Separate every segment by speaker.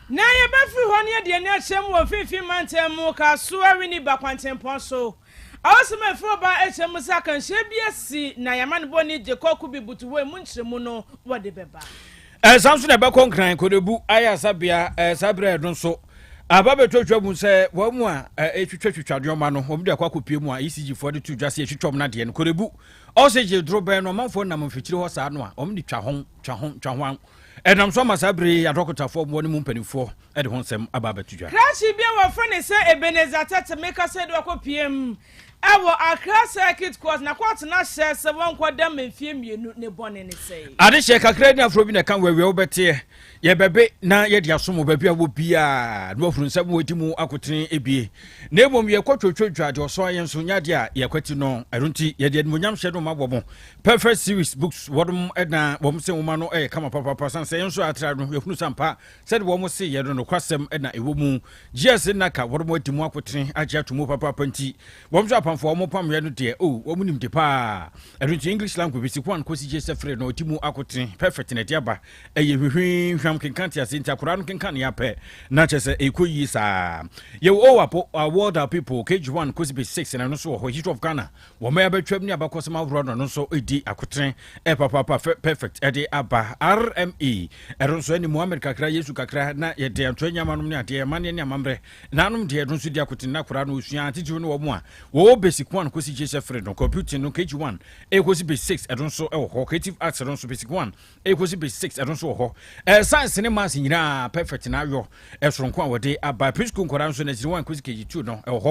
Speaker 1: Na yɛbɛfiri hɔ na yɛde ani akyerɛ mu wɔ Mfimfini Mantam mu Kasoa Winneba kwantempɔn so. Awɔsɛm a ɛfiri ɔbaa akyerɛ mu sɛ akanhyia bi asi na yɛn amanebɔni Jacob Kubi butu hɔ emu nkyerɛmu no wɔde bɛba.
Speaker 2: Saa nso na ɛbɛkɔ Nkran Kodebu ayaresabea saa berɛ a ɛno nso aba bɛtwatwa mu sɛ wɔn mu a ɛtwitwatwitwa nneɛma no wɔn de akɔ akɔpie mu a ECG foɔ de to dwa sɛ yɛtwitwa wɔn adeɛ no. Kodebu ɔsɛ dorobɛn no ɔmanfoɔ nam mfikyire hɔ saa no a wɔn de twa ho twa ho twa ho. Ɛnam so ama saa bere yi adɔkotafoɔ mmoa no mu mpanimfoɔ de ho nsɛm aba abɛto dwa.
Speaker 1: Krakye bi a wɔfrɛ no sɛ Ebenezer Tete Mekasa de wakɔpiem wɔ Accra Circuit Court na kɔɔto no ahyɛ sɛ wɔnkɔ dam mfeɛ 2, ne bɔne ne sɛn?
Speaker 2: Adehyeɛ kakra ne aforɔ bi na ɛka wɔ awia wobɛteɛ yɛbɛbe na yɛde asom wɔ baabi a wɔ biara na wahunu nsɛm wɔ ɛdi mu akotene ebie na mmom yɛkɔ twotwotwa deɛ ɔsɔ yɛn nso nyɛ adeɛ a yɛkwati no. Ɛno nti yɛde animuonyam hyɛ no ma wɔ mo Perfect Series Books. Wɔnom na wɔn se nwoma no yɛ kama papaapa sane sɛ yɛn nso atra no yɛhunu sɛ ampa sɛde wɔn se yɛ no nokwasɛm na ɛwɔ mu. GS Naka wɔnom adi mu akotene agye ato mu papaapa nti wɔn nso apamfoɔ a wɔn pameɛ no deɛ oh wɔn nim de paa. Ɛno nti English language basic 1 kɔsi GS 3 no ɔdi mu akotene perfect na ɛde aba. Ɛyɛ hwehwee hwam kenkan te ase nti akwadaa no kenkan ne apɛ na kyerɛ sɛ ɛkɔ yie saa. Yɛwɔ Oh Apo Our World Our People KG1 kɔsi basic 6 na ɛno nso wɔ hɔ. History of Ghana Wɔn a abɛtwam ne abakɔsɛm ahoroɔ no, no nso redi akotene papaapa perfect ɛde aba. RME ɛno nso ɛne Muhammad kakra, Yesu kakra, na yɛde antoa nyamanom ne adeɛ, amanneɛ ne amammerɛ nanom deɛ ɛno nso di akotene na koraa no osua titiriw ne wɔn a wɔwɔ basic 1 kɔsi JSF 3 no, computing no KG1 ɛkɔsi basic 6 ɛno nso ɛwɔ hɔ, creative arts no nso basic 1 Ɛkɔsi base 6 ɛno nso wɔ hɔ. Science ne maths nyinaa perfect na ayɔ ɛsoronko a wɔde aba. Preschool nkwadaa nso nursery 1 kɔsi KG2 no ɛwɔ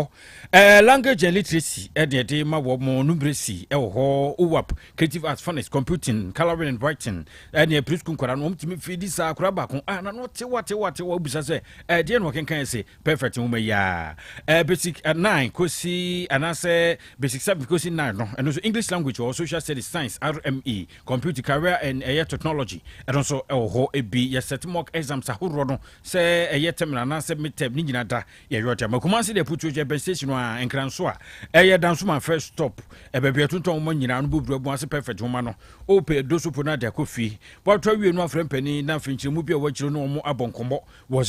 Speaker 2: hɔ. Language and literacy ɛde ɛde ma wɔ mo, numeracy ɛwɔ hɔ, OWAP, creative arts, phonics, computing, coloring and writing. Ɛne preschool nkwadaa no wɔn tumi fi di saa akwadaa baako a na no tewa tewa tewa obisa sɛ ɛdeɛ na wɔkenkan ɛsɛ perfect nwoma yi a. Basic 9 kɔsi anaasɛ basic 7 kɔsi 9 no ɛno nso English language wɔ, social studies, science, RME, computer, career and ɛyɛ technology ɛno nso ɛwɔ hɔ ebi. Yɛsɛte mock exams ahoroɔ no sɛ ɛyɛ terminal anaasɛ midterm ne nyinaa da yɛyɛ ɔde ama. Kumase deɛ Putu gye bɛn station a Nkranso a ɛyɛ Dansoma first stop ɛbɛbi ɛtontɔn nwoma nyinaa no boburu abu ase perfect nwoma no ɔpɛ do so po no ade akɔ fie wɔatɔ awie no afrɛ mpanin na afei nkyerɛmu bi a wɔakyerɛ no wɔn abɔ nkɔmmɔ wɔ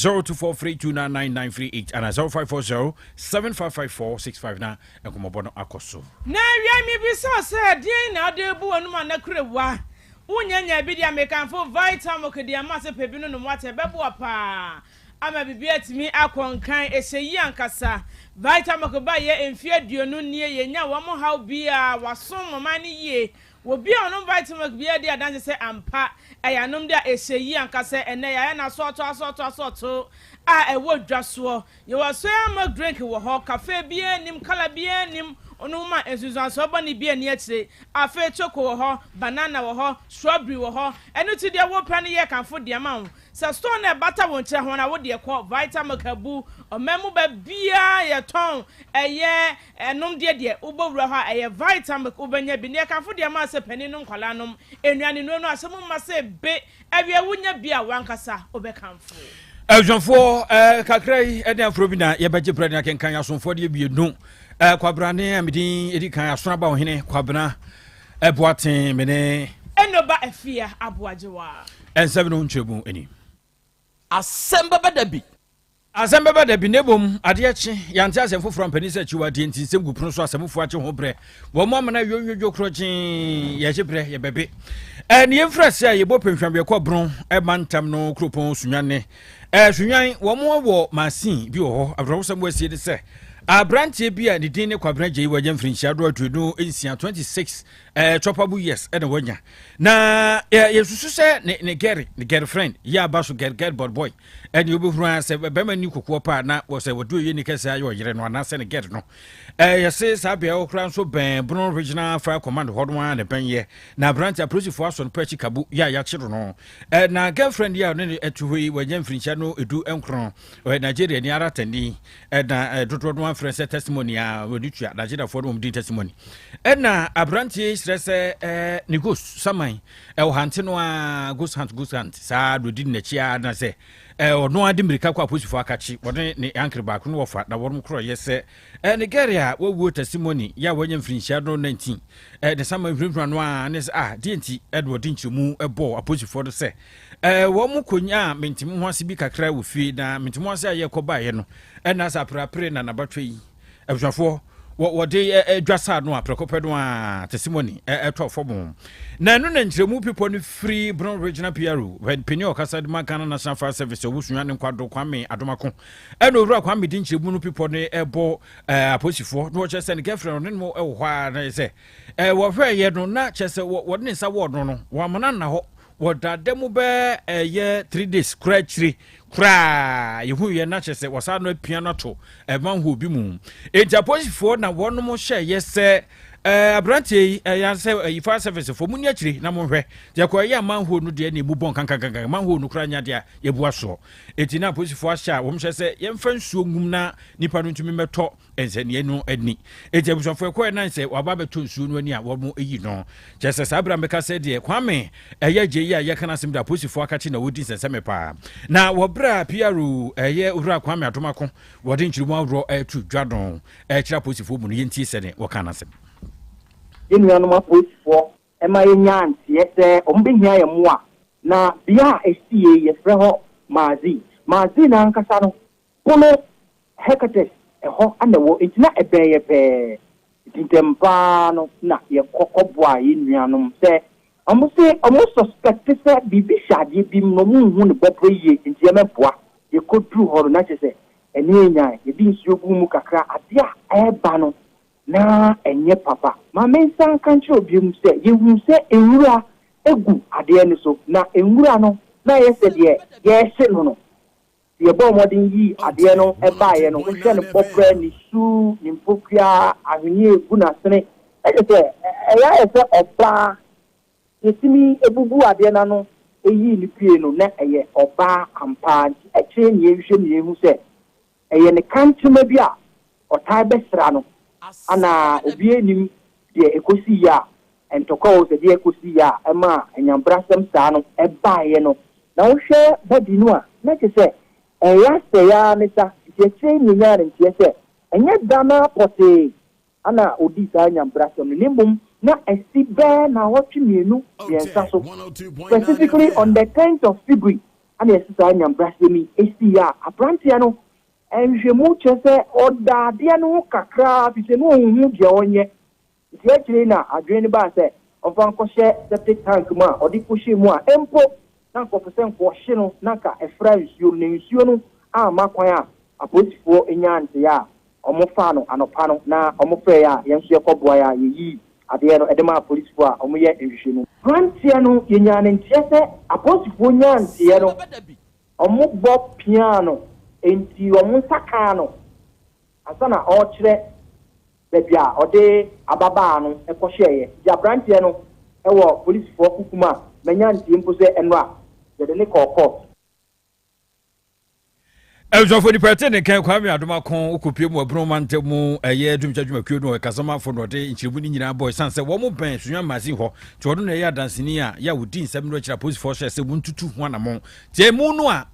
Speaker 2: 0243299938 ana 0540 755465 na nkɔmmɔbɔ no akɔ so.
Speaker 1: Na awia mebisa wo sɛ, Deɛn na wode rebu w'anom anaa kurewa? Wonnya nyaa bi deɛ a, mekamfo Vitamilk de ama sɛ pɛ bi no nom wate, ɛbɛboa paa ama biribi atumi akɔ nkan. Ɛhyɛ yie ankasa. Vitamilk baeɛ mfeɛ 20 nie, yɛnnya wɔn haw biara, wɔasom ɔman no yie. Obi a ɔnom Vitamilk biara di adanse sɛ ampa, ɛyɛ anomde a ɛhyɛ yie ankasa. Ɛnnɛ yɛayɛ no asɔɔto asɔɔto asɔɔto a ɛwɔ dwa soɔ. Yɛwɔ soya milk drink wɔ hɔ, cafe biara nnim, colour biara nnim, ɔno ma nsunsuansoɔ bɔne biara nni akyire. Afei choco wɔ hɔ, banana wɔ hɔ, strawberry wɔ hɔ, ɛno nti deɛ wopɛ no yɛ kamfo de ama wo. Sɛ store no a ɛbata wo nkyerɛ ho no a, wo deɛ kɔ. Vitamilk abu ɔman mu baabiara yɛtɔn ɛyɛ ɛnomdeɛ deɛ wobɔ wura hɔ a ɛyɛ Vitamilk wobɛnya bi. Neɛ kamfo de ama wo sɛ panin nom nkwadaa nom, nnuane nnuro no ahyɛ mu ma sɛ be Awia wunya bi a w'ankasa wobɛkamfo.
Speaker 2: Abusuafoɔ, kakra yi ne aforɔ bi na yɛbɛgye berɛ ne akenkan asomfoɔ deɛ mmienu. Kwabena ne a medin ɛdi kan Asono Aba Ɔhene Kwabena Boateng mene.
Speaker 1: Enoba Afia Aboagyewa.
Speaker 2: Nsɛm no nkyerɛmu ni.
Speaker 3: Asɛm bɛba da bi.
Speaker 2: Asɛm bɛba da bi, na mmom adeɛ kye, yɛante asɛm foforɔ ampa ni sɛ akyiwadeɛ nti nsɛm gu pono so, asɛmfoɔ agye ho berɛ, wɔn amena yonyojo korɔgyee, yɛgye berɛ, yɛbɛbe. Ɛne yɛmfiri ase a yɛbɔ pɛnhwam yɛkɔ Bono mantam no kuropɔn Sunyane. Sunyan, wɔn wɔ masin bi wɔ hɔ. Awerɛhosɛm wɔ asie ne sɛ, aberanteɛ bi a ne din ne Kwabena Gyei wanya mfirinhyia do 26, 26 chopable years ɛna wanya. Na yɛsusu sɛ ne gɛre, ne girlfriend, yɛ aba so gɛr gɛr boy boy. Ɛne wobɛhunu ara sɛ bɛrima ni kokoɔ paa na wɔ sɛ wɔde oyɛ ni kɛsɛ ayɛ ɔyere no anaasɛ ne gɛre no. Yɛse saa beaɛ hɔ koraa nso bɛn Bono Regional Fire Command hɔ no ara ne bɛnyɛ na aberante apolisifoɔ asɔ no pɛ akyi kabu yɛ a yɛakyere no. Na girlfriend yi a ɔne no ɛte hɔ yi wanya mfirinhyia no 19, ɔyɛ Nigeria ni aratani na dodoɔ no afrɛ sɛ testimony a wɔde tua Nigeriafoɔ no wɔn din testimony. Ɛna aberante yi kyerɛ sɛ ɛɛ ne ghost saman ɛwɔ hante no a ghost hunt ghost hunt saa na ɔdi n'akyi a na sɛ ɛɛ ɔno ade mmirika kɔ apolisifoɔ akakye wɔne ne ankere baako no wɔfa na wɔn korɔ yɛ sɛ ɛɛ ne gɛre a wawuo testimony yɛ a wɔanya mfirinhyia no 19 ɛɛ ne saman hurahura no a ne sɛ ah deɛ nti ɛde wɔde nkyerɛmu ɛbɔɔ apolisifoɔ no sɛ ɛɛ wɔn kɔnya mentemu ho ase bi kakra wɔ fie na mentemu ase a yɛkɔ baeɛ no ɛna sɛ aperapere na nabatwa yi abusuafoɔ wɔde adwa saa no a prɛko pɛ no a testimony ɛtɔ fam. Na ɛno na nkyerɛmu pepɔ no firi Bono Regional PRO panyin a ɔkasa de ma Ghana National Fire Service ɔwosua ne nkwado Kwame Adomako. Ɛna owura Kwame de nkyerɛmu no pepɔ no ɛbɔ apolisifoɔ na wɔkyerɛ sɛ ne girlfriend ɔne no ɛwɔ hɔ a na yɛ sɛ wɔhwɛ yɛ no na kyerɛ sɛ wɔde ne nsa wɔɔ no no wɔamana nna hɔ wɔdada mu bɛɛ ɛyɛ 3 days kora akyire koraa yɛhu yɛ na kyerɛ sɛ wɔsa no apia no ato ɛma bi mu. Enti apolisifoɔ na wɔnom hyɛeɛ sɛ aberanteɛ yi ɛyɛ sɛ ɛyi fire service foɔ mu ni akyire na monhwɛ deɛ kɔ ɛyɛ manhole no deɛ na emu bɔn kankankankan manhole no koraa nya deɛ yɛbua soɔ. Enti na apolisifoɔ ahyɛ a wɔn hyɛ sɛ yɛmfa nsuo ngum na nipa no ntumi mɛtɔ nsɛnniɛ no ani. Enti abusuafoɔ ɛkɔɛ nan sɛ waba bɛtɔ nsuo no ani a wɔn ayi no kyerɛ sɛ saa abira mbɛka sɛ deɛ Kwame ɛyɛ gye yi a yɛka no asɛm de apolisifoɔ akakye na wɔdi nsɛnsɛmɛ paa na wɔberɛ a PRO ɛyɛ owura Kwame Adomako wɔde nkyerɛmu ahoroɔ ɛto dwa no ɛkyerɛ apolisifoɔ mu no, yɛntie sɛne wɔka no asɛm.
Speaker 4: Yɛn nuanom apolisifoɔ ɛma yɛnya nteɛ sɛ ɔmo bɛhia yɛn mmoa na bea a ɛsi yie yɛfrɛ hɔ Maazi Maazi na ankasa no pono headquarters ɛhɔ ana ɛwɔ, nti na ɛbɛn yɛ pɛɛ. Nti ntɛm paa no na yɛkɔ kɔboa yɛn nuanom sɛ ɔmo se ɔmo suspect sɛ biribi hyɛ adeɛ bi mu na ɔmo nhu ne bɔbrɛ yie, nti yɛmɛboa. Yɛkɔduru hɔ no na kyerɛ sɛ ɛne yɛnya yɛde nsuo gu mu kakra, adeɛ a ɛreba no na ɛnyɛ papa. Maame nsa nka nkyerɛ obiom sɛ yɛhu sɛ nwura egu adeɛ no so na nwura no na yɛ sɛ deɛ yɛrehye no. Yɛbɔ mmɔden yi adeɛ no ɛbaeɛ no, wohwɛ no bɔbrɛ ne su ne mpokua ahwenneɛ egu n'asene, ɛkyɛ sɛ ɛyɛ ayɛ sɛ ɔbaa. Yɛtumi ebubu adeɛ n'ano eyi ne pie no na ɛyɛ ɔbaa ampa. Nti akyire ne yɛhwehwɛ mu yɛhu sɛ ɛyɛ ne kankyema bi a ɔtaa bɛsra no ana obi anim deɛ ekosi yi a ntɔkwa wɔ sɛ deɛ ekosi yi a ɛma anyambrasɛm saa no ɛbaeɛ no. Na wohwɛ body no a na kyerɛ sɛ ɛyɛ asɛe ara ne sa. Nti akyire ne nyaa ne nteɛ sɛ ɛnyɛ da no pɔtee ana odi saa nyambrasɛm no, ne mmom na ɛsi bɛɛ na wɔtwe 2 3 so, specifically on the 10th of February ana yɛsi saa nyambrasɛm yi esi a aberanteɛ no nhwehwɛmu kyerɛ sɛ ɔda adeɛ no ho kakraa fi sɛ ne ɔnhu deɛ ɔnyɛ. Nti akyire na adwene no baa sɛ ɔmfa nkɔhyɛ septic tank mu a ɔde kɔhyɛ mu a mpo na nkɔfo sɛ nkɔhye no na nka ɛfra nsuo no na nsuo no amma kwan a apolisifoɔ nya nteɛ a ɔmo faa no anɔpa no na ɔmo frɛ a yɛn nso yɛkɔboa yɛ a yɛyii adeɛ no ɛde ma apolisifoɔ a ɔmo yɛ nhwehwɛmu. Aberanteɛ no yɛnyaa ne nteɛ sɛ apolisifoɔ nyaa nteɛ no ɔmo bɔ pia no, nti ɔmo nsa kaa no ansa na ɔrekyerɛ baabi a ɔde ababaa no kɔhyɛeɛ. Nti aberanteɛ no ɛwɔ polisifoɔ kukum a manya ntie mpo sɛ ɛno a yɛde ne kɔɔ court.
Speaker 2: Abusuafo, nipa ɛte ne nkan Kwame Adomako wokɔpie mu ɔbono mantam mu ɛyɛ dumkyɛ dwumakuo no ɛkasamafo no ɔde nkyerɛmu no nyinaa bɔ ɛsiane sɛ wɔn bɛn Sunya Magazine hɔ nti ɔno na ɛyɛ adanseni a yɛ a wɔdi nsɛm no akyerɛ apolisifoɔ hyɛ sɛ wɔntutu ho anammɔn. Nti ɛmu no a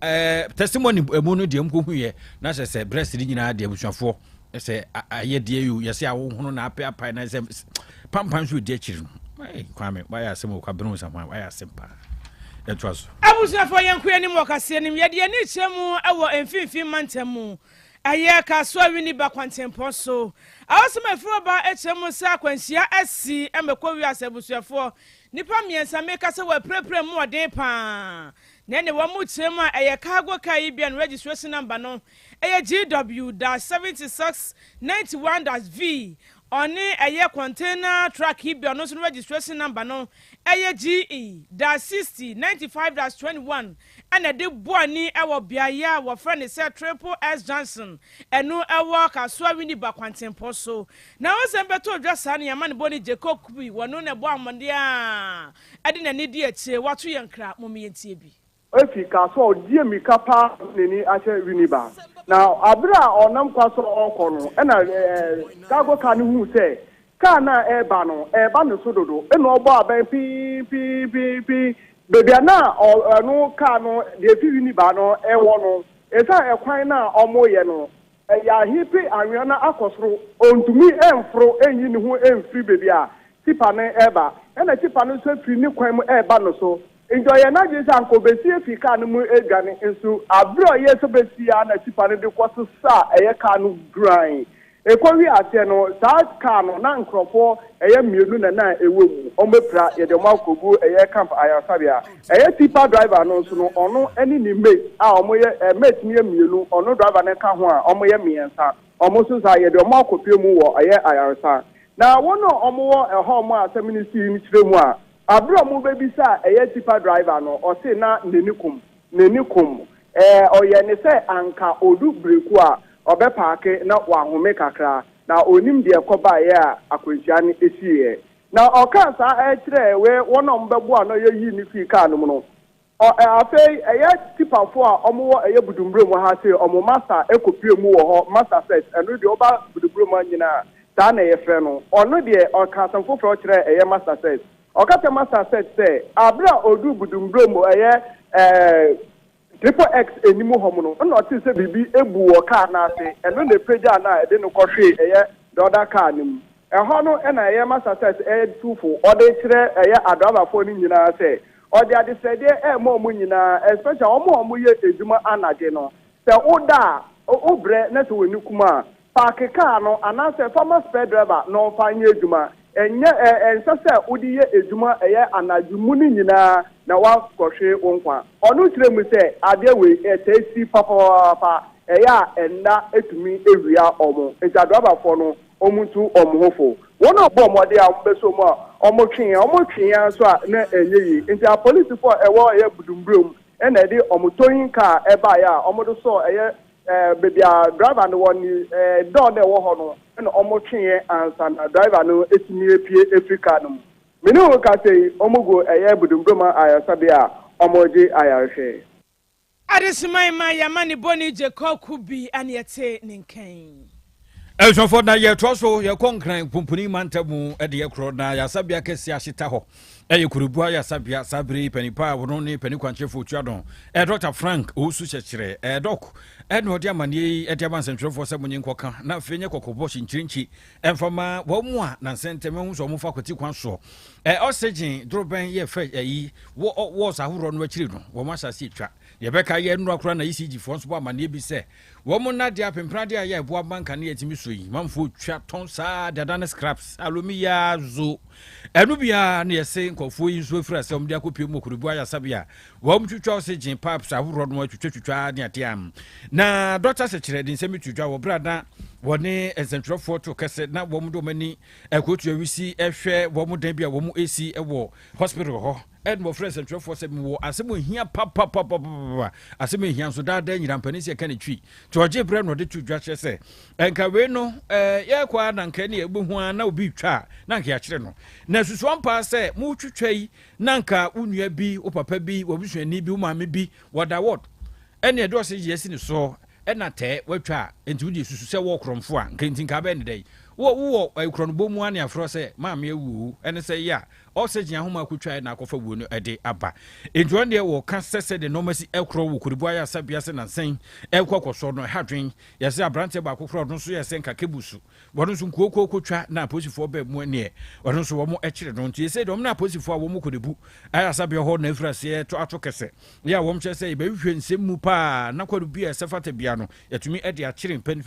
Speaker 2: testimony ɛmu no deɛ mkɔhuiɛ na hyɛ sɛ brɛ sere nyinaa deɛ abusuafoɔ sɛ ayɛ deɛ yo yɛsɛ awohono na apɛ apae na sɛ pampan so ɛdi akyiri no. Kwame wayɛ asɛm o, Kwabena Osaman wayɛ asɛm paa. Yɛtoa so.
Speaker 1: Abusuafoɔ, yɛn kɔ anim wɔ kaseɛ nim. Yɛde ani kyerɛ mu wɔ mfimfini mantam mu, ɛyɛ Kasoa Winneba kwantempɔn so. Awɔsɛm a ɛfiri ɔba kyerɛ mu sɛ akwanhyia asi mɛkɔ wiase. Abusuafoɔ, nnipa mmiɛnsa meka sɛ wɔapirapira mu ɔden paa na ɛne wɔn mu kyerɛ mu a ɛyɛ cargo car yi bia no registration number no ɛyɛ GW-7691-V, ɔne ɛyɛ container truck yi bi ɔno nso no registration number no ɛyɛ GE-6095-21 ɛna ɛde bɔ ani ɛwɔ beaeɛ a wɔfrɛ no sɛ Triple S Junction, ɛno ɛwɔ Kasoa Winneba kwantempɔ so. Na wɔsɛm bɛtɔ dwa saa no yɛma ne bɔ ne Jacob Kubi wɔno na ɛbɔ amɔden a ɛde n'ani di akyire wato yɛn kra mom yɛntie bi.
Speaker 5: Efi Kasoa ɔdi mmirika paa n'ani ahyɛ Winneba na abere a ɔnam kwa so ɔrekɔ no ɛna cargo car no hu sɛ Kaa no a ɛreba no, ɛreba ne so dodo, ɛna ɔbɔ abɛn pii pii pii pii. Baabi a na ɔno kaa no deɛ efi Winneba no wɔ no, ɛsiane ɛkwan no a wɔreyɛ no, ɛyɛ ahepe anwea no akɔ soro. Ɔntumi mforo nyi ne ho mfiri baabi a tipa no reba, ɛna tipa no nso afiri ne kwan mu reba no so. Enti ɔyɛɛ n'adwene sɛ anka ɔbɛsi afi kaa no mu adwane. Nso bere a ɔyɛɛ sɛ ɔbɛsi ara na tipa no de kɔsesaa ɛyɛ kaa no duran. Ɛkɔwiee aseɛ no, saa kaa no, na nkurɔfoɔ ɛyɛ mmienu na na ɛwɔ mu. Wɔapira, yɛde wɔn akɔgu ɛyɛ camp ayaresabea. Ɛyɛ tipa driver no nso no, ɔno ne ne mate a wɔyɛ, mate no yɛ mmienu, ɔno driver no ka ho a, wɔyɛ mmiɛnsa. Wɔn nso saa, yɛde wɔn akɔpue mu wɔ ɛyɛ ayaresa. Na wɔn a wɔwɔ ɛhɔ a asɛm no sii no kyerɛ mu a, bere a wɔbɛbisaa ɛyɛ tipa driver no, ɔse na n'ani kum. N'ani kum. Ɛɛ, ɔyɛɛ ne sɛ anka ɔdu breku a, ɔbɛpaake na wahome kakra. Na ɔnnim deɛ ɛkɔbaeɛ a akwanhyia no siiɛ. Na ɔkaa saa kyerɛɛ wɔn a wɔbɛboaa no a yɛyii no firii kaa no mu no. Ɔ ɛ afei ɛyɛ tipafoɔ a ɔmo wɔ ɛyɛ Budumburom ha sei ɔmo masta ɛkɔ pue mu wɔ hɔ, masta set, ɛno deɛ woba Budumburom ha nyinaa saa na yɛfrɛ no. Ɔno deɛ ɔka asɛm foforɔ kyerɛɛ ɛyɛ masta set. Ɔka kyerɛ masta set sɛ aberɛ a ɔduu Budumburom ɛyɛ ɛɛ Triple X anim hɔ mo no ɛna ɔtee sɛ biribi abu wɔ kaa no ase, ɛno na ɛpagyaa no a ɛde no kɔhwee ɛyɛ the other car no mu. Ɛhɔ no na ɛyɛ masta set ɛyɛ tu fo ɔde kyerɛ ɛyɛ adraivafoɔ no nyinaa sɛ ɔde adesrɛdeɛ ɛrema wɔn nyinaa, especially wɔn a wɔyɛ adwuma anadwo no, sɛ woda a wobrɛ na sɛ w'ani kum a, paake kaa no anaasɛ fa ma spare driver na ɔmfa nyɛ adwuma. Ɛnyɛ ɛ ɛnsɛ sɛ wode yɛ adwuma ɛyɛ anadwo mu no nyinaa na woakɔhwe wo nkwa. Ɔno kyerɛ mu sɛ adeɛ wei ɛtaa si papaapa, ɛyɛ a ɛnna ɛtumi awia wɔn. Nti adraivafoɔ no wɔntu wɔn ho fo. Wɔn a wɔbɔ mmɔden a wɔbɛsɔ mu a wɔtwe yɛn, wɔtwe yɛn nso a na ɛnyɛ yie. Nti apolisifoɔ a ɛwɔ ɛyɛ Budumburom ɛna ɛde wɔn towing car ɛbaeɛ a wɔde sɔɔ ɛyɛ baabi a driver no wɔ ne door no ɛwɔ hɔ no ɛna wɔtwe yɛn ansa na driver no etumi apue efiri car no mu. Mene wo kasa yi, wɔn gu ɛyɛ Budumburom ayaresabea a wɔregye ayarehwɛ.
Speaker 1: Adesoman ma yɛama ne bɔne gye kɔko bi ane ɛte ne nkan.
Speaker 2: Abusuafoɔ, na yɛtoa so yɛkɔ Nkran Pumpuni mantam mu de yɛkorɔ na yɛasabea kɛseɛ ahyeta hɔ ɛyɛ Kurubu ayasabea. Saa bere yi panipa a wɔno ne pani kwankyerɛfoɔ otua no ɛyɛ Dr. Frank Owusu Kyɛkyerɛ ɛyɛ dɔk ɛna ɔde amanneɛ yi ɛde ama nsɛntwerɛfoɔ sɛ monye nkɔka na afei nyɛ kɔkɔbɔ hyinkyirinkyi ɛmfa ma wɔn mu a nansa ntɛm ɛho sɛ wɔn fa kwati kwan soɔ ɛ oxygen dorobɛn yɛ fɛ ɛyi wɔ wɔs ahoroɔ no akyiri no wɔn ahyɛ ase atwa. Yɛbɛka yɛ nnora koraa na ECG foɔ nso bɔ amanneɛ bi sɛ wɔn nnadeɛ apempenadeɛ a ɛyɛ a ɛboa ma nkanea tumi sɔ yi manfoɔ twa tɔn saa dada ne scraps alomi yaa zo ɛno biara na yɛse nkurɔfoɔ yi nso afiri ase a wɔde akɔpie mu Okurubu ayasabea wɔn twitwa oxygen pipes ahoroɔ no atwitwatwitwa ne adeɛ a na dɔkta sɛkyerɛ de nsɛm to dwa wɔ berɛ a na wɔne nsɛntwerɛfoɔ to kɛse na wɔn de wɔn ani ɛkɔtua wisi ɛhwɛ wɔn dan bi a wɔn esi wɔ hospital hɔ. Ɛna wɔfrɛɛ nsɛntwerɛfoɔ sɛ, Mewɔ asɛm a ɛhia papapapapapa, asɛm a ɛhia nso daadaa nyina mpanin sɛ ɛka ne twi. Nti ɔgye berɛ na ɔde to dwa kyerɛ sɛ, ɛnka wei no yɛkɔ ara na nka ɛne ɛbɛhu ara na obi retwa a na nka yɛakyere no. Na susu ampa sɛ moretwitwa yi na nka wo nua bi, wo papa bi, w'abusuani bi, wo maame bi wɔda ward ɛne ɛde ɔse gye asi ne soɔ ɛna tɛɛ watwa a, nti wode susu sɛ wɔ korɔmfo a nka nti nka abɛyɛ ne dɛn? Wowɔ korɔnobɔ mu a ne afrɛ sɛ maame awu o, ɛne sɛ yɛ a Oxygen ahoma akotwae na akɔfa wuo no de aba. Enti wɔn deɛ wɔka sɛ sɛdeɛ nneɛma si korɔ wɔ Korle-Bu ayaresabea sɛ nansa yi ɛrekɔ akɔsɔ no ɛha adwene. Yɛsɛ aberanteɛ baako koraa ɔno nso yɛ sɛ nka kebusu. Wɔn nso nkuokuo kotwa na apolisifoɔ baa mu neɛ ɔno nso wɔn kyere no. Nti yɛsɛ deɛ wɔn ne apolisifoɔ a wɔn Korle-Bu ayaresabea hɔ na afiri aseɛ to ato kɛsɛ. Yɛ a wɔn kyerɛ sɛ yɛbɛhwehwɛ nsɛm mu paa na kwadu bi a ɛsɛ fata bia no yɛtumi de akyere mpɛn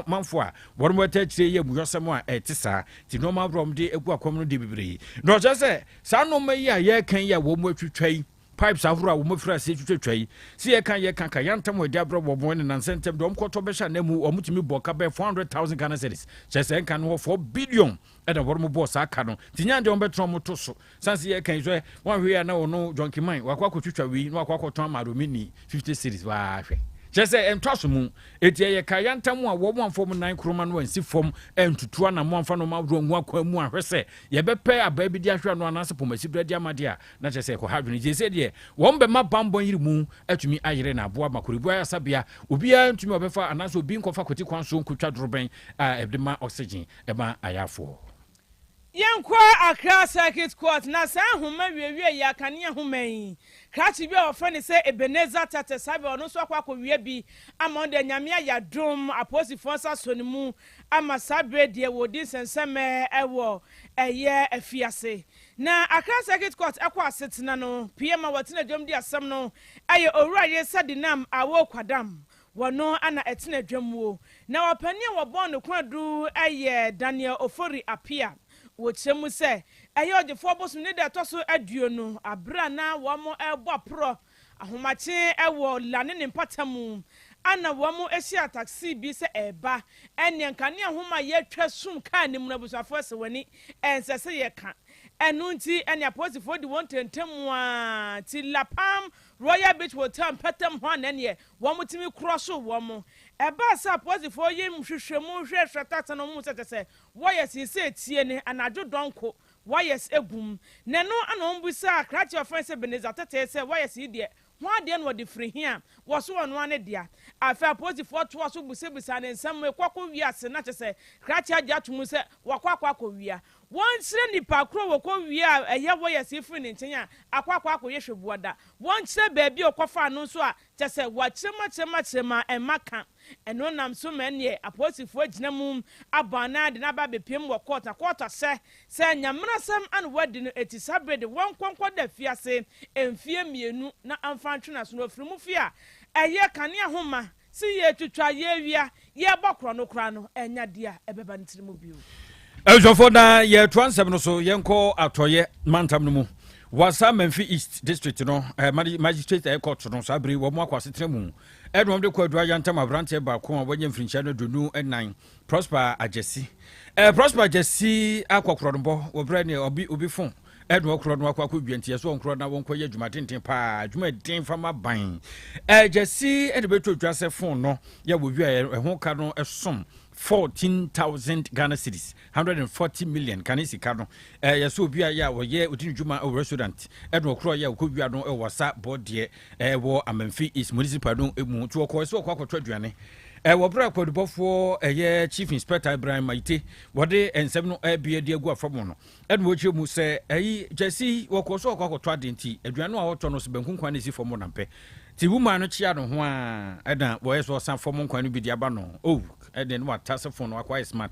Speaker 2: manfoɔ a wɔn ɛta akyire yɛ amuyɔsɛm a ɛte saa. Nti nneɛma ahorow a wɔde agu akwan mu no deɛ bebree. Na ɔkyerɛ sɛ saa nneɛma yi a yɛreka yi a wɔatwitwa yi, pipes ahorow a wɔafiri aseɛ twitwatwa yi, sɛ yɛka yɛka ka yɛntam wɔde abrɛ wɔn ne nansa ntam deɛ wɔkɔtɔ bɛhyɛ ananmu, wɔtumi bɔ ka bɛyɛ 400,000 Ghana cedis, kyerɛ sɛ nka no hɔ 4 billion ɛna wɔn bɔɔ saa ka no. Nti nya deɛ wɔbɛtena wɔn to so. San sɛ yɛka yi sɛ wɔahwɛ yi a na ɔno John Kimai wakɔ akɔtwitwa wei na wakɔ akɔtɔn ama Romani 50 cedis wahwɛ. Kyerɛ sɛ ɛntɔ so mu. Enti ɛyɛ ka yantam a wɔn amfa wɔn nan koroma no ansi fam antutu anammɔn amfa nneɛma ahorow angu akwan mu anhwɛ sɛ yɛbɛpɛ abaa bi de ahwɛ ano anaasɛ pɔmasibra de ama de a, na kyerɛ sɛ ɛkɔha adwene. Seesei deɛ, wɔbɛma bammɔ yere mu atumi ayere na aboa ma Korle-Bu Ayaresabea obiara ntumi ɔbɛfa anaasɛ obi nkɔfa kwati kwan so nkotwa dorobɛn a ɛde ma oxygen ma ayarefoɔ.
Speaker 1: Yɛnkɔ Accra Circuit Court na saa nhoma wiewie yi, akanea nhoma yi, krakye bi a wɔfrɛ no sɛ Ebenezer Tete Sabe, ɔno nso akɔ akɔwia bi ama ɔno deɛ Nyame ayɛ adom, apolisifoɔ nsa asɔ ne mu ama saa berɛ deɛ wɔredi nsɛnsɛmɛ wɔ ɛyɛ afiase. Na Accra Circuit Court ɛkɔ asetena no, pie ma wɔtena dwam di asɛm no ɛyɛ Owura Yesa Dinam Awo Kwadam Wɔno na ɛtena dwam wo. Na ɔpanin a wɔbɔɔ no kwaadu yɛ Daniel Ofori Appiah. Wɔkyerɛ mu sɛ, ɛyɛ ɔgyefoɔ bosom ne da ɛtɔ so aduonu aberɛ a na wɔrebɔ aporɔ ahomakye wɔ La ne ne mpatamu a na wɔhyia taxi bi sɛ ɛreba. Ɛnneɛ nkanea nhoma a yɛatwa sum kaa no mu no abusuafoɔ sɛ wɔn ani ɛnsɛ sɛ yɛka. Ɛno nti ɛne apolisifoɔ di wɔn ntɛntɛm ara ti La Palm Royal Beach Hotel mpɛtam hɔ a na ɛneɛ wɔtumi korɔ so wɔn. Ɛbaa sɛ apolisifoɔ yi nhwehwɛmu hwɛhwɛ tata no wɔn hu sɛ kyɛ sɛ wires yi sɛ etie ne anadwo dɔnko wires egum. Na ɛno na wɔn bisaa krakye a wɔfrɛ no sɛ Ebenezer Tetee sɛ wires yi deɛ ho adeɛ na ɔde firi he a wɔso ɔno ara ne dea. Afei apolisifoɔ toa so bisabisaa ne nsɛm ekɔ kɔ wia ase na kyɛ sɛ krakye agye ato mu sɛ wakɔ akɔ akɔ wia. Wɔnkyerɛ nipa koro a wɔkɔ wia a ɛyɛ wires yi firi ne nkyɛn a akɔ akɔ akɔyɛ hwɛbuada. Wɔnkyerɛ baabi a ɔkɔfaa no nso a, kyerɛ sɛ wɔakyerɛ mu akyerɛ mu akyerɛ mu a ɛmma ka. Ɛno nam so ma ɛnneɛ apolisifoɔ agyina mu abɔ anan de no aba abɛpiem wɔ kɔɔto na kɔɔto ahyɛ sɛ Nyamenasɛm a na wadi no eti saa bere de wɔnkɔ nkɔda afiase mfeɛ mmienu na amfa ntwe n'aso na wafiri mu fie a ɛyɛ kanea ho ma Se yɛretwitwa, yɛrewia, yɛrebɔ korɔno koraa no, ɛnyɛ adeɛ a ɛbɛba ne tiri mu bio.
Speaker 2: Abusuafoɔ na yɛtoa nsɛm no so yɛnkɔ atɔeɛ mantam no mu Wasa Mamfi East District no eh, Magistrate eh, Court no saa bere wɔn akɔ asetena mu ɛna wɔn de kɔ adua yantam aberanteɛ baako a wɔanya mfirinhyia no 24 Prosper Agyasi eh, Prosper Agyasi akɔ korɔnobɔ wɔ berɛ ne obi obi fon ɛna ɔkorɔ no akɔ akɔdwa nti ɛso ɔnkorɔ na wɔnkɔ yɛ adwuma tenten paa adwuma den fa ma ban Agyasi ɛna bɛtɔ dwa sɛ fon no yɛ wɔ wia ɛho ka no ɛsom 14,000 Ghana cedis 140 million kane sika no ɛyɛ sɛ obi a yɛ a ɔyɛ ɔdi ne dwuma wɔ restaurant ɛna ɔkorɔ yɛ ɔkɔ wia no ɛwɔ sa bɔdeɛ ɛwɔ Amanfi East Municipal no mu nti ɔkɔɔ sɛ ɔkɔ akɔtɔ aduane ɛwɔ berɛ a kwadubɔfoɔ ɛyɛ Chief Inspector Ibrahim Maite wɔde nsɛm no ɛbea de agu afam no ɛna wɔkyerɛ mu sɛ ɛyi gyasi wɔkɔɔ so ɔkɔ akɔtɔ ade nti aduane no a ɔtɔ no sɛ banku nkwan na ɛsi fam nampɛ nti womaa no kyea no ho a ɛna wɔyɛ sɛ ɔsan fam nkwan no bi de aba no oh ɛne no wata sɛ fon no akɔ ayɛ smart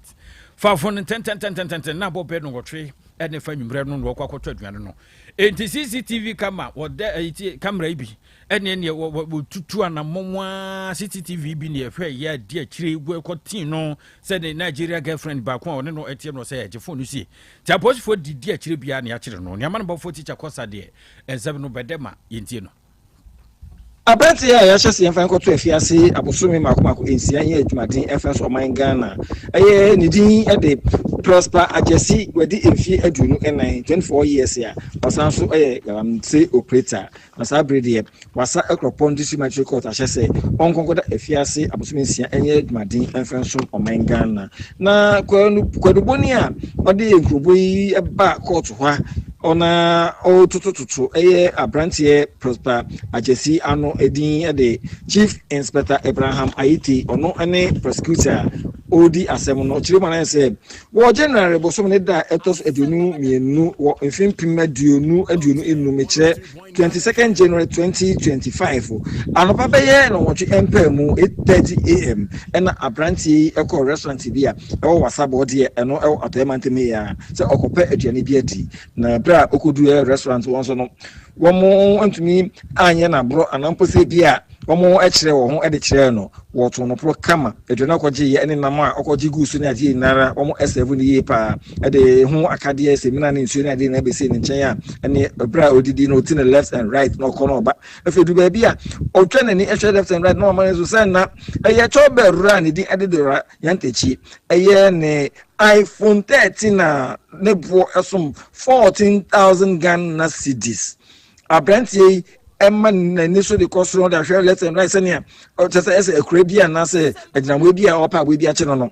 Speaker 2: fa fon no ntɛntɛntɛntɛntɛn na abɔ bɛɛ no wɔtwe ɛne fa nwummerɛ no na wɔkɔ akɔtɔ aduane no Enti CCTV camera wɔda ɛyi ti camera yi bi ɛne ɛneɛ wɔ wɔ wɔtutu anammɔn ara CCTV bi ne ɛhwɛ yɛ adi akyire gu ɛkɔ tii no sɛ ne Nigeria girlfriend baako a ɔne no ɛteɛ no sɛ ɛgye fon no sie nti apolisifoɔ di di akyire biara ne akyere no nea ama no bɔfoɔ tikya kɔsa deɛ nsɛm no bɛdɛ ma yɛntie no.
Speaker 6: Aberanteɛ a yɛahyɛ sɛ yɛmfa nkɔto afiase abosome mmaako mmaako nsia nyɛ adwumaden mfa nso ɔman Ghana. Ɛyɛ ne din de Prosper Agyasi, wadi mfeɛ 24, 24 years, a ɔsan nso yɛ galamsey operator. Na saa bere deɛ wasa Akuropɔn District Magistrate Court ahyɛ sɛ ɔnkɔ nkɔda afiase abosome nsia nyɛ adwumaden mfa nsom ɔman Ghana. Na kwadubɔni a ɔde nkurobɔ yi ba kɔɔto hɔ a ɔna ɔretotototo ɛyɛ aberanteɛ Prosper Agyasi ano din de Chief Inspector Abraham Ayite, ɔno ne prosecutor a ɔredi asɛm no. Ɔkyerɛ mu anan sɛ wɔ January bosom ne da a ɛtɔ so 22 wɔ mfe 2025, mekyerɛ 22nd January 2025, anɔpa bɛyɛ nnɔnwɔtwe mpaa mu 8:30 am ɛna aberanteɛ yi kɔɔ restaurant bi a ɛwɔ Wasabɔ deɛ ɛno ɛwɔ Atɔeɛ mantam yi a sɛ ɔkɔpɛ aduane bi adi. Na berɛ a ɔkɔduru restaurant wɔn nso no, wɔantumi anyɛ no aborɔ anaa mpo sɛ bi a wɔkyerɛ wɔn ho de kyerɛɛ no, wɔtoo no poro kama. Aduane a ɔkɔgyeeɛ ne nam a ɔkɔgye guu so ne adeɛ nyinara, wɔsɛɛvo no yie paa de ho akadeɛ, samina ne nsuo ne adeɛ nyinaa bɛsii ne nkyɛn a ɛne berɛ a ɔdidi no ɔti no left and right na ɔkɔ na ɔba. Afei du baabi a ɔtwa n'ani hwɛ left and right na ɔma no so sɛ na ɛyɛ kyɛw wura a ne din de Dora Nyantakyi. Ɛyɛ ne iPhone 13 a ne boɔ ɛsom 14,000 Ghana cedis. Aberanteɛ yi ɛma n'ani so de kɔ soro de ahwɛ left and right sɛnea ɔkyɛ sɛ ɛsɛ akura bi anaasɛ agyinamoa bi a ɔpɛ aboa bi akye no no.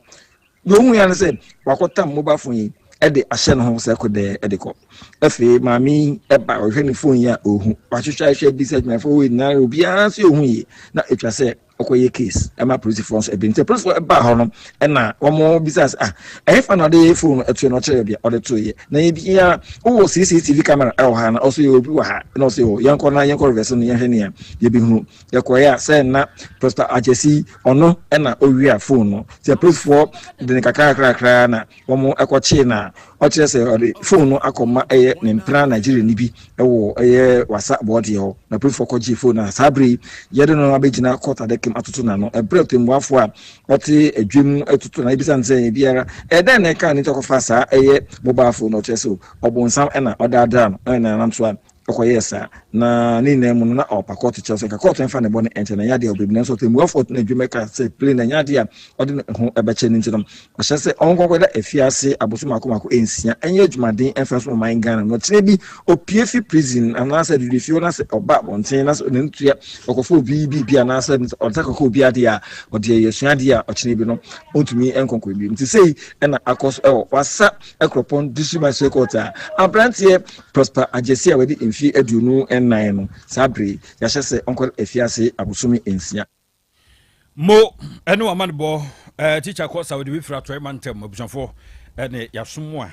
Speaker 6: Deɛ ohun ya no sɛ wakɔtam mobile phone yi ɛde ahyɛ ne ho sɛ kodɛɛ ɛde kɔ. Afei maame yi ɛba ɔhwɛ ne phone yi a ohu wahwehwɛ ahwɛ bisa adwumayɛfoɔ wɔ nyinaa obiara nso ohu yi na etwa sɛ. ɔkɔyɛ case ɛma polisifoɔ nso ɛbi nti polisifoɔ ɛbaa hɔ no ɛna wɔn bisa sɛ ah ɛhefa na ɔde phone no ɛtoɛ no ɔkyerɛ bia ɔde toeɛ na yɛ bia wowɔ CCTV camera ɛwɔ ha na ɔso yɛ obi wɔ ha na ɔso yɛ yɛnkɔ na yɛnkɔ reverse no yɛnhwɛ nea yɛbɛhunu yɛkɔeɛ a sɛ na Prosper Agyesi ɔno ɛna owia phone no sɛ polisifoɔ de ne kakrakrakra na wɔn ɛkɔkyee na ɔkyerɛ sɛ ɔde phone no akɔma ɛyɛ ne mpena Nigeria ni bi ɛwɔ ɛyɛ wasa bɔɔdeɛ hɔ na polisifoɔ kɔgyee phone na saa bere yi yɛde no abɛgyina court adaka mu atoto n'ano ɛberɛ ɔtɛmmuafoɔ a ɔte adwam atoto na ebisa no sɛ ebiara ɛdɛn na ɛka ne nti ɔkɔfa saa ɛyɛ mobile phone na ɔkyerɛ sɛ ɔbɔnsam ɛna ɔdaadaa no ɛna nam so a ɔkɔyɛɛ saa na ne nyinaa mu no na ɔpa court kyerɛ sɛ nka court mfa ne bɔ ne ɛnkyɛ na ɛnyɛ adeɛ a ɔbɛbi nanso ɔtɛmmuafoɔ no adwuma ka sɛ plane na ɛnyɛ adeɛ a ɔde ne ho ɛbɛkyɛ no nti no ɔhyɛ sɛ ɔnkɔnkɔda afiase aboso mako mako nsia ɛnyɛ adwumaden ɛmfa so ɔman Ghana no ɔkyerɛ bi opie fi prison anaasɛ dede fie na sɛ ɔba abɔnten na sɛ ne ntua ɔkɔfo obi biribi anaasɛ ɔnsa kɔkɔ obi adeɛ a ɔde ɛyɛ sua adeɛ a ɔkyerɛ bi no ɔntumi nkɔnkɔ bi nti sei ɛna akɔ so ɛwɔ wasa Akropong District Magistrate Court a aberanteɛ Prosper Agyesi a wadi mfeɛ 24 no saa bere yɛahyɛ sɛ ɔnkɔ afiase abosome 6.
Speaker 2: Mo ɛne wamanebɔ eh, teacher kɔ Saudi bi firi atɔe mantam abusuafoɔ ɛne yasom mo a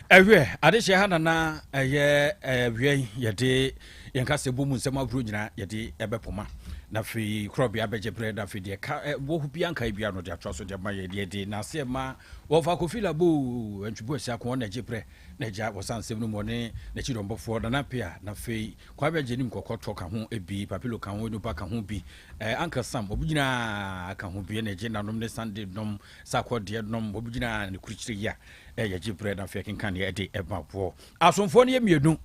Speaker 2: ɛhwɛ adehyɛ ha nana ɛyɛ ɛwia yi yɛde yɛn kasa bɔ mu nsɛm ahorow nyinaa yɛde ɛbɛpoma na afei korɔbea bɛgye berɛ na afei deɛ ka wɔ hɔ bia nkae bia no de atoa so de ama yɛ deɛ de n'aseɛ ma wɔfa Kofi Labo Antwibu Asiako ɔna agye berɛ na agya wɔ saa nsɛm no mu ɔne n'akyi dɔmbɔfoɔ Nana Apea na afei Kwame Agyenim Kɔkɔtɔ ka ho bi, Papilo ka ho, Enupa ka ho bi, eh, Uncle Sam, obi nyinaa ka ho bi, ɛna agye nanom ne Sunday nom, Sakɔ deɛ nom, obi nyinaa ne kurukyire yi a, eh, yɛgye berɛ na afei ɛkenkan deɛ ɛde ɛma boɔ. Asomfoɔ no yɛ mmienu,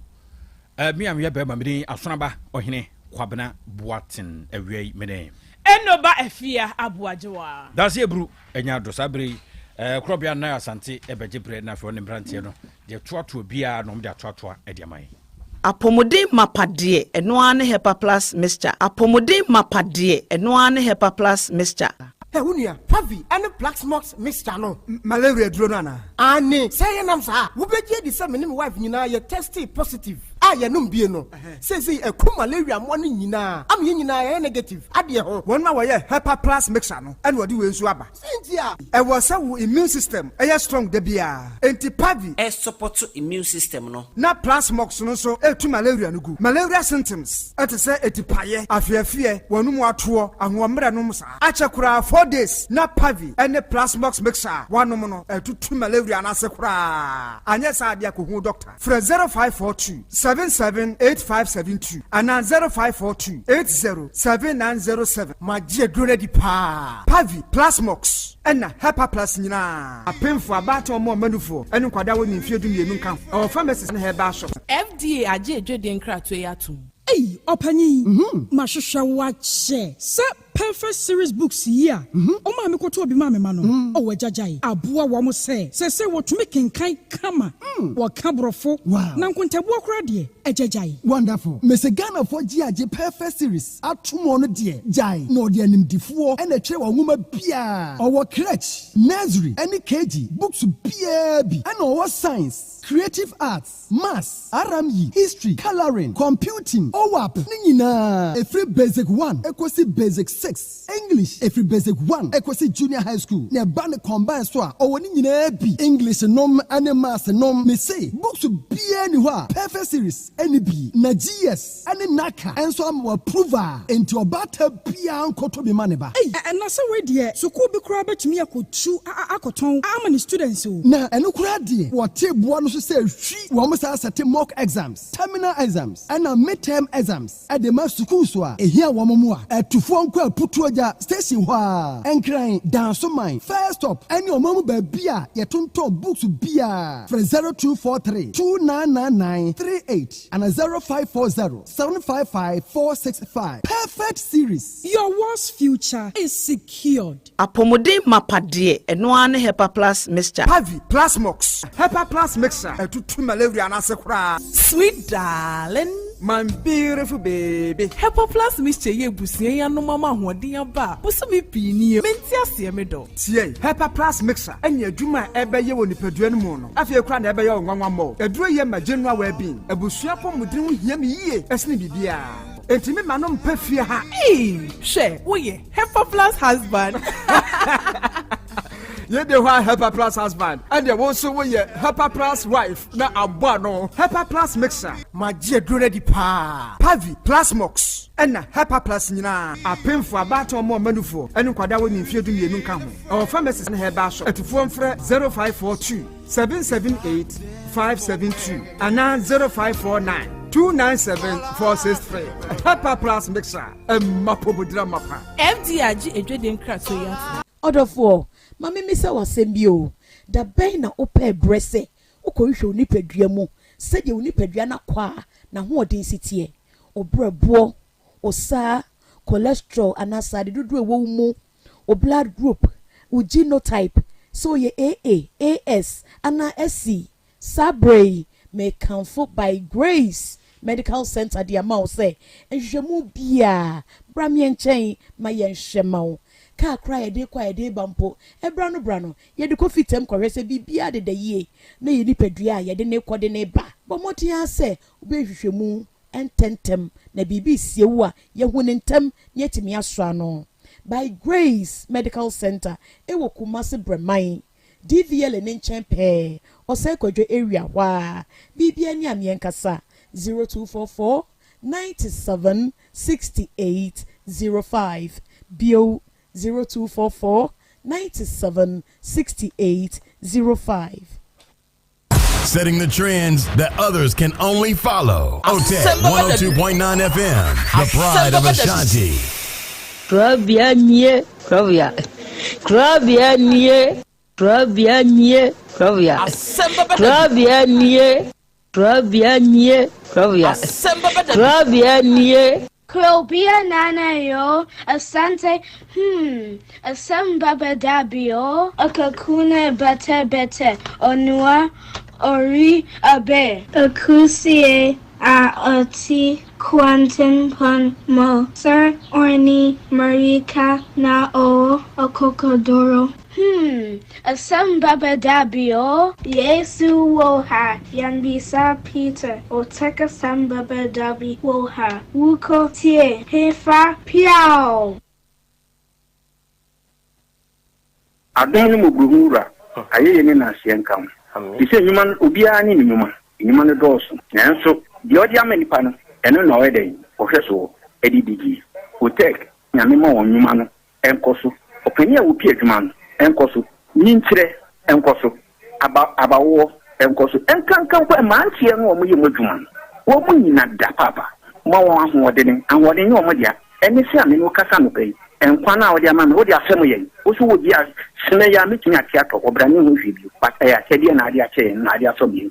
Speaker 2: eh, me a meyɛ bɛrima, mede Asonaba Ɔhene Kwabena Boaten, awia yi mene.
Speaker 1: Enoba Afia Aboagyewa.
Speaker 2: Danse Aburu anya ado saa berɛ yi, eh, Korɔbea Nnan Asante ɛbɛgye berɛ na afei ɔne mmeranteɛ no deɛ toatoa biara na wɔde atoatoa de ama yɛn.
Speaker 7: Apɔmuden mapa deɛ, ɛno ara ne Hepa Plus Mixture. Apɔmuden mapa deɛ, ɛno ara ne Hepa Plus Mixture.
Speaker 8: Hɛ, wo nua, Pavi ne Plaxmox mixture no,
Speaker 9: malaria aduro no anaa?
Speaker 8: Aane, sɛ ɛyɛ nam saa a, wobɛgye adi sɛ me ne me wife nyinaa yɛ testee positive a yɛnom bie no. Seesei ɛku malaria mmoa no nyinaa ama yɛn nyinaa yɛayɛ negative adeɛ ho.
Speaker 9: Wɔn a wɔyɛ Hepa Plus mixture no na wɔde wei nso aba.
Speaker 8: Sɛ nti a.
Speaker 9: Ɛwɔ sɛ wo immune system yɛ strong da biara. Enti Pavi.
Speaker 10: Ɛsupɔto immune system no.
Speaker 9: Na Plasmox no nso ɛtu malaria no gu. Malaria symptoms te sɛ atipaeɛ, afeafeɛ, w'anum atoɔ, ahoɔmmerɛ nom saa. Akyɛ koraa 4 days na Pavi ne Plasmox mixture a woanom no atutu malaria no ase koraa. Anyɛ saa adeɛ a kɔhu doctor. Frɛ 0542 778572 anaa 0542 80 7907. Magye aduro no adi paa. Pavi, Plasmox ɛna Hepa Plus nyinaa. Apemfo, abaatan, ɔmo ɔmanufoɔ ɛne nkwadaa a wɔnni mfeɛ 12 nka ho. Ɛwɔ pharmacies ne herbal shops.
Speaker 11: FDA agye adwadie nkratoɔ yi atom.
Speaker 12: Ei, ɔpanyin, mahwehwɛ wo akyɛ sɛ Perfect Series books yi a ɔmaa me kɔtɔɔ bi maa me ma no, ɔwɔ agyagyae aboa wɔn sɛ seesei wɔtumi kenkan kama, wɔka Borɔfo, na nkontabuo koraa deɛ, agyagyae.
Speaker 13: Wonderful. Mese Ghanafoɔ gye agye Perfect Series atom ɔno deɛ gyae na ɔde animdifoɔ ɛna ɛtwerɛ wɔn nwoma biara. Ɔwɔ crèche, nursery ɛne KG books biara bi ɛna ɔwɔ science, creative arts, maths, RME, history, colouring, computing, OWAP ne nyinaa ɛfiri basic 1 ɛkɔsi basic 6, English ɛfiri basic 1 ɛkɔsi junior high school na ɛba ne combine so a ɔwɔ ne nyinaa bi, English nom ne maths nom. Mese books biara ni hɔ a Perfect Series ɛne bi na GS ɛne NaCCA ɛnso ama wɔ approve a enti ɔbaata biara nkɔtɔ bi ma ne ba.
Speaker 12: Ei, na sɛ wei deɛ, sukuu bi koraa bɛtumi akɔtu akɔtɔn ama ne students o.
Speaker 13: Na ɛno koraa deɛ, wɔte boa no so sɛ hwi wɔn saa sɛte mock exams, terminal exams ɛna midterm exams ɛde ma sukuu so a ehia wɔn mu a ɛtufoɔ nkɔ Aputuogya station hɔ a Nkran, Dansoman, First Stop ɛne ɔman mu baabi a yɛtontɔn books biara. Frɛ 0243 2999 38 ana 0540 755 465. Perfect Series.
Speaker 12: Your world's future is secured.
Speaker 7: Apɔmuden mapa deɛ, ɛno ara ne Hepa Plus Mixture.
Speaker 9: Pavi, Plasmox, Hepa Plus mixture ɛtutu malaria no ase koraa.
Speaker 11: Sweet darling.
Speaker 9: My beautiful baby.
Speaker 11: Hepa Plus Mixture yɛ abusua yi anom ama ahoɔden aba a bosome pii nie. Mente aseɛ me dɔ.
Speaker 9: Tie, Hepa Plus mixture ɛne adwuma a ɛbɛyɛ wɔ nipadua no mu no afei koraa na ɛbɛyɛ wo nwanwa mmɔ. Aduro yɛ ma general well-being. Abusua pɔmuden ho hia me yie ɛsene biribiara. Enti me ma no mpɛ fie ha.
Speaker 11: Eii hwɛ woyɛ Hepa plus husband.
Speaker 9: Yei de hɔ a Hepa plus husband ɛneɛ wo nso woyɛ Hepa plus wife na abɔ ano. Hepa plus mixer. Magye aduro no adi paa. Pavi, Plasmox ɛna Hepa plus nyinaa. Apemfoɔ, abaatan ɔmo ɔma nufoɔ ɛne nkwadaa a wɔnni mfeɛ 12 nka ho. Ɛwɔ pharmacies ne herbal shop. Atufoɔ mfrɛ 0542 778 572 anaa 0549 297 463. Hepa plus mixer ɛma pomodira mapa.
Speaker 11: FDA agye adwadie nkratoɔ yi atom.
Speaker 7: Ɔdɔfoɔ, ma memmisa wo asɛm bi o, da bɛn na wopɛɛ berɛ sɛ wokɔhwehwɛ wo nipadua mu sɛdeɛ wo nipadua no akwaa n'ahoɔden si teɛ, wo berɛboɔ, wo saa, cholesterol anaa sradeɛ dodoɔ a ɛwɔ wo mu, wo blood group, wo genotype, sɛ woyɛ AA, AS anaa SC? Saa berɛ yi, mekamfo By Grace Medical Center de ama wo sɛ nhwehwɛmu biara, bra me nkyɛn ma yɛnhwɛ ma wo. Kaa koraa a yɛde rekɔ a yɛde reba mpo, ɛberɛ ano berɛ ano, yɛde kɔ fitam kɔhwɛ sɛ biribiara deda yie na yɛn nipadua a yɛde no rekɔ de no reba. Bɔ mmɔden ara sɛ wobɛyɛ nhwehwɛmu ntɛmntɛm na biribi resie wo a, yɛahu no ntɛm na yɛatumi asɔ ano. By Grace Medical Center wɔ Kumasi Brɛman, DVLA no nkyɛn pɛɛ, Ɔsɛe Kwadwo area hɔ ara. Biribiara ni a meɛnkasa, 0244 97 68 05, bio 0244 97 68 05.
Speaker 14: Setting the trends that others can only follow. OTEC 102.9 FM, the pride of Ashanti.
Speaker 15: Korabea nie, korabea, korabea nie, korabea nie, korabea, korabea nie, korabea nie, korabea, korabea nie.
Speaker 16: Krobea Nana yo, Asante hmm, asɛm ba bɛda bi o. Akakuna bɛtɛ bɛtɛ, Onua ori abe. Akusie a ɔte kwantempɔn mu. Sir Orni Marika na ɔwɔ akokoduro. Hmm, asɛm ba bɛda bi o. Yesu wɔ ha, yɛmmisa Peter, Otec asɛm ba bɛda bi wɔ ha, wokɔ tie hefa piaw!
Speaker 17: Adom ne mmɔborɔhunu Wura, ayɛyie ne nnaseɛ nka wo. Te sɛ nnwuma no, obiara ne ne nnwuma. Nnwuma no dɔɔso, nanso deɛ ɔde ama nnipa no, ɛno na ɔyɛ dɛn? Ɔhwɛ soɔ de di die. Otec, Nyame ma wɔn nnwuma no nkɔ so. Ɔpanin a ɔpi adwuma no nkɔ so. Nyinkyerɛ nkɔ so. Aba abawoɔ nkɔ so. Nkanka mpo mmeranteɛ no a wɔyɛ mu adwuma no, wɔn nyina da paapa. Ma wɔn ahoɔdene. Ahoɔden nyɛ wɔn dea. Ɛne sɛ a me ne wo kasa anɔpa yi, nkwa no a wode ama me, wode afɛm yɛn. Wo nso wɔ bi a, sene yi ara mɛtumi ate atɔ hɔ, bra menhu hwee bio. But ɛyɛ akyɛdeɛ na ade akyɛ yɛn, na ade asɔ yɛn.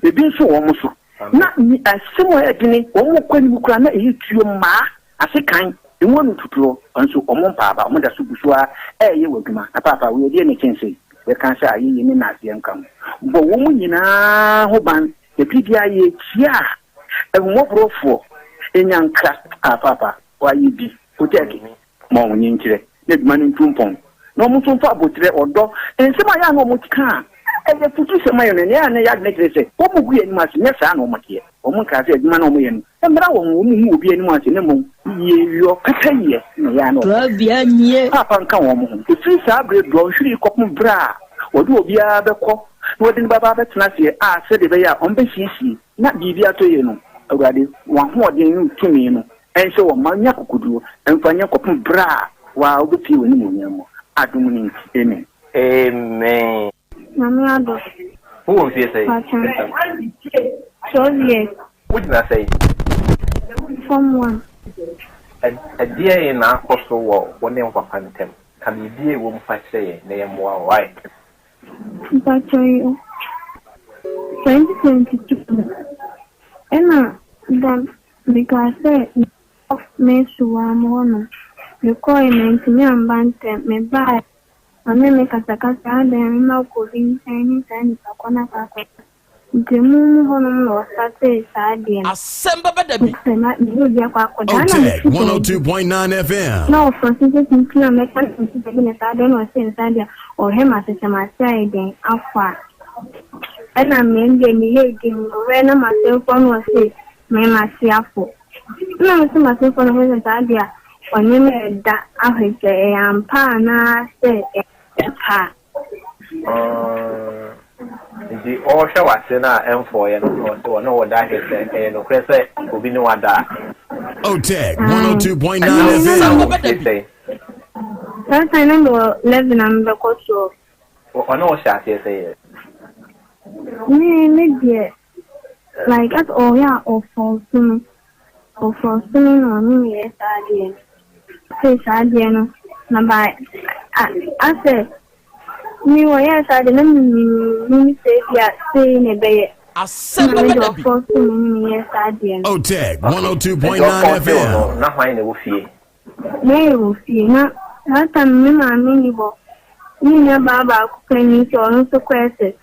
Speaker 17: Ebi nso wɔ wɔn so. Na asɛm a ɛyɛ dene, wɔn kɔ anim koraa na ɛyɛ tuo mmaa. Ase kan, emu ano tutuɔ, nso wɔn mpaa aba, wɔn da so gu so ara reyɛ wɔ adwuma. Na paapa, wei ɛdeɛn na ɛkyɛn sei? Yɛka sɛ ayeyie ne nnaseɛ nka ho. Bɔ wɔn nyinaa ho ban, na biribiara yɛkyia a, ahummɔborɔfoɔ nya nkra. Ah, paapa, woayɛ bi. Wotɛɛke. Ma wɔn nkyerɛ na adwuma no ntu mpɔn, na wɔn nso mfa aboterɛ, ɔdɔ, nsɛm a ɛyɛ a na wɔka a ɛyɛ afutusɛm ma yɛn no, ɛnna ɛyɛ a na yɛn adwene kyerɛ sɛ wɔgu yɛn anim ase. Nyɛ saa na wɔteɛ. Wɔnkaa sɛ adwuma no a wɔyɛ no mmra wɔn ho, wɔnhu obi anim ase, na mmom yieyɔ, pɛpɛyɛ na ɛyɛ a na wɔpɛ. Paapa nka wɔn ho. Ɛfiri saa berɛ dɔnhwere yi kɔpem berɛ a wɔde obiara bɛkɔ na wɔde no bɛba abɛtena aseɛ a sɛdeɛ ɛbɛyɛ a wɔbɛsiesie na biribi atɔ yie no, Awurade, w'ahoɔden ne wo tumi no Ɛnsɛ wɔn mma nya akokoduro mfa nyɛ kɔpem berɛ a wo ara wobɛpue w'animuonyam mu, adom no nti, amen.
Speaker 18: Amen.
Speaker 19: Nyame adom.
Speaker 18: Wo wɔ mfie sɛn?
Speaker 19: Pakyɛ, 12 years.
Speaker 18: Wo gyina sɛn?
Speaker 19: Form one.
Speaker 18: Ɛdeɛn na akɔ so wɔ wo ne wo papa ntam? Ka biribi a ɛwɔ mu fa kyerɛ yɛn na yɛmmoa wo, wai?
Speaker 19: Mpakyɛ yo, 2022 no, ɛna da Mekaa sɛ mekɔ Mesuwa mo hɔ nom. Mekɔɔe mantumi amba ntɛm. Mebaeɛ ɔne me kasakasa adɛn a mema wokɔ obi nkyɛn ne saa nipa kɔ no akɔ akɔsa. Nti emu mu hɔ nom na ɔstartee saa adeɛ no.
Speaker 3: Asɛm bɛba da bi.
Speaker 19: Sɛ na mene obi akɔ akɔda na
Speaker 14: OTEC
Speaker 19: mefi baabi
Speaker 14: 102.9 FM.
Speaker 19: na ɔfrɛ so sɛ nti na mɛka no nti baabi na saa adeɛ na ɔse nsa deɛ ɔhwɛ m'asekyɛ m'ase ayɛ dɛn afɔ a ɛna me deɛ meyɛ din ɔhwɛ na m'asɛmfoɔ no ɔse Me m'aseafo. Nna mese m'asefo no ho sɛ saa de a ɔne me reda ahwɛ sɛ ɛyɛ ampa anaasɛ ɛnyɛ ampa a.
Speaker 18: Nti ɔrehwɛ w'ase no a ɛmfɔeɛ no na ɔse ɔne wo da ahwɛ sɛ ɛyɛ nokorɛ sɛ obi ne wo ada a.
Speaker 14: Otec 102.9
Speaker 18: Ɛna
Speaker 14: FM.
Speaker 18: wɔ mfie sɛn?
Speaker 19: Saa time na mewɔ 11 a mebɛkɔ 12.
Speaker 18: Ɔne wo hyɛ aseɛ sɛ yɛ?
Speaker 19: Me me deɛ like as ɔyɛ a ɔfɔɔso me ɔfɔɔso me na ɔne me yɛ saa adeɛ no sei saa adeɛ no na ba asɛ me ɔyɛɛ saa adeɛ na me menim sɛ ebi a sei na ɛbɛyɛ
Speaker 3: Asɛm
Speaker 19: na me
Speaker 3: bɛba
Speaker 19: deɛ
Speaker 3: da bi.
Speaker 19: ɔfɔɔso me ne me yɛ saa adeɛ no.
Speaker 14: Otec
Speaker 18: Okay. Nti
Speaker 14: 102.9
Speaker 18: ɔfɔɔse wo no
Speaker 14: FM.
Speaker 18: na hwan na ɛwɔ fie?
Speaker 19: Mary wɔ fie na saa time no me maame nni hɔ. Me nua baa baako panyin nso ɔno nso kɔ SS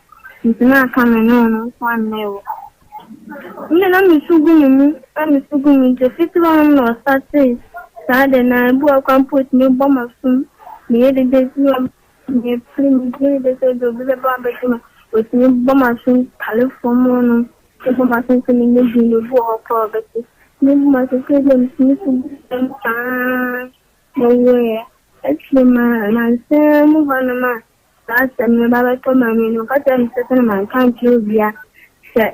Speaker 19: nti na aka me ne ɔno nko ara na ɛwɔ hɔ. Me deɛ na me su gu me mu na me su gu me mu nti efiti hɔ nom na ɔstartee saa de na ebi wɔ hɔ koraa mpo otumi bɔ m'asom meyɛ dede bi wɔ mepere meyɛ dede sɛ ebi obi bɛba abɛgye me otumi bɔ m'asom tale fam hɔ nom bɔ m'asom sɛ menyɛ dinn obi wɔ hɔ koraa a ɔbɛte. Mebu m'asom sɛ ebi a metumi su gu fam saa mewuiɛ. Akyiri ma nnansa mu hɔnom a saa asɛm no ba bɛtɔ m'ani no, ɔka kyerɛɛ me sɛ sɛnea manka ankyerɛ obiara sɛ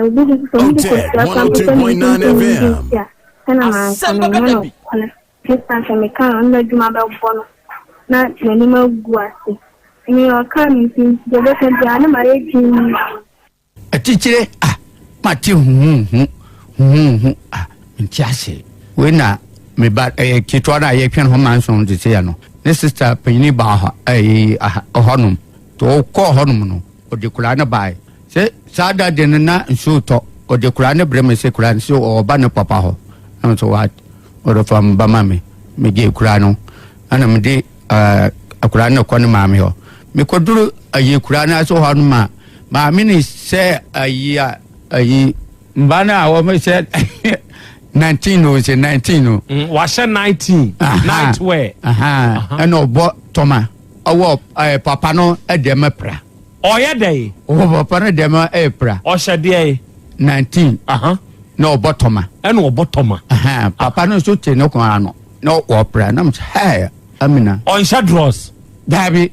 Speaker 19: obi de sɛ obi de
Speaker 14: Otec
Speaker 19: kosua koraa mpo sɛ
Speaker 14: 102.9
Speaker 19: mentontom ne
Speaker 14: FM.
Speaker 19: nti a, sɛnea manka
Speaker 3: Asɛm
Speaker 19: no
Speaker 3: bɛba
Speaker 19: menyɛ
Speaker 3: da bi.
Speaker 19: nokorɛ. Esiane sɛ mekaa no, ɔno n'adwuma bɛbɔ no na n'anim agu ase. Nea ɔkaa no nti, deɛ ɔbɛka biara na mayɛ dinn.
Speaker 20: Atitire a mate huhuuhu huhuuhu a mente ase. Wei na me ba ɛyɛ ketewa no a yɛtwɛn ho manson te sɛ no ne sista panyini baa hɔ ɛyi hɔnom nti ɔkɔɔ hɔnom no ɔde koraa no bae sɛ saa da de no na nsuo tɔ ɔde koraa no brɛ me sɛ koraa no sɛ ɔba ne papa hɔ na me sɛ wa ɔde fa me ba ma me megye koraa no ɛna mede akwadaa no kɔ ne maame hɔ mekɔduru ayi akwadaa no ase hɔ no ma maame ne sɛ ayi a ayi mba no a wɔn sɛ 19 o sɛ 19 o.
Speaker 21: Mm, wahyɛ 19 night wear.
Speaker 20: ɛna ɔbɔ tɔma ɔwɔ ɛɛ papa no ɛdeɛ mɛ pra.
Speaker 21: Ɔyɛ dɛ.
Speaker 20: Ɔwɔ papa no deɛ mɛ ɛyɛ pra.
Speaker 21: Ɔhyɛ deɛ.
Speaker 20: 19. Na ɔbɔ tɔma.
Speaker 21: Ɛna ɔbɔ tɔma.
Speaker 20: Papa no nso te ne kɔn ano na ɔpra na mo sɛ hɛɛ Amina.
Speaker 21: Ɔnhyɛ drɔs.
Speaker 20: Daabi.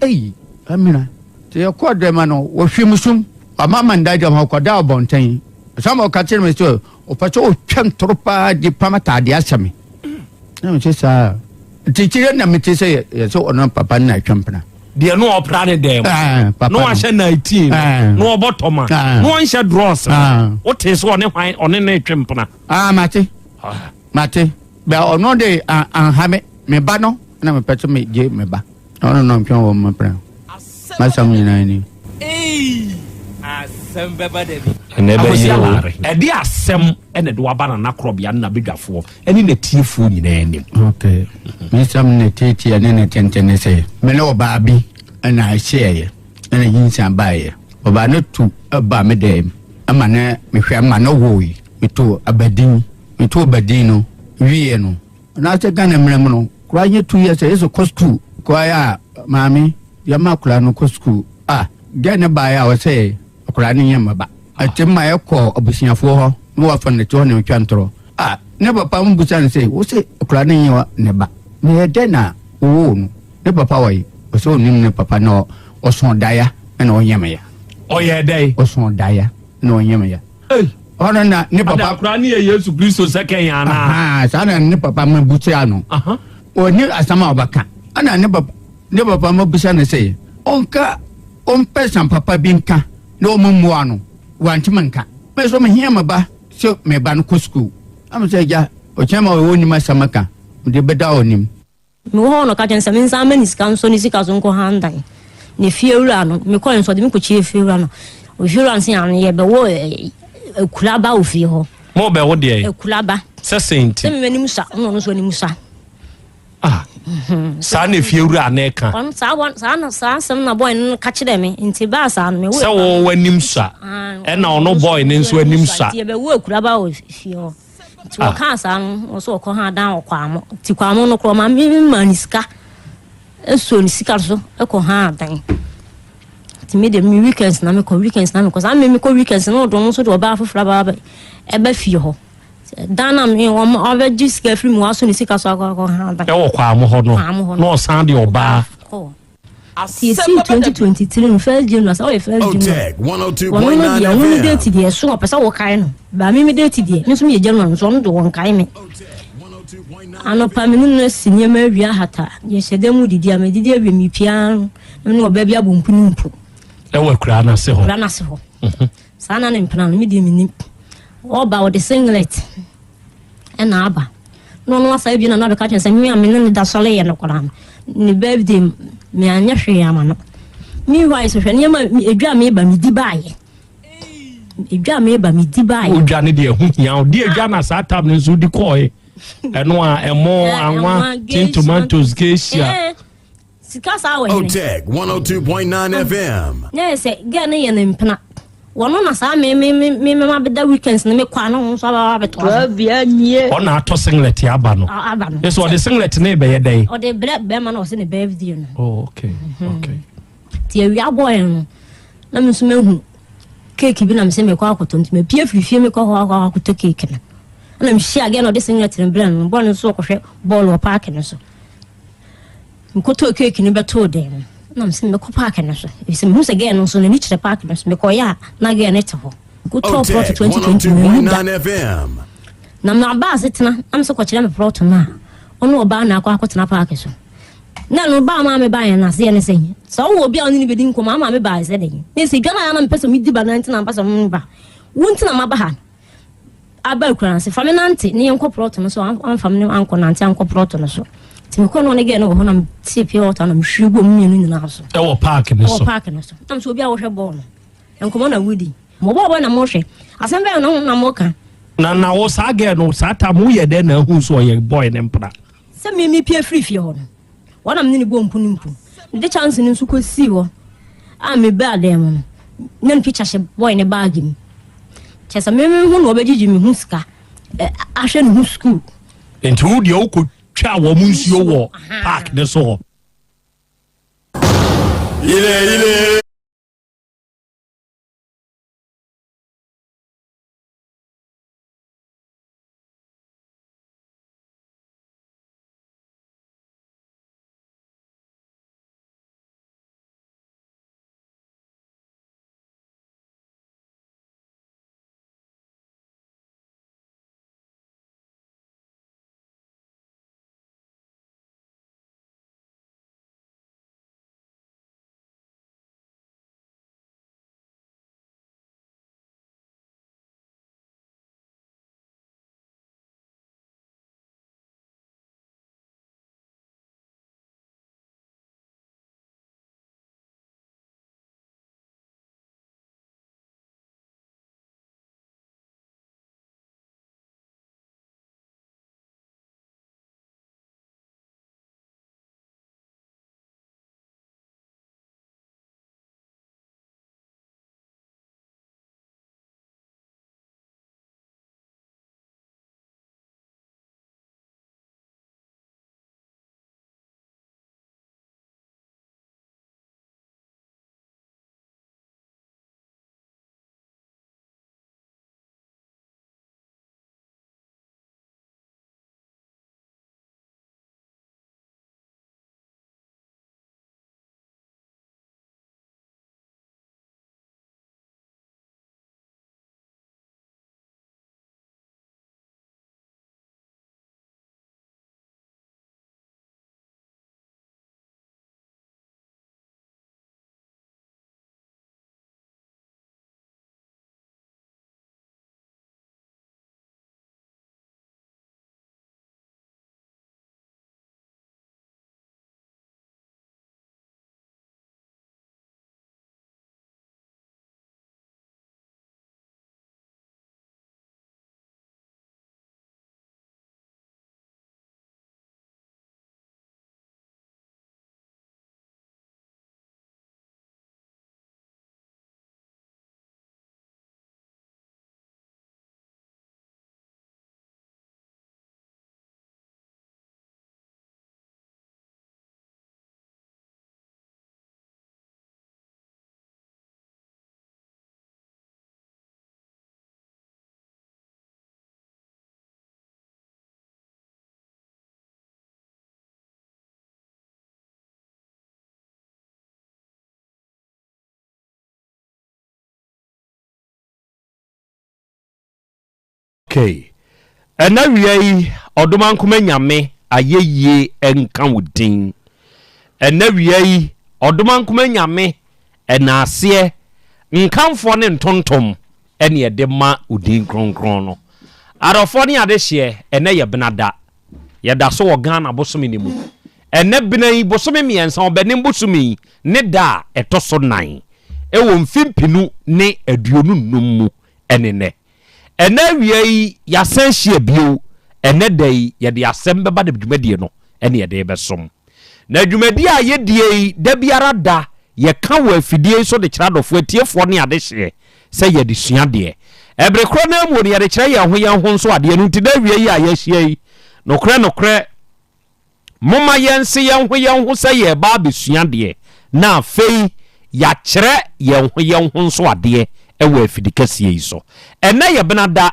Speaker 20: Ei! Amina. Te yɛkɔɔ dɛm no wɔhwɛ mu sum. Ɔma ma nda gyam hɔ kɔda ɔbɔnten. Ɔsan ma ɔka kyerɛ me sɛ ɔpɛ sɛ ɔtwa ntoro paa de pam ataadeɛ ahyɛ me. Na mese saa. Nti kyerɛ na mete sɛ yɛ sɛ ɔno papa no na atwa mpena.
Speaker 21: Deɛ no ɔpra ne dɛm.
Speaker 20: Papa
Speaker 21: no wahyɛ 19 no ɔbɔ tɔma no ɔnhyɛ drɔs no. Wote sɛ ɔne hwan ɔne ne twe mpena.
Speaker 20: Ah mate. Mate. Bɛ ɔno de anha me me ba no na mepɛ sɛ megye me ba. Na ɔno na ɔntwɛn wɔ mpena. Masɛm nyinaa ni.
Speaker 3: Eii asɛm bɛba da bi.
Speaker 21: Ɛnɛ bɛyɛ o. Ɛde asɛm ɛna ɛde waba Nana Korɔbea ne n'abadwafoɔ ɛne n'atiefoɔ nyinaa anim.
Speaker 20: Ok. Me nsɛm ne tietie ne ne tenten ne sɛ, me ne ɔbaa bi na ɛhyeɛeɛ ɛna nyinsɛn baeɛ. Ɔbaa no tu baa me dɛm ma ne mehwɛ ma no woe. Metoo abadin. Metoo abadin no wieɛ no, anaasɛ Ghana mmerɛ mu no, koraa nyɛ 2 years a yɛsɛ kɔ sukuu. Kɔeɛ a maame yɛma akwadaa no kɔ sukuu. Ah, gɛɛ no baeɛ a ɔsɛ akwadaa no nyɛ me ba. Ɛte ma yɛkɔ abusuafoɔ hɔ na wafa no te hɔ na ɔtwa ntorɔ. Ah, ne papa mo bisa no sɛ, wo se akwadaa no nyɛ ne ba, na ɛyɛ dɛn na wowoo no? Ne papa wɔ he? Ɔsɛ ɔnim ne papa na ɔsõ daeɛ na ɔnyɛ me ya.
Speaker 21: Ɔyɛɛ dɛn?
Speaker 20: Ɔsõ daeɛ na ɔnyɛ me ya.
Speaker 21: Ei!
Speaker 20: Ɔno na ne papa.
Speaker 21: Ada akwadaa no yɛ Yesu Kristo sɛkɛn anaa?
Speaker 20: Ahaa, saa na ne papa ma busa no. Ɔnni asɛm a ɔbɛka. Ɛna ne papa ne papa ma bisa no sɛ ɔnka ɔmpɛ sɛm papa bi nka na ɔmo mmoa no. Wantumi nka. Me nso mehia me ba sɛ me ba no kɔ sukuu. Na me sɛ agya, ɔkyɛn ma ɔnim asɛm ka, mede bɛda ɔnim.
Speaker 15: Mewɔ hɔ na ɔka kyerɛ me sɛ mensan mma ne sika nsɔ ne sika so nkɔ han dan. Na efiewura no, mekɔe nso ɔde me kɔkyia efiewura no. Efiewura no sɛ ano yɛbɛwɔ akuraba wɔ fie hɔ.
Speaker 21: Mo bɛwo deɛ?
Speaker 15: Akuraba.
Speaker 21: Sɛ sɛn nti?
Speaker 15: Sɛ me m'anim sa, ɛna ɔno nso anim sa.
Speaker 21: Ah, saa na efiewura no ɛka.
Speaker 15: Ɔno saa wɔ saa na saa asɛm na boy no ka kyerɛ me nti baa saa no mewo.
Speaker 21: Sɛ wo w'anim sa, ɛna ɔno boy no nso anim sa.
Speaker 15: Nti yɛbɛwo akuraba wɔ fie hɔ. Nti ah. wɔkaa saa no, wɔ so wɔkɔ ha dan wɔ Kwamo. Nti Kwamo no korɔ maame bi maa ne sika. Ɛsuo ne sika so ɛkɔ ha dan. Nti me de me weekends na mekɔ weekends na mekɔ. Saa me mekɔ weekends na ɔdɔn nso de ɔbaa foforɔ aba ɛba fie hɔ. Dan na me wɔn ɔbɛgye sika firi mu waso ne sika so akɔ akɔ ha dan.
Speaker 21: Ɛwɔ Kwamo hɔ no
Speaker 15: Kwamo hɔ no.
Speaker 21: na ɔsan de ɔbaa.
Speaker 15: Kɔ. Ti esi 2023 no first January sɛ ɔyɛ first January.
Speaker 14: Otec
Speaker 15: Wɔn no
Speaker 14: 102.9
Speaker 15: deɛ ɔno ne
Speaker 14: FM.
Speaker 15: date deɛ ɛso ɔpɛ sɛ wɔkae no. Ba me me date deɛ me nso meyɛ January nso ɔno de wɔnkae me. Anɔpa me ne no asi nneɛma awie ahata yɛhyɛ dan mu didi a medidi awie mepia no na me ne ɔbaa bi abɔ mpu ne mpu.
Speaker 21: Ɛwɔ akuraa no ase hɔ.
Speaker 15: Akuraa no ase hɔ. Saa na ne mpena no, me deɛ mennim. Ɔba ɔde singlet ɛna aba. Na ɔno asa abie na na abɛka kyerɛ sɛ me a me ne ne da sɔre yɛ no koraa no, ne birthday me anyɛ hwee ama no. Meanwhile so hwɛ nneɛma edwa a meba medi baayɛ. Edwa a meba medi baayɛ.
Speaker 21: Odwa ne deɛ ɛho hia wo. Deɛ edwa na saa tam no nso di kɔɔe. Ɛno a ɛmo, anwa, tin tomatoes, geisha.
Speaker 15: Sika saa wɔ hene.
Speaker 14: Otec 102.9 FM.
Speaker 15: Na yɛ sɛ girl no yɛ ne mpena. Wɔno na saa me me me me ma bɛda weekends no me kɔ a na ɔno nso aba abɛtoa so.
Speaker 21: Ɔna atɔ singlet aba no.
Speaker 15: Aba no.
Speaker 21: Ɛsɛ ɔde singlet no bɛyɛ dɛn?
Speaker 15: Ɔde brɛ bɛrima na ɔsɛ ne birthday no.
Speaker 21: Oh, okay. Okay.
Speaker 15: Ti awia bɔɔɛ no na me nso mahu keeki bi na me sɛ mekɔ akɔtɔ nti mapie firi fie mekɔ hɔ akɔ akɔtɔ keeki no. Ɛna mehyia girl na ɔde singlet no brɛ no bɔɔl no nso ɔkɔhwɛ bɔɔl wɔ paaki no so. Mekɔtɔɔ keeki no bɛtoo dan mu na mese mɛkɔ paake no so efisɛ mehu sɛ gɛɛ no nso n'ani kyerɛ paake no so. Mekɔeɛ a na gɛɛ no te hɔ. Mekɔtɔɔ prɔto
Speaker 14: Otec
Speaker 15: 2020 manhu da.
Speaker 14: 102.9 FM.
Speaker 15: Na maba asetena na mesɛ kɔkyerɛ me prɔto no a ɔne ɔbaa na akɔ akɔtena paake so. Na ɛno baa maa mebaeɛ no aseɛ ne sɛ sɛ wowɔ obi a ɔne no bɛdi nkɔmmɔ ama mebaeɛ sɛ dɛn na ɛsɛ dwa no a na mepɛ sɛ medi ba no nti na mpɛ sɛ meba wo nti na maba ha. Aba akura no se, Fa me nante na yɛnkɔ prɔto no so. Amfa me ankɔ nante ankɔ prɔto no so. Nti mekɔɔ na ɔne gɛɛ no wɔ hɔ na metee pure water na mehwie guu ɔmo mmienu nyinaa so.
Speaker 21: Ɛwɔ paaki no so.
Speaker 15: Ɛwɔ paaki no so. Na mesɛ obi a wɔhwɛ bɔɔl no, nkɔmmɔ na wodi. Mo bɔɔl bɔ na mohwɛ. Asɛm bɛn na na moka?
Speaker 21: Na na wo saa gɛɛ no saa tam woyɛ dɛn na ahu sɛ ɔyɛ bɔɔl ne mpena?
Speaker 15: Sɛ me mepie firi fie hɔ no, Wɔn na me ne no bɔɔ mpu ne mpu. Mede kyɛnse no nso kɔsii hɔ a mebaa dan mu no, na ne picture hyɛ boy ne baage mu. Kyerɛ sɛ me me ho na ɔbɛgyegye me ho sika ahwɛ ne ho sukuu.
Speaker 21: Nti wo deɛ wokɔtwaa wɔn nsuo wɔ park ne so hɔ?
Speaker 14: Ile ile.
Speaker 21: Okay. Ɛna wia yi, Ɔdomankoma Nyame ayɛyie nka wo din. Ɛna wia yi, Ɔdomankoma Nyame ɛnaaseɛ, nkamfoɔ ne ntontom ɛne ɛde ma wo din kronkron no. Adɔfoɔ ne adehyeɛ, ɛnɛ yɛ benada. Yɛda so wɔ Ghana bosome no mu. Ɛnɛ bena yi, bosome mmiɛnsa, Ɔbɛnem bosome yi ne da a ɛtɔ so nan ɛwɔ mfe mpenu ne 25 mu ɛne nɛ. Ɛnnɛ awia yi, yɛasan ahyia bio. Ɛnnɛ da yi, yɛde asɛm bɛba na dwumadie no ne yɛde rebɛsom. Na dwumadie a yɛdie yi, da biara da, yɛka wɔ afidie yi so de kyerɛ adɔfoɔ, atiefoɔ ne adehyeɛ sɛ yɛde sua adeɛ. Ɛbere korɔ no ara mu no, yɛde kyerɛ yɛn ho yɛn ho nso adeɛ. Ɛno nti, da awia yi a yɛahyia yi, nokorɛ nokorɛ, Momma yɛnse yɛn ho yɛn ho sɛ yɛreba abɛsua adeɛ, na afei yɛakyerɛ yɛn ho yɛn ho nso adeɛ wɔ afidikɛseɛ yi so. Ɛnnɛ yɛ Benada.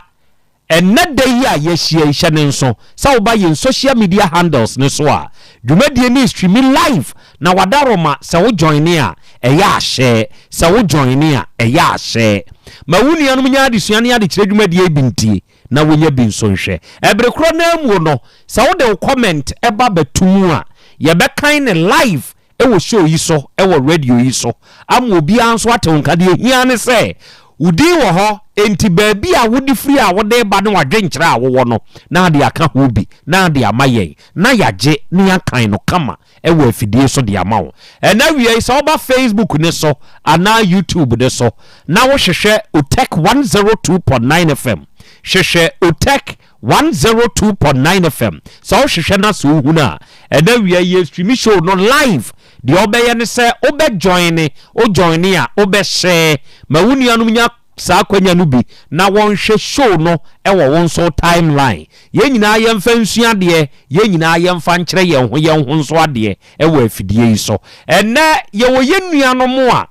Speaker 21: Ɛnnɛ da yi a yɛahyia yi, hyɛ no nso sɛ woba yɛn social media handles no so a, dwumadie no restreami live, na wadaroma sɛ wo joine a, ɛyɛ ahyɛ, sɛ wo joine a, ɛyɛ ahyɛ. Ma wo nuanom nya adesua ne adekyerɛ dwumadie yi bi ntie. na wonya bi nso nhwɛ. Ɛbere korɔ no ara mu no, sɛ wode wo comment ba bɛto mu a, yɛbɛkan no live wɔ show yi so wɔ radio yi so ama obiara nso ate wo nka. Deɛ ɛhia ara ne sɛ wo din wɔ hɔ, enti baabi a wode firi a wode reba ne w'adwenkyerɛ a wowɔ no, na ade aka ho bi na ade ama yɛn na yɛagye na yɛakan no kama wɔ afidie so de ama wo. Ɛna awia yi sɛ woba Facebook ne so anaa YouTube ne so na wohwehwɛ Otec 102.9 FM, hwehwɛ Otec 102.9 FM, sɛ wohwehwɛ na sɛ wohunu a, ɛna awia yi yɛ stream show no live. Deɛ wobɛyɛ ne sɛ wobɛ joine, wo joine a wobɛ share ma wo nuanom nya saa akwanya no bi na wɔnhwɛ show no wɔ wo nso wo timeline. Yɛn nyinaa yɛmfa nsua adeɛ, yɛn nyinaa yɛmfa nkyerɛ yɛn ho yɛn ho nso adeɛ wɔ afidie yi so. Ɛnnɛ yɛwɔ yɛn nuanom a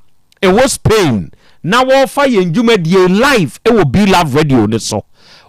Speaker 21: ɛwɔ Spain na wɔrefa yɛn dwumadie yi live wɔ Be Love Radio no so.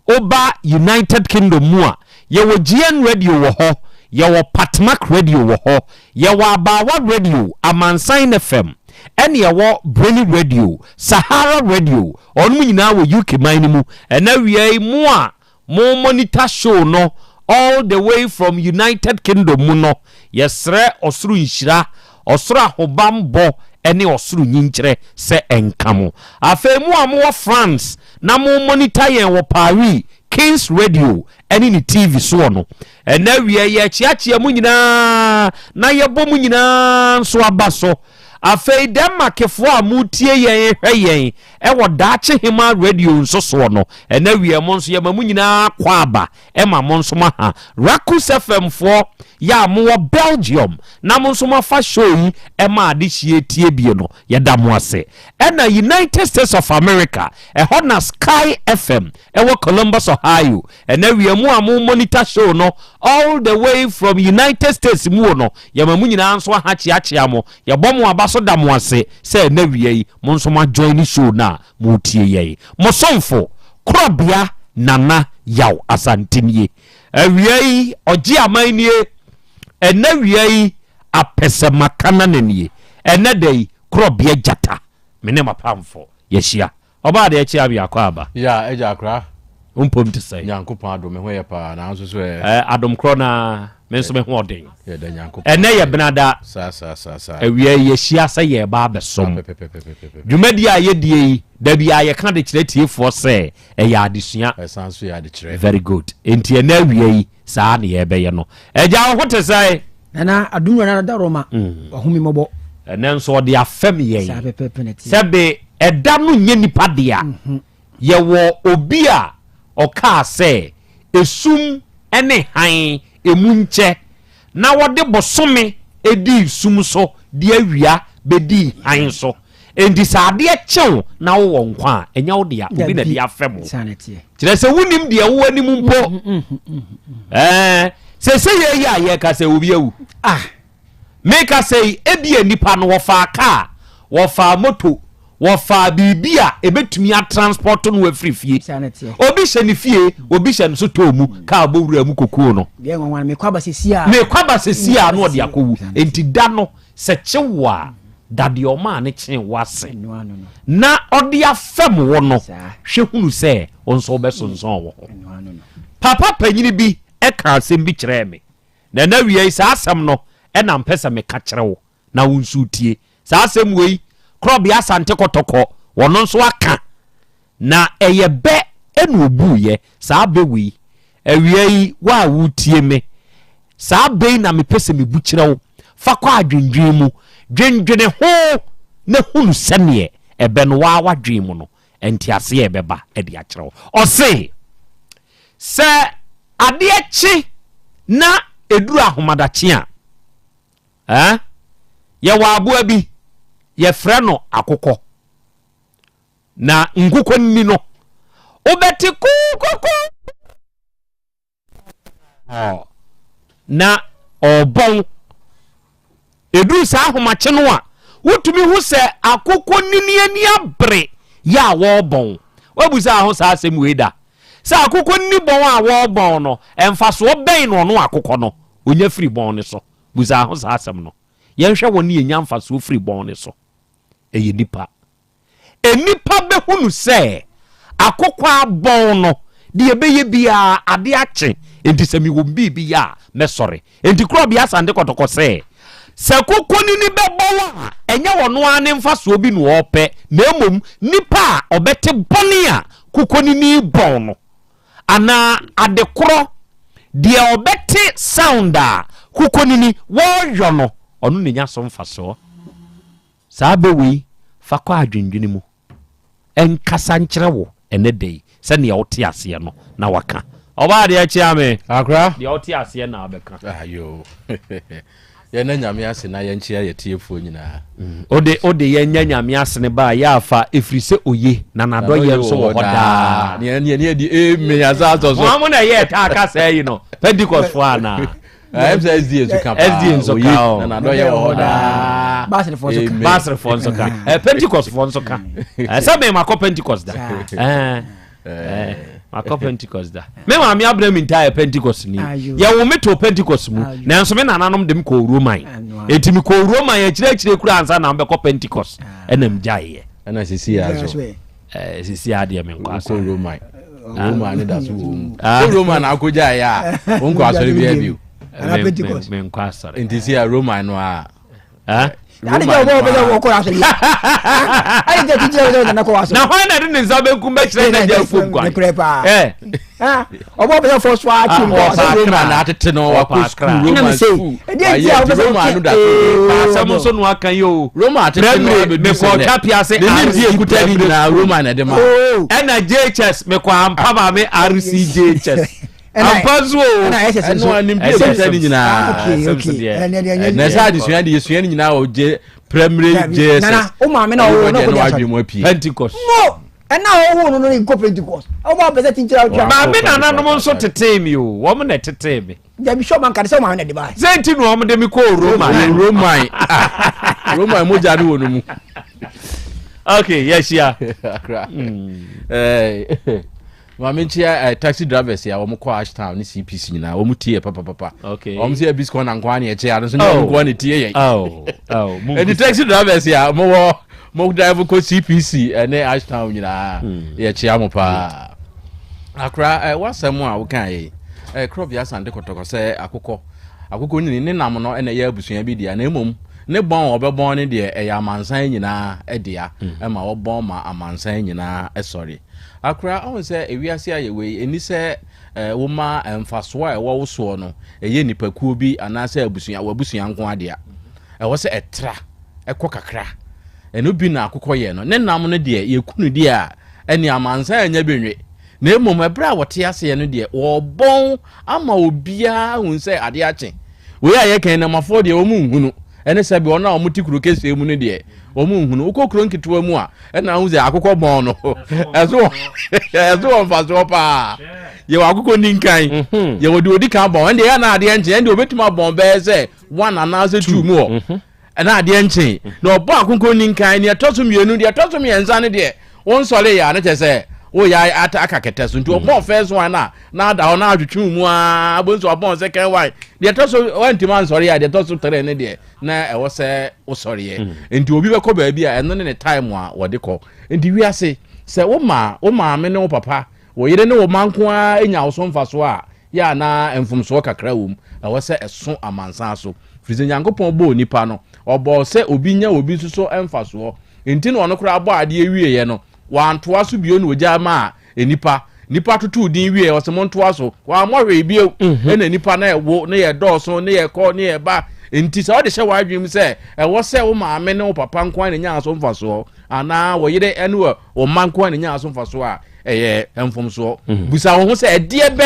Speaker 21: Woba United Kingdom mu a, yɛwɔ GN Radio wɔ hɔ, yɛwɔ Patmak Radio wɔ hɔ, Yɛwɔ Abaawa Radio, Amansan FM, ɛne yɛwɔ Breni Radio, Sahara Radio, wɔnom nyinaa wɔ UK man no mu. Ɛnɛ awia yi mo a mo monitor show no all the way from United Kingdom mu no, yɛsrɛ ɔsoro nhyira, ɔsoro ahobanbɔ ɛne ɔsoro nyinkyerɛ sɛ ɛnka mo. Afei mo a mowɔ France na mo monitor yɛn wɔ Paris, Kings Radio ɛne ne TV soɔ no, Ɛnnɛ awia yi, yɛrekyeakyea mo nyinaa na yɛbɔ mo nyinaa nso aba so. Afei Denmarkfoɔ a motie yɛn hwɛ yɛn wɔ Daakye Hemaa Radio nso soɔ no, ɛnnɛ awia mo nso yɛma mo nyinaa akwaaba ma mo nso moaha. Rakus FM foɔ yɛ a mowɔ Belgium na mo nso moafa show yi ma adehyeɛ tie bie no, yɛda mo ase. Ɛna United States of America, ɛhɔ na Sky FM ɛwɔ Columbus, Ohio. Ɛnɛ wia mu a mo monitor show no all the way from United States mu o no, yɛma mo nyinaa nso aha kyeakyea mo, yɛbɔ mo aba so da mo ase sɛ ɛnɛ wia yi mo nso mo ajoine show no a moretie yɛn. Mo somfo, Korɔbea Nana Yaw Asante nie. Awia yi ɔgye aman nie, ɛnɛ wia yi apɛsɛmakanana nie, ɛnɛ da yi Korɔbea Gyata, me ne m'apamfo yɛahyia. Ɔbaa deɛ kye awe akɔ aba.
Speaker 4: Ya agya akora.
Speaker 21: Wo mpom te sɛn?
Speaker 4: Nyankopɔn adom me ho yɛ paa na nso so ɛ.
Speaker 21: Ɛ adom korɔ na me nso me ho ɔden.
Speaker 4: Yɛda Nyankopɔn.
Speaker 21: Ɛnɛ yɛ benada.
Speaker 4: Saa saa saa saa.
Speaker 21: Awia yi yɛhyia sɛ yɛreba abɛsom.
Speaker 4: Pɛpɛpɛpɛpɛpɛ.
Speaker 21: Dwumadie a yɛdie yi da biara yɛka de kyerɛ tiefoɔ sɛ ɛyɛ adesua.
Speaker 4: Ɛsan nso yɛ adekyerɛ.
Speaker 21: Very good. Enti ɛnɛ awia yi saa na yɛrebɛyɛ no. Agya wo ho te sɛn?
Speaker 22: Nana adom wura nana daroma mm. wahu mi mmɔbɔ.
Speaker 21: Ɛnɛ nso ɔde afɛm yɛn sɛbe ɛda no nyɛ nipa dea. Mhm. Yɛwɔ obi a ɔkaa sɛ esum ne hann emu nkyɛ na wɔde bosome dii sum so de awia bɛdii hann so. Enti sɛ adeɛ kye wo na wowɔ nkwa a, ɛnyɛ wo dea, obi na de afɛm wo. Kyerɛ sɛ wonim deɛ wowɔ anim mpo. Ɛɛ sɛ sɛ yɛ yi a yɛka sɛ obi awu.
Speaker 22: Ah.
Speaker 21: Meka sɛ yi, ebia nipa no wɔfaa kaa, wɔfaa moto, wɔfaa biribi a ebetumi atransport no afiri fie. Obi hyɛ ne fie, obi hyɛ ne so tɔɔ mu, kaa bɔ wura mu kokuo no.
Speaker 22: Mekɔ aba sɛsi
Speaker 21: a. Mekɔ aba sɛsi a na ɔde akɔwu. Enti da no Sɛ kye wo a, da deɛ ɔmaa no kyee wo ase na ɔde afɛm wo no, hwɛ hunu sɛ Wo nso wobɛsonsɔn wo ho. Papa panyini bi ka asɛm bi kyerɛɛ me, na ɛna awia yi saa asɛm no na mpɛ sɛ meka kyerɛ wo na wo nso tie. Saa asɛm wei, Korɔbea Asante Kɔtɔkɔ, wɔno nso aka, na ɛyɛ bɛ na ɔbuiɛ, saa bɛ wei. Awia yi, wo a woretie me, saa bɛ yi na mepɛ sɛ mebu kyerɛ wo. Fa kɔ adwendwen mu, dwendwene ho na hunu sɛdeɛ ɛbɛ no woa w'adwene mu no nteaseɛ a ɛbɛba de akyerɛ wo. Ɔse, sɛ adeɛ kye na ɛduru ahomadakye a, eh, yɛwɔ aboa bi, yɛfrɛ no akokɔ. Na nkokɔ nni no, wobɛte kukuku na ɔrebɔn. Ɛduru saa ahomakye no a, wotumi hu sɛ akokɔ nini ani abere yɛ a wɔrebɔn. Woabusa ho saa asɛm wei da? Sɛ akokɔ nni bɔn a wɔrebɔn no, mfasoɔ bɛn na ɔno akokɔ no ɔnya firi bɔn no so? Busa ho saa asɛm no. Yɛnhwɛ wɔn ne yɛnya mfasoɔ firi bɔn no so. Ɛyɛ nipa. Nnipa bɛhunu sɛ akokoaa bɔn no, deɛ ɛbɛyɛ biara, adeɛ akye, enti sɛ mewɔ biribi yɛ a, mɛsɔre. Enti Korɔbea Asante Kɔtɔkɔ sɛ, sɛ kokonini bɛbɔ wo a, ɛnyɛ ɔno ara ne mfasoɔ bi na ɔrepɛ, na mmom nipa a ɔbɛte bɔne a kokonini bɔn no, anaa adekorɔ, deɛ ɔbɛte sound a kokonini wɔreyɔ no, ɔno na ɛnya so mfasoɔ. Saa bɛ wei, fa kɔ adwendwene mu. Ɛnkasa nkyerɛ wo ɛnnɛ da yi sɛdeɛ wote aseɛ no na waka. Ɔbaa deɛ kyea me.
Speaker 4: Akora.
Speaker 21: Deɛ wote aseɛ na wobɛka.
Speaker 4: Ayoo. Yɛnna Nyame ase na yɛnkyea yɛ tiefoɔ nyinaa.
Speaker 21: Wode wode yɛn nya Nyame ase no ba a, yɛ afa ɛfiri sɛ oye na n'adɔyɛ nso wɔ hɔ daa.
Speaker 4: Neɛ neɛ neɛ di amen asa asɔ so.
Speaker 21: Mo a mo na ɛyɛ ɛtaa ka saa yi no, Pentecost foɔ anaa?
Speaker 4: Ɛm sɛ SDA nso ka paa.
Speaker 21: SDA nso ka o.
Speaker 4: Na n'adɔyɛ wɔ hɔ daa.
Speaker 22: Baasirifoɔ nso ka.
Speaker 21: Baasirifoɔ nso ka. Ɛ Pentecost foɔ nso ka. Ɛ sɛ mi ma kɔ Pentecost da. Ɛɛ ɛɛ ma kɔ Pentecost da. Me maame abena mi ntaa yɛ Pentecost ni. Yɛ wo mi to Pentecost mu. Nanso me nananom de mi kɔ Roman. Eti mi kɔ Roman akyire akyire kura ansa na mbɛkɔ Pentecost. Ɛna mi gya yɛ.
Speaker 4: Ɛna sisi yɛ aso.
Speaker 21: Eh, sisi adeɛ me nkɔ asɔre.
Speaker 4: Wokɔ Roman. Ah. Roman ne da so wɔ mu. Ah. Sɛ Roman na akɔgya yɛ a, wonkɔ asɔre biara bio.
Speaker 22: Ana Pentecost.
Speaker 21: Me nkɔ asɔre.
Speaker 4: Nti si a Roman no a.
Speaker 21: Ah.
Speaker 22: Ade jɛ ɔbɔ ɔbɛ sɛ wɔkɔ asɔre. Ade jɛ titi ɔbɛ sɛ ɔkɔ asɔre.
Speaker 21: Na hwan na de ne nsa benkum bɛkyerɛ na gya fom kwan.
Speaker 22: Ne korɛ paa. Ɔbɔ ɔbɛ sɛ fɔ so atwi mu.
Speaker 4: Ɔpa Roman na atete no wakɔ sukuu Roman sukuu.
Speaker 22: Wayɛ
Speaker 4: nti Roman no da so.
Speaker 21: Asɛm nso no aka yi o.
Speaker 4: Roman atete no abɛdu sɛ
Speaker 21: mekɔ twapia se
Speaker 4: ne nimdeɛ ekuta ne nyinaa Roman na ɛde ma.
Speaker 21: Ɛna JHS mekɔ ampa maame RCJHS. Ampa nso o.
Speaker 22: Ɛna SS nso.
Speaker 4: Ɛno a nimdeɛ ekuta ne nyinaa. Na ɛsɛ adesua de yɛsua ne nyinaa wɔ J primary JSS.
Speaker 22: Nana o maame na ɔwɔ na ɔkɔ di asɔre.
Speaker 21: Pentecost.
Speaker 22: Mo ɛna ɔwɔ no no nkɔ Pentecost. Ɔbɔ apɛ sɛ tinkyerɛ ɔtwa.
Speaker 21: Maame nananom nso tetee mi o wɔn na ɛtetee mi.
Speaker 22: Dabi sɛ ɔma nka de sɛ ɔma na de ba.
Speaker 21: Sɛ nti na wɔn de mi kɔɔ Roman.
Speaker 4: Roman ah Roman mogya no wɔ no mu.
Speaker 21: Okay yɛhyia.
Speaker 4: Maame nkyia eh, taxi drivers a wɔn kɔ Ashtown ne CPC nyinaa wɔn tie yɛ papapapa.
Speaker 21: Okay.
Speaker 4: Wɔn sɛ ebis kɔn na nkoa ne ɛkyɛ ano so ne wɔn nkoa ne tie yɛn.
Speaker 21: Oh, oh.
Speaker 4: Ɛdi taxi drivers a wɔn wɔ mo drive kɔ CPC ɛne Ashtown nyinaa yɛkyia mo paa. Akora ɛ w'asɛm a woka yi ɛ korɔbea asante kɔtɔkɔ sɛ akokɔ akokɔ nyini ne nam no ɛna ɛyɛ abusua bi dea na mmom ne bɔn a ɔbɛbɔn ne deɛ ɛyɛ amansan nyinaa dea ɛma wɔbɔn ma amansan nyinaa ɛsɔre. Akora ɔhu sɛ ewiase a yɛwɔ yi ɛni sɛ ɛ woma mfasoɔ a ɛwɔ wo soɔ no ɛyɛ nipakuo bi anaasɛ abusua w'abusua nko adea ɛwɔ sɛ ɛtra ɛkɔ kakra ɛno bi na akokɔ yɛ no ne nam no deɛ yɛku no deɛ a ɛne amansan anya bi nwe, na mmom ɛberɛ a wɔte aseɛ no deɛ, wɔrebɔn ama obiara ahu sɛ adeɛ akye. Wei a yɛka yi, nnɛmafoɔ deɛ wɔn nhunu, ɛne sɛbe wɔn a wɔte kuro kɛseɛ mu no deɛ wɔn nhunu. Wokɔ kuro nketewa mu a, ɛna ahu sɛ akokɔ bɔn no, ɛso ɛso wɔ mfasoɔ paa. Yɛwɔ akokɔ ninkan, mhm. yɛwɔ deɛ ɔdi kan bɔn, ɛndeɛ yɛ na adeɛ nkye, ɛndeɛ obɛtumi abɔn bɛyɛ sɛ one anaasɛ two mu hɔ. Mhm. Ɛna adeɛ nkye, na ɔbɔ akokɔ ninkan, deɛ ɛtɔ so mmienu, deɛ ɛtɔ so mmiɛnsa no deɛ, Wonsɔre yɛ a na kyerɛ sɛ woyɛ ata aka kɛtɛ so nti ɔbɔn mm. first one a na ada hɔ na atwetwe mu aa bo nso ɔbɔn second one deɛ ɛtɔ so wantumi ansɔre a deɛ ɛtɔ so three ne deɛ na ɛwɔ sɛ wosɔreɛ mm. nti obi bɛkɔ baabi a ɛno ne ne time a wɔde kɔ nti wiase sɛ wo ma wo maame ne wo papa Wo yere ne wo mma nko ara nya wo so mfasoɔ a, yɛ a na mfomsoɔ kakra wɔ mu. Ɛwɔ sɛ ɛso amansan so. Firi sɛ Nyankopɔn bɔɔ nipa no, ɔbɔɔ sɛ obi nya obi nso so mfasoɔ. Enti na ɔno koraa bɔɔ adeɛ wieeɛ no, wantoa so bio na ɔgyaa maa nnipa. Nnipa totoo din wieeɛ, ɔse montoa so. Wammɔ hwee bio. Ɛna nnipa na ɛwo, na yɛdɔɔso, na yɛkɔ, na yɛba. Enti sɛ wode hyɛ w'adwene mu sɛ ɛwɔ sɛ wo maame ne wo papa nko ara na ɛnya so mfasoɔ, anaa wo yere ne wo mma nko ara na ɛnya so mfasoɔ a, ɛyɛ mfomsoɔ. Bisa wo ho sɛ, ɛdeɛ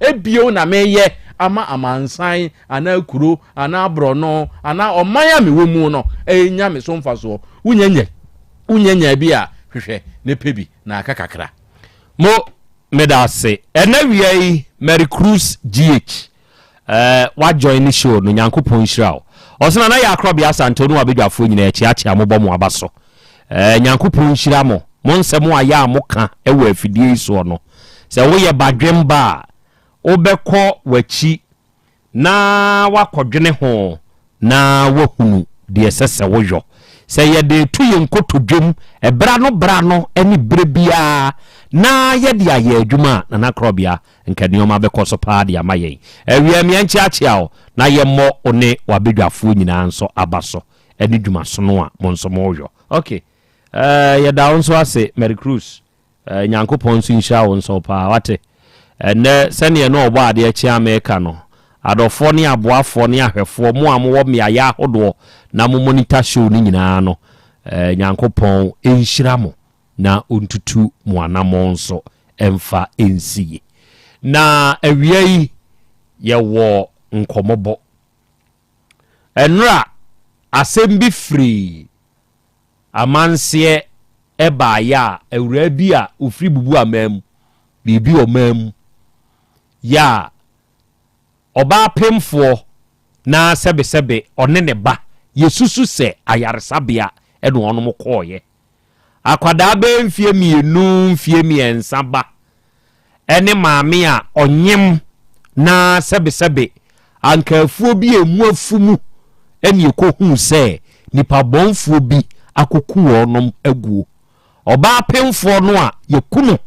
Speaker 4: bɛn bio na meyɛ ama amansan anaa kuro anaa borɔno anaa ɔman a mewɔ mu no ɛnya me so mfasoɔ? Wonya nya wonya nya bi a, hwehwɛ na pɛ bi na aka kakra.
Speaker 21: Mo, meda ase. Ɛnɛ wia yi, Mary Cruz GH, eh, wa join ne show no, Nyankopɔn nhyira wo. Ɔse Nana Yaa Korɔbea Asante, wo ne w'abadwafoɔ nyinaa yɛkyeakyea mo bɔ mo aba so. Eh, Nyankopɔn nhyira mo, mo nsɛm a yɛ a mo ka wɔ afidie yi soɔ no. Sɛ woyɛ badwemba a, wobɛkɔ w'akyi na woakɔdwene ho na woahunu deɛ ɛsɛ sɛ woyɔ. Sɛ yɛde reto yɛn nkotodwam berɛ ano berɛ ano ne berɛ biara na yɛde ayɛ adwuma a, Nana Korɔbea, nka nneɛma bɛkɔ so paa de ama yɛn. Awia meɛnkyeakyea wo na yɛmmɔ wo ne w'abadwafoɔ nyinaa nso aba so ne dwumasono a mo nso moreyɔ. Ok, eh, yɛda wo nso ase, Mary Cruz. Eh, Nyankopɔn nso nhyira wo nso paa, wate? Ɛnnɛ, sɛdeɛ na ɔbɔ adeɛ kyea me reka no, adɔfoɔ ne aboafoɔ ne ahwɛfoɔ, mo a mowɔ mmeaeɛ ahodoɔ na mo monitor show no nyinaa no, eh, Nyankopɔn nhyira mo na ɔntutu mo anammɔn nso mfa nsi yie. Na awia yi, yɛwɔ nkɔmmɔbɔ. Ɛnora, asɛm bi firii Amanseɛ baeɛ a awuraa bi a ɔfiri Bubu aman mu, biribi ɔman mu, yɛ a ɔbaa pemfoɔ na sɛbesɛbe ɔne ne ba, yɛsusu sɛ ayaresabea na wɔnom kɔeɛ. Akwadaa bɛyɛ mfeɛ mmienu, mfeɛ mmiɛnsa ba ne maame a ɔnyem na sɛbesɛbe anka afuo bi a emu afu mu na ɛkɔhuu sɛ nipa bɔnfoɔ bi akɔku wɔnom aguo. Ɔbaa pemfoɔ no a yɛku no,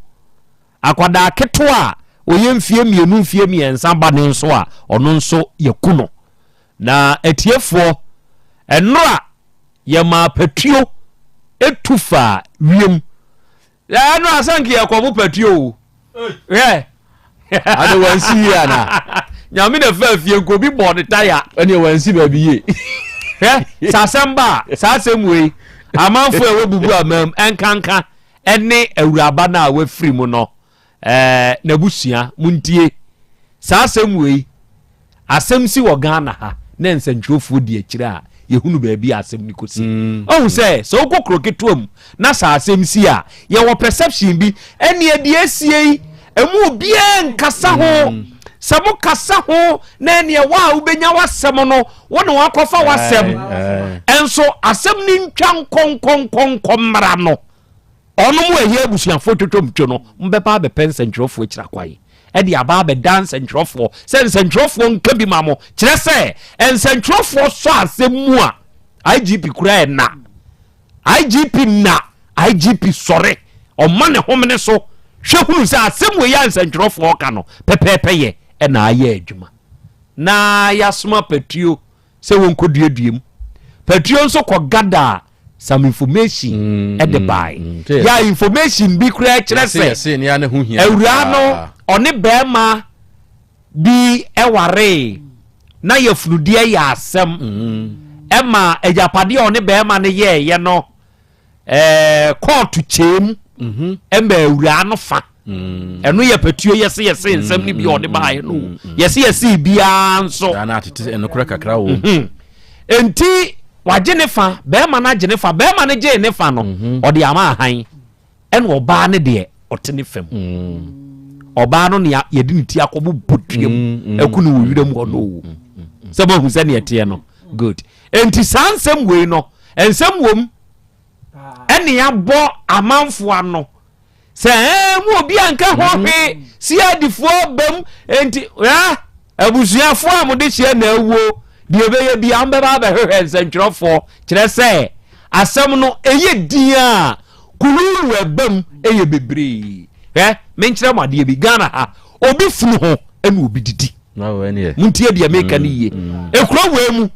Speaker 21: akwadaa ketewa a ɔyɛ mfeɛ mmienu mfeɛ mmiɛnsa ba no nso a ɔno nso yɛku no. Na atiefoɔ, ɛnora yɛmaa patuo tu faa wiem. Ɛno asɛ nka yɛkɔbo patuo o. Hwɛ.
Speaker 4: Ade wansi yie ana?
Speaker 21: Nyame na fa fie nka obi bɔɔ ne taya.
Speaker 4: Ɛne wansi baabi yie.
Speaker 21: Hwɛ, sɛ asɛm ba a, saa asɛm wei, amanfoɔ a ɛwɔ bubu amam, ɛnkanka ɛne awuraba no a wafiri mu no, ɛɛ n'abusua, montie. Saa asɛm wei, Asɛm si wɔ Ghana ha na nsɛntwerɛfoɔ di akyire a, yɛhunu baabi a asɛm no kɔsi. Ɔhu sɛ, sɛ wokɔ kuro ketewa mu na sɛ asɛm si a, yɛwɔ perception bi, ɛnneɛ deɛ asie yi, ɛmu obiara nkasa ho. Sɛ mokasa ho na ɛnneɛ wo a wobɛnya w'asɛm no, wo na wakɔfa w'asɛm. Ɛnso asɛm no ntwa nkɔnkɔnkɔnkɔ mmara no. Ɔno mo ɛyɛ abusuafoɔ twotwomtwo no, mobɛba abɛpɛ nsɛntwerɛfoɔ akyiri akwan de aba abɛda nsɛntwerɛfoɔ sɛ nsɛntwerɛfoɔ nka bi ma mo. Kyerɛ sɛ, nsɛntwerɛfoɔ sɔ asɛm mu a, IGP koraa ɛnna. IGP nna, IGP sɔre, ɔma ne homene so hwɛ hunu sɛ asɛm wei a nsɛntwerɛfoɔ ka no pɛpɛɛpɛ yɛ ɛna ayɛ adwuma. Na yɛasoma patuo sɛ wɔnkɔduadua mu. Patuo nso kɔ gada some information mm, ɛde mm, bae. Mm, yɛ information bi koraa kyerɛ sɛ awuraa no ɔne bɛrima bi ɛwaree na yɛfunudeɛ yɛ asɛm ɛma agyapadeɛ a ɔne bɛrima no yɛɛyɛ no ɛɛ kɔɔto kyɛm mhm. ɛma awuraa no fa mm. ɛno yɛ patuo yɛse yɛse mm, nsɛm no bi a ɔde mm, baeɛ no yɛse yɛse biara nso
Speaker 4: ɛnokorɛ kakra wɔ
Speaker 21: mhm. nti wagye ne fa bɛrima no agye ne fa bɛrima no gyee ne fa no mhm. ɔde ama ahan ɛna ɔbaa no deɛ ɔte ne fam ɔbaa no nea yɛde ne ti akɔbɔ bɔdua mu ɛku no wɔ werɛ mu hɔ no o sɛ moahu sɛdeɛ ɛteɛ no good nti saa nsɛm wei no nsɛm wom ɛne abɔ amanfoɔ ano sɛ ɛɛ mu obi anka ho mm. hwee si adifoɔ bam nti ɛɛ abusuafoɔ a mode hyia na awuo deɛ ɛbɛyɛ bi a mbɛba abɛhwehwɛ nsɛntwerɛfoɔ kyerɛ sɛ asɛm no ɛyɛ din a kululu ɛbam ɛyɛ bebree. Hwɛ, menkyerɛ mo adeɛ bi, Ghana ha, obi funu ho ɛna obi didi. Montie deɛ meka no yie. Ekuro wei mu,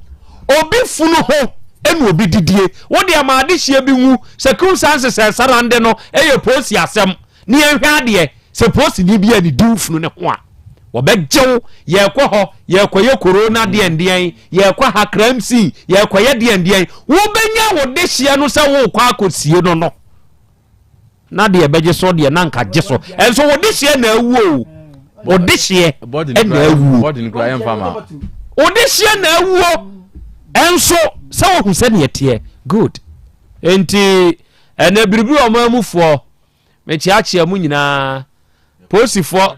Speaker 21: obi funu ho ɛna obi didie. Wo deɛ ma adehyeɛ bi nwu, circumstances a ɛsarande no ɛyɛ polisi asɛm. Ne yɛnhwɛ adeɛ, sɛ polisini bi a ne di wo funu ne ho a, wɔbɛgye wo. Yɛrekɔ hɔ, yɛrekɔyɛ corona deɛndeɛn, yɛrekɔ ha crime scene, yɛrekɔyɛ deɛndeɛn. Wobɛnya wo dehyeɛ no sɛ worekɔ akɔsie no no. Na deɛ ɛbɛgye so deɛ na nka gye so. Ɛnso wo dehyeɛ na awuo o. Wo dehyeɛ na awuo. Wo dehyeɛ na awuo. Ɛnso sɛ wohu sɛdeɛ ɛteɛ. Good. Enti ɛnɛ biribi wɔ ɔman mufoɔ. Mekyeakyea mo nyinaa. Polisifoɔ.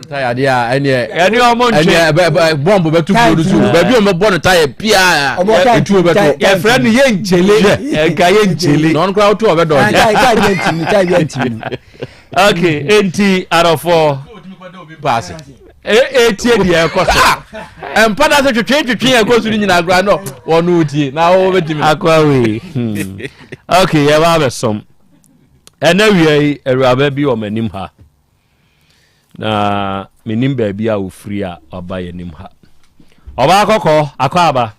Speaker 21: Ɛne ɔmo ntwe.
Speaker 4: Bɔmbo bɛto kuro no so. Baabi ɔmo bɛbɔ no tayɛ pia. Etuo bɛto.
Speaker 21: Yɛfrɛ no yɛ nkyele. Nka yɛ nkyele.
Speaker 4: Na ɔno koraa woto ɔbɛ dɔɔgye.
Speaker 21: Okay, enti adɔfoɔ.
Speaker 4: Paase.
Speaker 21: Etie deɛ ɛkɔ so.
Speaker 4: Mpa da sɛ twetwe twetwe ɛkɔ so no nyinaa koraa no wɔn no tie na wɔbɛtumi.
Speaker 21: Akwa wei. Okay, yɛba abɛsɔm. Ɛna wia yi, awuraba bi wɔ m'anim ha. Na menim baabi a ofiri a ɔba yɛn anim ha. Ɔbaa kɔkɔɔ, akɔ aba.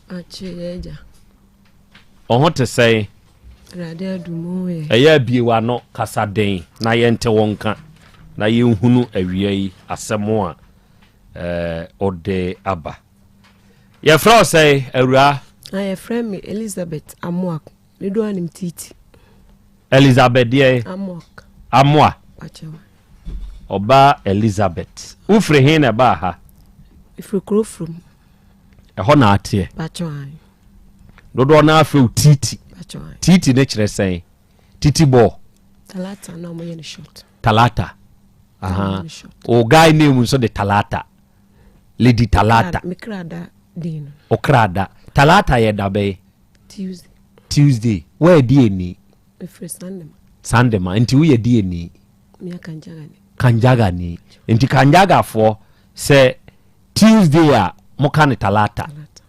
Speaker 5: Akye yɛ agya.
Speaker 21: Ɔho te sɛn?
Speaker 5: Awurade adum ho yɛ.
Speaker 21: Ɛyɛ abie w'ano kasa den na yɛnte wo nka na yɛnhunu awia yi asɛm a ɛɛ ɔde aba. Yɛfrɛ wo sɛn awuraa?
Speaker 5: Na yɛfrɛ me Elizabeth Amoak. Dodoɔ ara nim Titi.
Speaker 21: Elizabeth deɛ?
Speaker 5: Amoak.
Speaker 21: Amoa.
Speaker 5: Pakyɛw.
Speaker 21: Ɔbaa Elizabeth. Wofiri he na ɛbaa ha?
Speaker 5: Mefiri Kurofurom.
Speaker 21: Ɛhɔ na ateɛ?
Speaker 5: Pakyɛw ae.
Speaker 21: Dodoɔ no ara frɛ wo Titi.
Speaker 5: Pakyɛw ae.
Speaker 21: Titi ne kyerɛ sɛn? Titi bɔɔ.
Speaker 5: Talata na wɔyɛ no short.
Speaker 21: Talata. Aha. O guy name nso de Talata. Lady Talata.
Speaker 5: Me kra da din no.
Speaker 21: O kra da. Talata yɛ da bɛyɛ?
Speaker 5: Tuesday.
Speaker 21: Tuesday. Woyɛ deɛ
Speaker 5: Mefiri Sandema.
Speaker 21: Sandema. Nti woyɛ deɛ ni?
Speaker 5: Meyɛ Kanjaga ni.
Speaker 21: Kanjaga ni. Nti Kanjagafoɔ sɛ Tuesday a moka no Talata.
Speaker 5: Talata.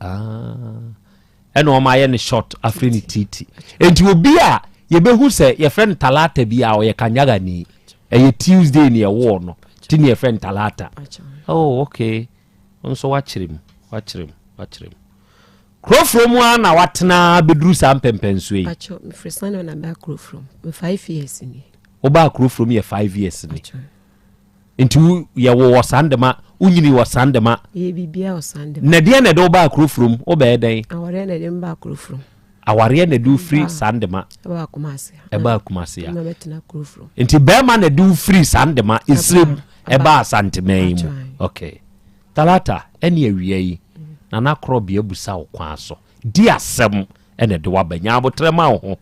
Speaker 21: Ah. Ɛna wɔn ayɛ no short afiri ne titi. Nti obi a yɛbɛhu sɛ yɛfrɛ no Talata bi a ɔyɛ Kanjaga ni. Ɛyɛ Tuesday ni ɛwɔɔ no. Ti ni yɛfrɛ no Talata. Oh, okay. Nso wakyerɛ mu, wakyerɛ mu, wakyerɛ mu. Kurofrom mu ara na watena bɛduru saa mpɛmpɛnsoɔ yi.
Speaker 5: Pacho, mefiri Sano na baa Kurofrom. Me 5 years ni.
Speaker 21: Wobaa Kurofrom yɛ 5 years ni. Nti wo yɛwo wɔ Sandema, wonyini wɔ Sandema.
Speaker 5: Yɛ biribiara wɔ Sandema.
Speaker 21: Na deɛ na ɛde wo baa Kurofrom, wobɛyɛ dɛn?
Speaker 5: Awareɛ na ɛde me baa Kurofrom.
Speaker 21: Awareɛ na ɛde wo firi Sandema.
Speaker 5: Ɛbaa Kumasi.
Speaker 21: Ɛbaa Kumasi a.
Speaker 5: Ɛma bɛtena Kurofrom.
Speaker 21: Nti bɛrima na ɛde wo firi Sandema, Esirem, ɛbaa Asanteman yi mu. Okay. Talata, ɛne awia yi, Nana Korɔbea abusa wo kwan so. Di asɛm na ɛde wo aba. Nya aboterɛ ma wo ho.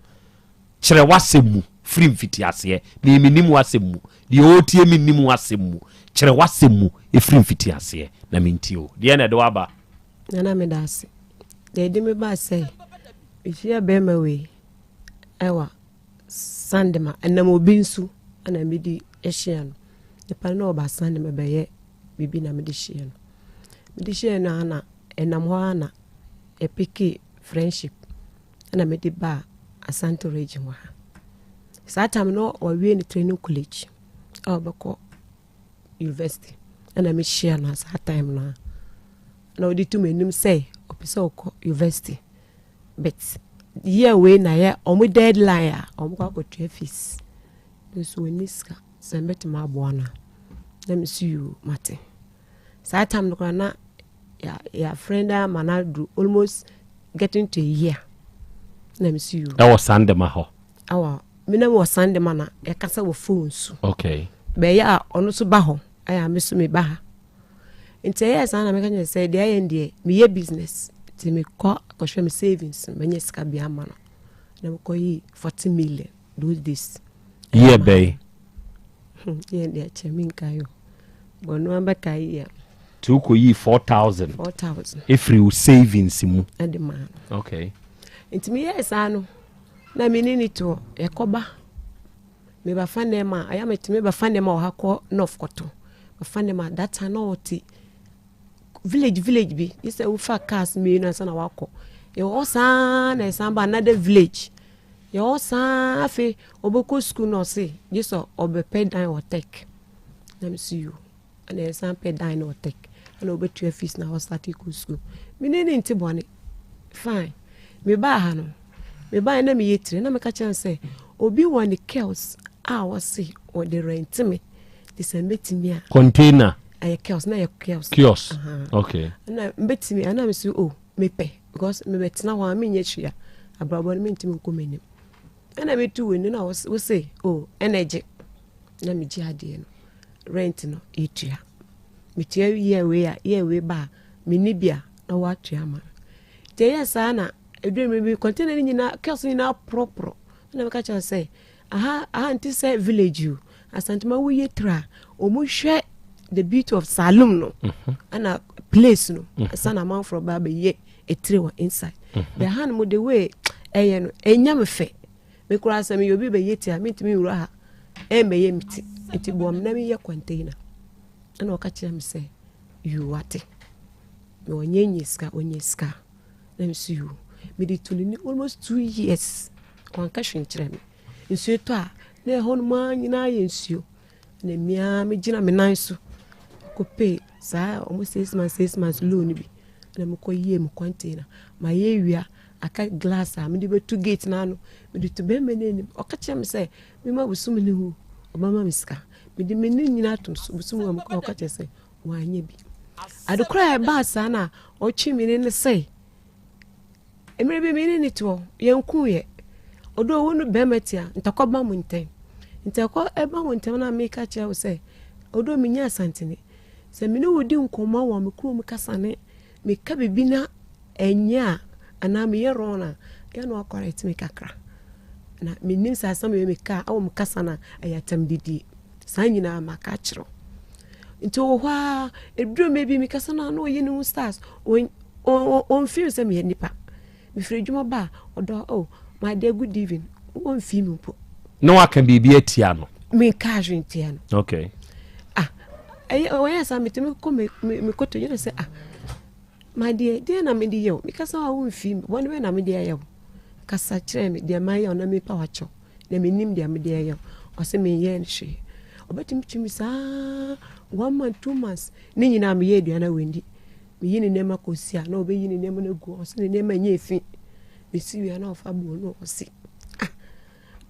Speaker 21: Kyerɛ w'asɛm mu firi mfitiaseɛ. Me, mennim w'asɛm mu. Deɛ ɔretie me nnim w'asɛm mu. Kyerɛ w'asɛm mu firi mfitiaseɛ na mentie wo. Deɛn na ɛde wo aba?
Speaker 5: Nana meda ase. Deɛ ɛde me baa sɛ, mehyia bɛrima wei ɛwɔ Sandema, ɛnam obi nso ɛna mede hyia no. Nipa no na ɔba Sandema bɛyɛ biribi na mede hyiaa no. Mede hyiaa no ara na ɛnam hɔ ara na yɛpekee friendship ɛna mede baa Asante region wɔ ha. Saa time no wawie ne training college a ɔbɛkɔ university ɛna mehyia no saa time no a na ɔde to m'anim sɛ ɔpɛ sɛ ɔkɔ university but year wei na yɛ ɔmo deadline a ɔmo kɔ akɔtua fees nso ɔnni sika. Sɛ mɛtumi aboa no a, na mese yoo mate. Saa time no koraa na yɛafrɛ no ama no aduru almost getting to a year. Na mese yoo.
Speaker 21: Ɛwɔ Sandema hɔ?
Speaker 5: Ɛwɔ me na wɔ Sandema na yɛkasa wɔ phone so.
Speaker 21: Okay.
Speaker 5: Bɛyɛ a ɔno nso ba hɔ, ɛyɛ a me nso meba ha. Nti ɛyɛɛ saa na meka kyerɛ sɛ deɛ ɛyɛ deɛ meyɛ business nti mekɔ kɔhwɛ me savings manya sika bi ama no. Na mekɔyii 40 million. Those days.
Speaker 21: Year bɛn?
Speaker 5: Hmm, year deɛ kyɛ mi nkae o. Bɔno abɛkae year.
Speaker 21: Ti wokɔ yii 4,000.
Speaker 5: 4,000.
Speaker 21: Efiri wo savings mu.
Speaker 5: Ɛde maa no.
Speaker 21: Okay.
Speaker 5: Nti mi yɛɛ saa no, na mi ne ne toɔ yɛkɔba. Mi ba fa nneɛma, ɛyɛ mi tumi ba fa nneɛma wɔ ha kɔ north kɔtɔ. Ba fa nneɛma that time na ɔte village village bi, gye sɛ wofa cars mmienu ansa na wakɔ. Yɛwɔ hɔ saa na yɛsan ba another village. Yɛwɔ saa afei ɔbɛkɔ sukuu na ɔse gye sɛ ɔbɛpɛ dan wɔ tech. Na mese yo. Ɛna yɛsan pɛ dan no wɔ tech. Ɛna ɔbɛtua fees na ɔstarte kɔ sukuu. Me ne ne nte bɔne. Fine. Mebaa ha no, mebaeɛ na meyɛ tire na meka kyerɛ no sɛ obi wɔ ne kiosk a ɔse ɔde rent me te sɛ mbɛtumi a.
Speaker 21: Container.
Speaker 5: Ɛyɛ kiosk na ɛyɛ kiosk.
Speaker 21: Kiosk.
Speaker 5: Uh -huh.
Speaker 21: Okay.
Speaker 5: Na mbɛtumi ɛna mese o oh, mepɛ because mebɛtena hɔ a menyɛ hwee a abrabɔ no mentumi nkɔ m'anim. Ɛna metu w'ani na wose o oh, ɛna gye na megye adeɛ no rent no yɛtua metua yɛ wei a yɛ wei ba a menni bi a na woatua ama no nti ɛyɛ saa na ɛduru mmerɛ bi container no nyinaa kiosk no nyinaa porɔporɔ ɛna meka kyerɛ sɛ aha aha nte sɛ village o Asantuma woyɛ tiri a wɔn hwɛ the beauty of saloon no mhm. ɛna place no mhm. ɛsa na amanfoɔ ba abɛyɛ etire wɔ inside mhm. bɛ ha no mo the way ɛyɛ no ɛnya me fɛ me koraa sɛ meyɛ obi bɛyɛ ti a mentumi nwura ha ɛmmɛyɛ me ti nti boa me na meyɛ container ɛna ɔka kyerɛ me sɛ you ate na ɔnyɛ nyɛ sika ɔnyɛ sika na me so you mede to ne ni almost 2 years wanka hwee nkyerɛ me. Nsuo tɔ a, na ɛhɔ nom ara nyinaa yɛ nsuo. Na me ara megyina me nan so kɔpɛɛ saa wɔn 6 months 6 months loan bi na mekɔyɛɛ me container. Mayɛ awie a, aka glass a mede bɛto gate no ano. Mede to bɛrima no anim. Ɔka kyerɛ me sɛ mema bosome no wu, ɔbɛma me sika. Mede me ne nyinaa tom so. Bosome wu a mekɔ ɔka kyerɛ sɛ wanyɛ bi. Ade korɔ a ɛbaa saa na ɔtwe me ne sɛ Mmerɛ bi me ne no te hɔ, yɛnkoeɛ. Although wo ne barima te a, ntɔkwa ba mo ntam. Ntɔkwa ba mo ntam na meka kyerɛ wo sɛ, although menyɛ Asantene, sɛ me ne wo di nkɔmmɔ wɔ me kurom kasa ne meka biribi na ɛnyɛ a, anaa meyɛ wrong a, ɛyɛ na wakɔrɛte me kakra. Na menim sɛ asɛm wei meka a, ɛwɔ me kasa no a, ɛyɛ atɛmdidie. Saa nyinaa maka akyerɛ wo. Nti ɔwɔ hɔ ara, ɛduru mmerɛ bi mekasa no a na ɔyi ne ho stars. Ɔmfeel sɛ meyɛ nipa. Mefiri adwuma ba a, ɔdɔ, oh, my dear, good evening. Ɔmfii me mpo.
Speaker 21: Na waka biribi atia no?
Speaker 5: Menkaa hwee ntia no.
Speaker 21: Okay.
Speaker 5: Ah, ɛyɛ ɔyɛ saa metumi kɔ me me me kɔtɔ gyina sɛ ah, my dear, deɛ na mede yɛ o. Mekasa a womfii me, bɔne bɛn na mede ayɛ wo? Kasa kyerɛ me deɛ mayɛ wo na mepa wakyɛw. Na menim deɛ mede ayɛ wo. Ɔsɛ menyɛɛ no hwee. Ɔbɛtumi tumi saa one month, 2 months. Ne nyinaa meyɛ aduane a wandi. Meyi ne nneɛma kɔsi a na ɔbɛyi ne nneɛma no agu hɔ. Ɔsɛ ne nneɛma nyɛ efi. Mesi wie a na ɔfa bowl na ɔsi. Ah,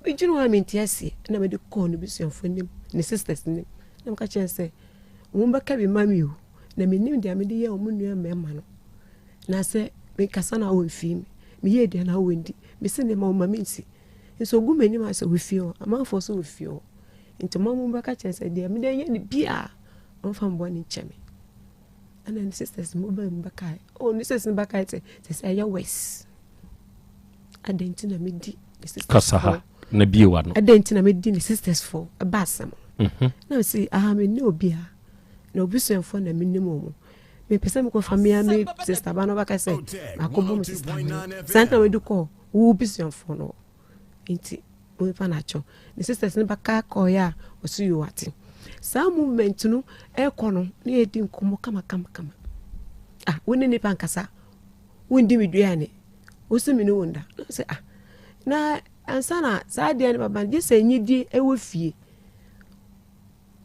Speaker 5: medwene hɔ a mente aseɛ. Ɛna mede kɔɔ ne busuafoɔ anim, ne sisters anim. Na meka kyerɛ sɛ, wɔn bɛka bi ma me o. Na menim deɛ mede yɛ wɔn nua mmarima no. Na sɛ mekasa na wɔmfii me. Meyɛ aduane a wɔndi. Mesi nneɛma wɔma mensi. Nso ogu m'anim asɛ wɔfie hɔ. Amanfoɔ nso wɔ fie hɔ. Nti mo mo bɛka kyerɛ sɛ deɛ mede yɛ no biara, ɔmfa me bɔne nkyɛ me. Ɛna ne sisters mo baa mu bɛkae. Oh, ne sisters no bɛkae sɛ sɛ sɛ ɛyɛ worse. Adɛn nti na medi ne sisters
Speaker 21: Kasa ha na bie wa no.
Speaker 5: Adɛn nti na medi ne sisters fo ɛba asɛm. Na mesi aha me ne obiara. Na obusuafoɔ na menim wɔn. Mepɛ sɛ mekɔfa me a me sister ba no bɛka sɛ makɔbɔ me sister ma. Saa nti na mede kɔɔ wo busuafoɔ no. Nti onipa no akyɛw. Ne sisters no bɛka kɔeɛ a ɔso yoo ate. Saa movement no ɛkɔ no na yɛdi nkɔmmɔ kama kama kama. Ah, wo ne nipa nkasa. Wondi me duane. Wo se me ne wo nda. Na sɛ ah, na ansa na saa adeɛ no bɛba no gye sɛ nyidie ɛwɔ fie.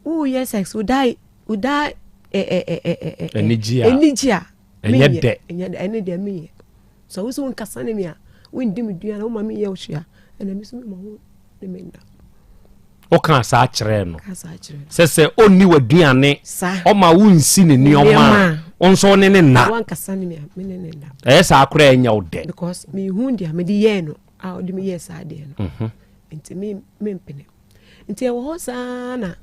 Speaker 5: Woyɛ sex woda woda ɛ ɛ ɛ ɛ ɛ
Speaker 21: Anigye a.
Speaker 5: Anigye a.
Speaker 21: Ɛnyɛ dɛ.
Speaker 5: Ɛnyɛ dɛ ɛne deɛ menyɛ. Sɛ wo sɛ wonkasa ne me a, wondi me duane, woma menyɛ wo hwee a, ɛna me nso mema wo ne me nna.
Speaker 21: Wokaa saa kyerɛɛ no.
Speaker 5: Kaa saa kyerɛɛ no.
Speaker 21: Sɛ sɛ ɔnni w'aduane, ɔma wonsi ne nneɛma a, wo nso wo ne ne nna.
Speaker 5: Wankasa ne me a, me ne ne nna.
Speaker 21: Ɛyɛ saa koraa ɛnyɛ wo dɛ.
Speaker 5: Because mehu deɛ mede yɛɛ no a ɔde me yɛɛ saa adeɛ no. Nti me mempene. Nti ɛwɔ hɔ saa na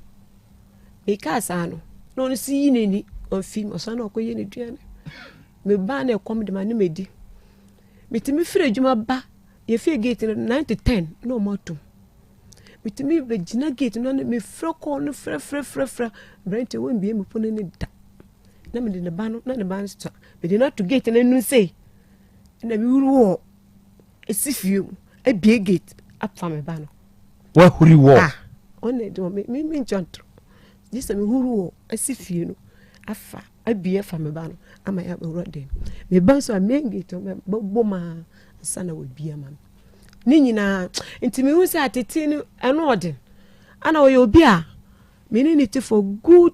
Speaker 5: mekaa saa no, na ɔno nso yi n'ani, ɔmfi me, ɔsan na ɔkɔyɛ n'aduane. Mebaa na ɛkɔm de ma ne medi. Metumi firi adwuma ba, yɛfie gate no 9 to 10 na ɔmo atom. Metumi bɛgyina gate no ano, mefrɛ kɔɔ no frɛfrɛfrɛfrɛ, aberanteɛ wɔmbie me pono no da. Na mede ne ba no, na ne ba no so, mede no ato gate no ano sei, na mewuru wɔ esi fie mu, abie gate afa me ba no.
Speaker 21: Wahuri wɔ?
Speaker 5: Ah, ɔna ɛde wɔ, me me nkyɛ ntoro. Gye sɛ mehuru wɔ asi fie no, afa abie afa me ba no ama yɛ abɛwura dan mu. Me ba nso a main gate no bɛbɔ mu ara ansa na wabie ama me. Ne nyinaa nti mehu sɛ atete no ɛno ɔden. Ana ɔyɛ obi a me ne ne te for good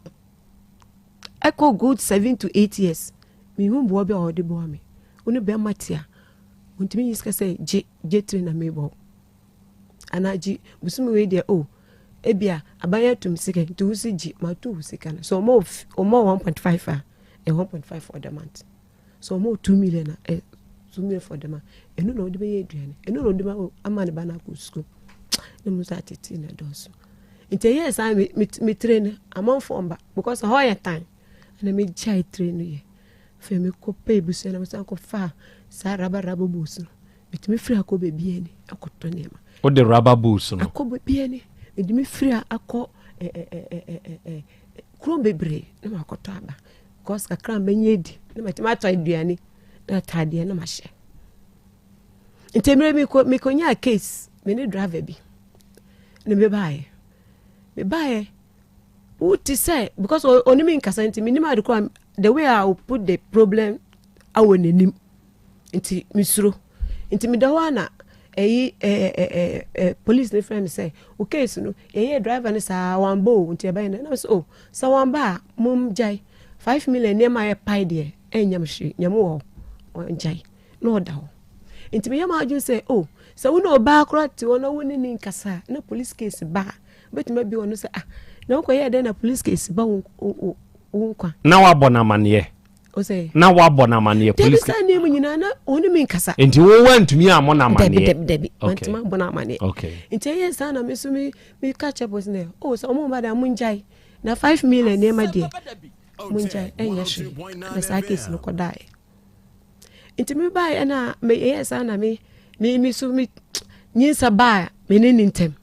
Speaker 5: ɛkɔ good 7 to 8 years. Mehu boa bi a ɔde boa me. Wo ne bɛrima te a, ɔntumi nyi sika sɛ gye gye tiri na mebɔ wo. Anaa gye bosome wei deɛ o ebia aban atum sika nti wo si gye mato wo sika no. So ɔma ɔma 1.5 a, ɛ 1.5 for the month. So ɔma wo 2 million a, ɛ 2 million for the month. Ɛno na ɔde bɛyɛ aduane. Ɛno na ɔde ma ama ne ba no akɔ sukuu. Na mu nso atete na dɔɔso. Nti ɛyɛɛ saa me me me tire no amanfoɔ mba because ɛhɔ yɛ tan. Ɛna megyae tire no yɛ. Afei mekɔpɛ ebusua na mesan kɔfaa saa rubber rubber boots no. Metumi firi akɔ baabi ani akɔtɔ nneɛma.
Speaker 21: Wode rubber boots no?
Speaker 5: Akɔ baabi ani. Mede me firi a akɔ ɛ ɛ ɛ ɛ ɛ kurom bebree na makɔtɔ aba. Because kakra a mɛnya adi na matumi atɔ aduane na ataadeɛ na mahyɛ. Nti mmerɛ bi mekɔnyaa case me ne driver bi na mebaeɛ. Mebaeɛ wote sɛ because ɔne me nkasa nti menim ade koraa the way I will put the problem awɔ n'anim nti mesuro nti meda hɔ a na ɛyi ɛɛ ɛɛ ɛɛ police ne frɛ me sɛ o case no yɛyɛ driver no saa wambɔ o nti ɛbɛyɛ no na sɛ o sɛ wamba a mom gyae 5 million nneɛma a yɛpae deɛ ɛnyɛ me hwee nyame wɔ hɔ ɔngyae na ɔda hɔ. Nti meyɛ m'adwene sɛ o sɛ wo ne ɔbaa koraa te hɔ na wo ne ne nkasa a na police case ba a wobɛtumi abi ɔno sɛ ah na wokɔyɛɛ dɛn na police case ba wo wo wo nkwa.
Speaker 21: Na wabɔ no amanneɛ?
Speaker 5: O sɛ
Speaker 21: Na wabɔ no amanneɛ?
Speaker 5: Dabi.
Speaker 21: Police
Speaker 5: saa nneɛma nyinaa na ɔne me nkasa.
Speaker 21: Nti wo wantumi ammɔ no
Speaker 5: dabi
Speaker 21: amanneɛ?
Speaker 5: Dabi dabi, mantumi abɔ no amanneɛ. Nti ɛyɛ saa na me nso me meka kyerɛ police no o sɛ ɔmo ba deɛ mongyae na 5 million nneɛma deɛ mongyae ɛnyɛ hwee na saa case no kɔdaeɛ. Nti me baeɛ na meyɛɛ saa na me me me so me nyinsa baa me ne ne ntɛm.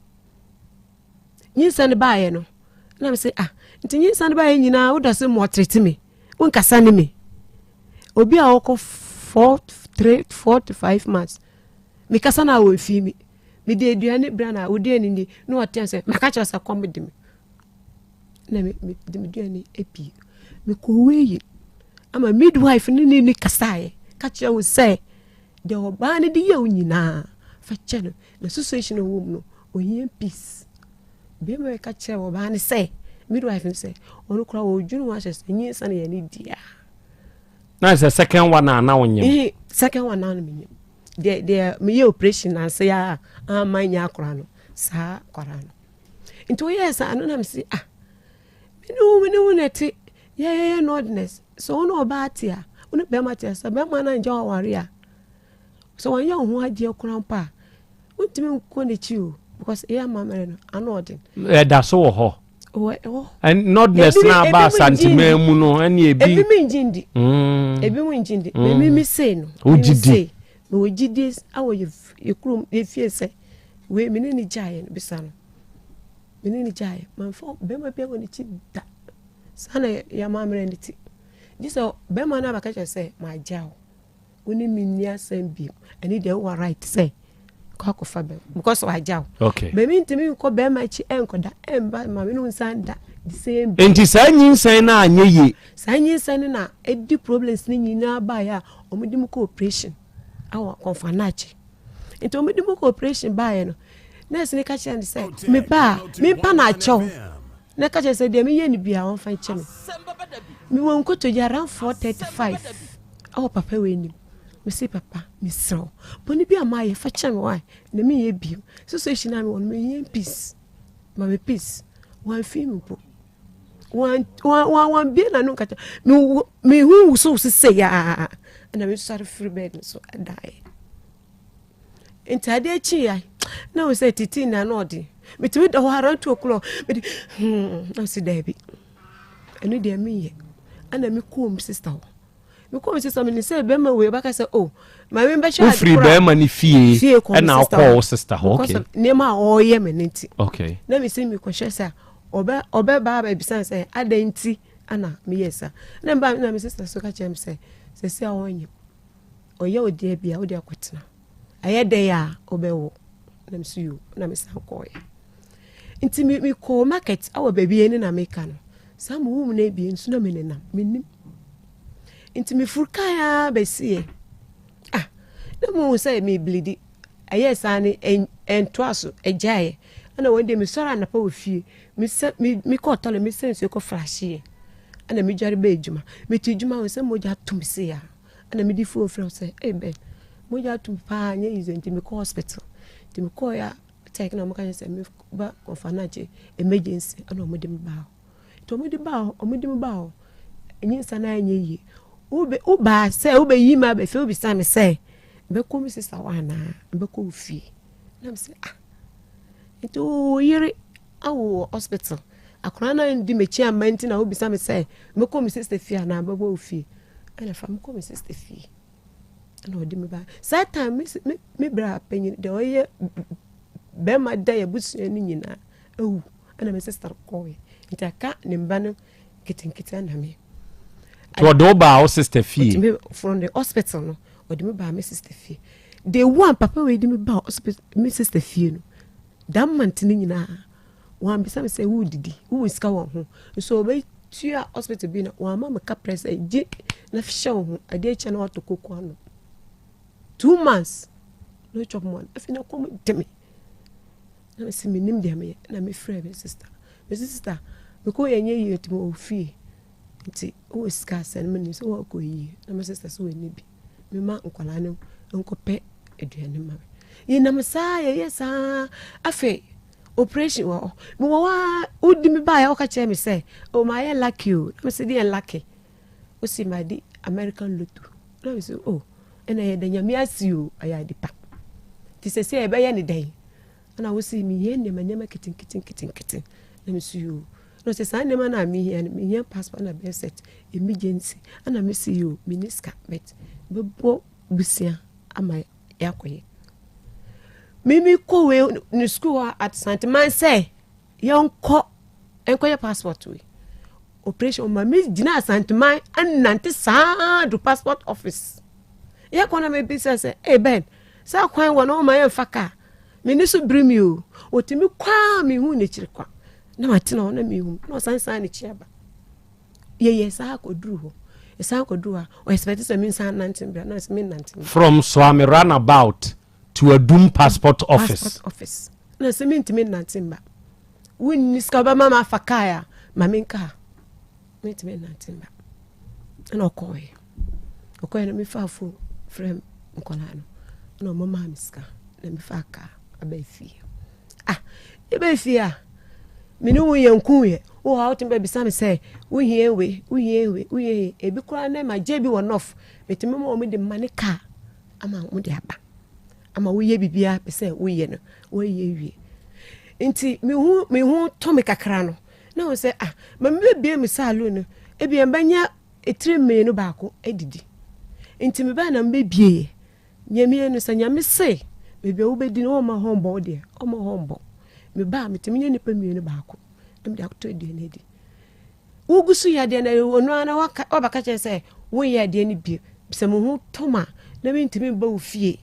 Speaker 5: Nyinsa no baeɛ no na me sɛ ah nti nyinsa no baeɛ nyinaa woda so mmɔtrete me, wonkasa ne me. Obi a ɔkɔ 4, 3, 4 to 5 months mekasa no a wɔmfii mi. Mede aduane bra na wodi ani ni na ɔteɛ sɛ maka kyerɛ sɛ kɔm de me na mede me duane apue. Mekɔ wei ama midwife ne ne ne kasaeɛ ka kyerɛ wo sɛ deɛ ɔbaa no de yɛ wo nyinaa fa kyɛ no na situation a ɔwɔ mu no ohia peace. Bɛrima yi ka kyerɛ ɔbaa no sɛ midwife no sɛ ɔno koraa ɔdwene ho ahyɛ sɛ nyinsa no yɛ ne dea.
Speaker 21: Na sɛ second one a na wonyem?
Speaker 5: Second one na menyem. Deɛ meyɛ operation nanse a ama nyɛ akora no saa akora no. Nti woyɛɛ saa no na mese ah mene wo na ɛte yɛyɛyɛ nordness sɛ wo ne ɔbaa te a wo ne bɛrima te a sɛ bɛrima no angya waware a sɛ wanyɛ wo ho adeɛ koraa mpo a wontumi nkɔ n'akyi o because ɛyɛ amammerɛ no ano ɔden.
Speaker 21: Ɛda so wɔ hɔ?
Speaker 5: Wɔ ɛwɔ.
Speaker 21: Nordness na aba Asanteman mu no ɛne ebi.
Speaker 5: Ebi mi ngye ndi. Ebi mu ngye ndi. Mɛ mi sei no.
Speaker 21: Wogye di?
Speaker 5: Mewɔ gyidie awɔ yɛ kurom yɛ fie sɛ wei me ne ne gyaeɛ no bisa no me ne ne gyaeɛ mamfa bɛrima bi wɔ n'akyi da. Saa na yɛ amammerɛ no ti gye sɛ bɛrima no abɛka kyerɛ sɛ magya wo wo ne me nni asɛm bio ɛne deɛ wowɔ right sɛ kɔ akɔfa bɛrima because wagya wo. Bɛmi ntumi nkɔ bɛrima akyi ɛnkɔda ɛmba ma me ne wo nsan da the same bed.
Speaker 21: Nti saa nyinsɛn no anyɛ yie?
Speaker 5: Saa nyinsɛn no na ɛdi problems no nyinaa baeɛ a wɔde mu kɔ operation awɔ kɔnfanakye. Nti wɔde mu kɔ operation baeɛ no nurse no ka kyerɛ no sɛ meba a mempa no akyɛw na ka kyerɛ sɛ deɛ meyɛ no biara wɔmfa nkyɛ me. Mewɔ nkotodwe around 4:35 ɛwɔ papa wei anim. Mese papa mesrɛ wo bɔne bi a mayɛ fa kyɛ me wae na menyɛ bio situation a mewɔ no mehia peace ma me peace. Wamfii me mpo wambie n'ano nkata mehu wosow sesei a ɛna mesɔre firi bed no so daeɛ. Nti adeɛ kyeeɛ na wo sɛ titi na na ɔde metumi da hɔ around 2 o'clock mede na sɛ daabi ɛno deɛ menyɛ. Ɛna mekɔɔ me sister hɔ mekɔɔ me sister mene sɛ bɛrima wei bɛka sɛ o maame bɛhwɛ ade
Speaker 21: Wofiri
Speaker 5: koraa.
Speaker 21: bɛrima no fie
Speaker 5: Fie kɔ me
Speaker 21: ɛna
Speaker 5: sister
Speaker 21: wokɔɔ
Speaker 5: hɔ.
Speaker 21: wo sister hɔ?
Speaker 5: Because of nneɛma a ɔreyɛ me no nti na mesi mekɔhwɛ sɛ ɔbɛ ɔbɛba abɛbisa sɛ adɛn nti ana meyɛ saa na mba na me sister so ka kyerɛ me sɛ sɛsi a ɔnyɛ ɔyɛ wo deɛ bia wode akɔtena ɛyɛ dɛn a wobɛwo na mesi yo na mesan kɔɔyɛ. Nti mekɔɔ market awɔ baabi ɛne na meka no saa me wom no abie nso na menenam menim nti mefuru kaa bɛsiiɛ ah na muhu sɛ mebleedi. Ɛyɛɛ saa no, ɛntoa so, ɛgyaeɛ. Ɛna wɔn deɛ mesɔre anapa wɔ fie, mesɛ me mekɔɔ tɔlɛ mesɛ nsuo kɔ frahyeɛ. Ɛna medware bɛɛ adwuma. Mete adwuma ho sɛ mogya ato me sei a. Ɛna mede phone frɛ wo sɛ, ei Ben, mogya ato me paa nyɛ easy nti mekɔ hospital. Nti mekɔɔ a check na wɔka kyerɛ sɛ meba Kɔmfo-Anokye emergency ɛna wɔde me baa hɔ. Nti wɔde baa hɔ, wɔde me baa hɔ, nyinsɛn no anyɛ yie. Wobe wobaa sɛ wobɛyi me aba fie wobisa me sɛ mɛkɔ me sista hɔ anaa mɛkɔ wo fie. Na me sɛ ah nti wo yere awo wɔ hospital akwadaa no andi m'akyi amma nti na wobisa me sɛ mɛkɔ me sista fie anaa mɛkɔ wo fie. Ɛna fa mekɔ me sista fie. Ɛna ɔde me baa saa time me me me bra panyin deɛ ɔyɛ bɛrima da yɛ abusua no nyinaa awu ɛna me sister kɔɔɛ nti aka ne mba no nketenkete ɛna me.
Speaker 21: Nti ɔde wo baa wo sister fie?
Speaker 5: Ɔde me from the hospital no ɔde me baa me sister fie. Day one papa wei de me baa hospital me sister fie no that month no nyinaa wɔambisa me sɛ wodidi wowɔ sika wɔ ho nso ɔbɛtua hospital bi na wɔama me kaprɛ sɛ gye na hyɛ wo ho adeɛ kyɛ na watɔ koko ano 2 months no chop money afei na kɔm de me. Na mese mennim deɛ meyɛ na mefrɛɛ me sister. Mese sister mekɔ yɛ nyɛ yie nti mewɔ fie nti wowɔ sika asɛn me nim sɛ wɔkɔ yie na me sister sɛ wɔnni bi mema nkwadaa no nkɔpɛ aduane ma me. Yɛnam saa yɛyɛ saa afei operation wɔ hɔ mewɔ hɔ a wodi me baeɛ woka kyerɛ me sɛ oh mayɛ lucky o na mese deɛ lucky wosi madi American lotto na mese oh ɛna yɛda nyame ase o ɛyɛ ade pa nti sɛ sɛ yɛbɛyɛ ne dɛn Ɛna wose mehia nneɛma nneɛma nketenkete nketenkete. Na mese yoo. Na ɔsɛ saa nneɛma no a mehia no, mehia passport na birth cert, emergency. Ɛna mese yoo, menni sika but mɛbɔ busua ama yɛakɔyɛ. Mimi kɔ wei ne sukuu hɔ at Santeman sɛ yɛnkɔ nkɔyɛ passport wei. Operation ɔma me gyina Asanteman nante saa do passport office. Yɛkɔ na mebisa sɛ, hey Ben, saa kwan wɔ no ɔma yɛmfa kaa. M'ani so biri me o. Ɔtumi kɔ a mehu n'akyiri kwa. Na matena hɔ na mehu na ɔsan san n'akyi aba. Yɛyɛ saa kɔduru hɔ. Yɛsan kɔduru hɔ a, ɔ expect sɛ mensan nante mbra na sɛ mennante mbra.
Speaker 21: From Suame Runabout to Adum Passport Office.
Speaker 5: Passport office. Na sɛ mentumi nnante mba. Wonni sika wobɛma ma afa kaa a, ma menka ha. Mentumi nnante mba. Ɛna ɔkɔɔeɛ. Ɔkɔeɛ no mefaa phone frɛ nkwadaa no. Ɛna ɔmo maa me sika na mefaa kaa aba fie. Ah, yɛbɛɛ fie a, me ne wo yɛ nkuuiɛ. Wowɔ hɔ a wotumi bɛbisa me sɛ wohia wei, wohia wei, wohia wei. Ebi koraa na magye bi wɔ nɔf. Metumi ma wɔn de ma ne kaa ama wɔn de aba. Ama woyɛ biribiara pɛ sɛ woyɛ no, woyɛ wie. Nti mehu mehu tɔ me kakra no, na wɔn sɛ ah, ma mebɛbie me saloon no, ebia mbɛnya etire mmienu baako adidi. Nti mebaa na mebɛbieɛ. Nyamie no sɛ Nyame se baabi a wobɛdi no ɔmma hɔ mbɔ wo deɛ, ɔmma hɔ mbɔ. Mebaa metumi nya nnipa mmienu baako na mede akɔtɔ aduane adi. Wogu so yɛ adeɛ no ɔno ara na wabɛka kyerɛ sɛ wonyɛ adeɛ no bio. Sɛ me ho tɔ ma na mentumi mba wo fie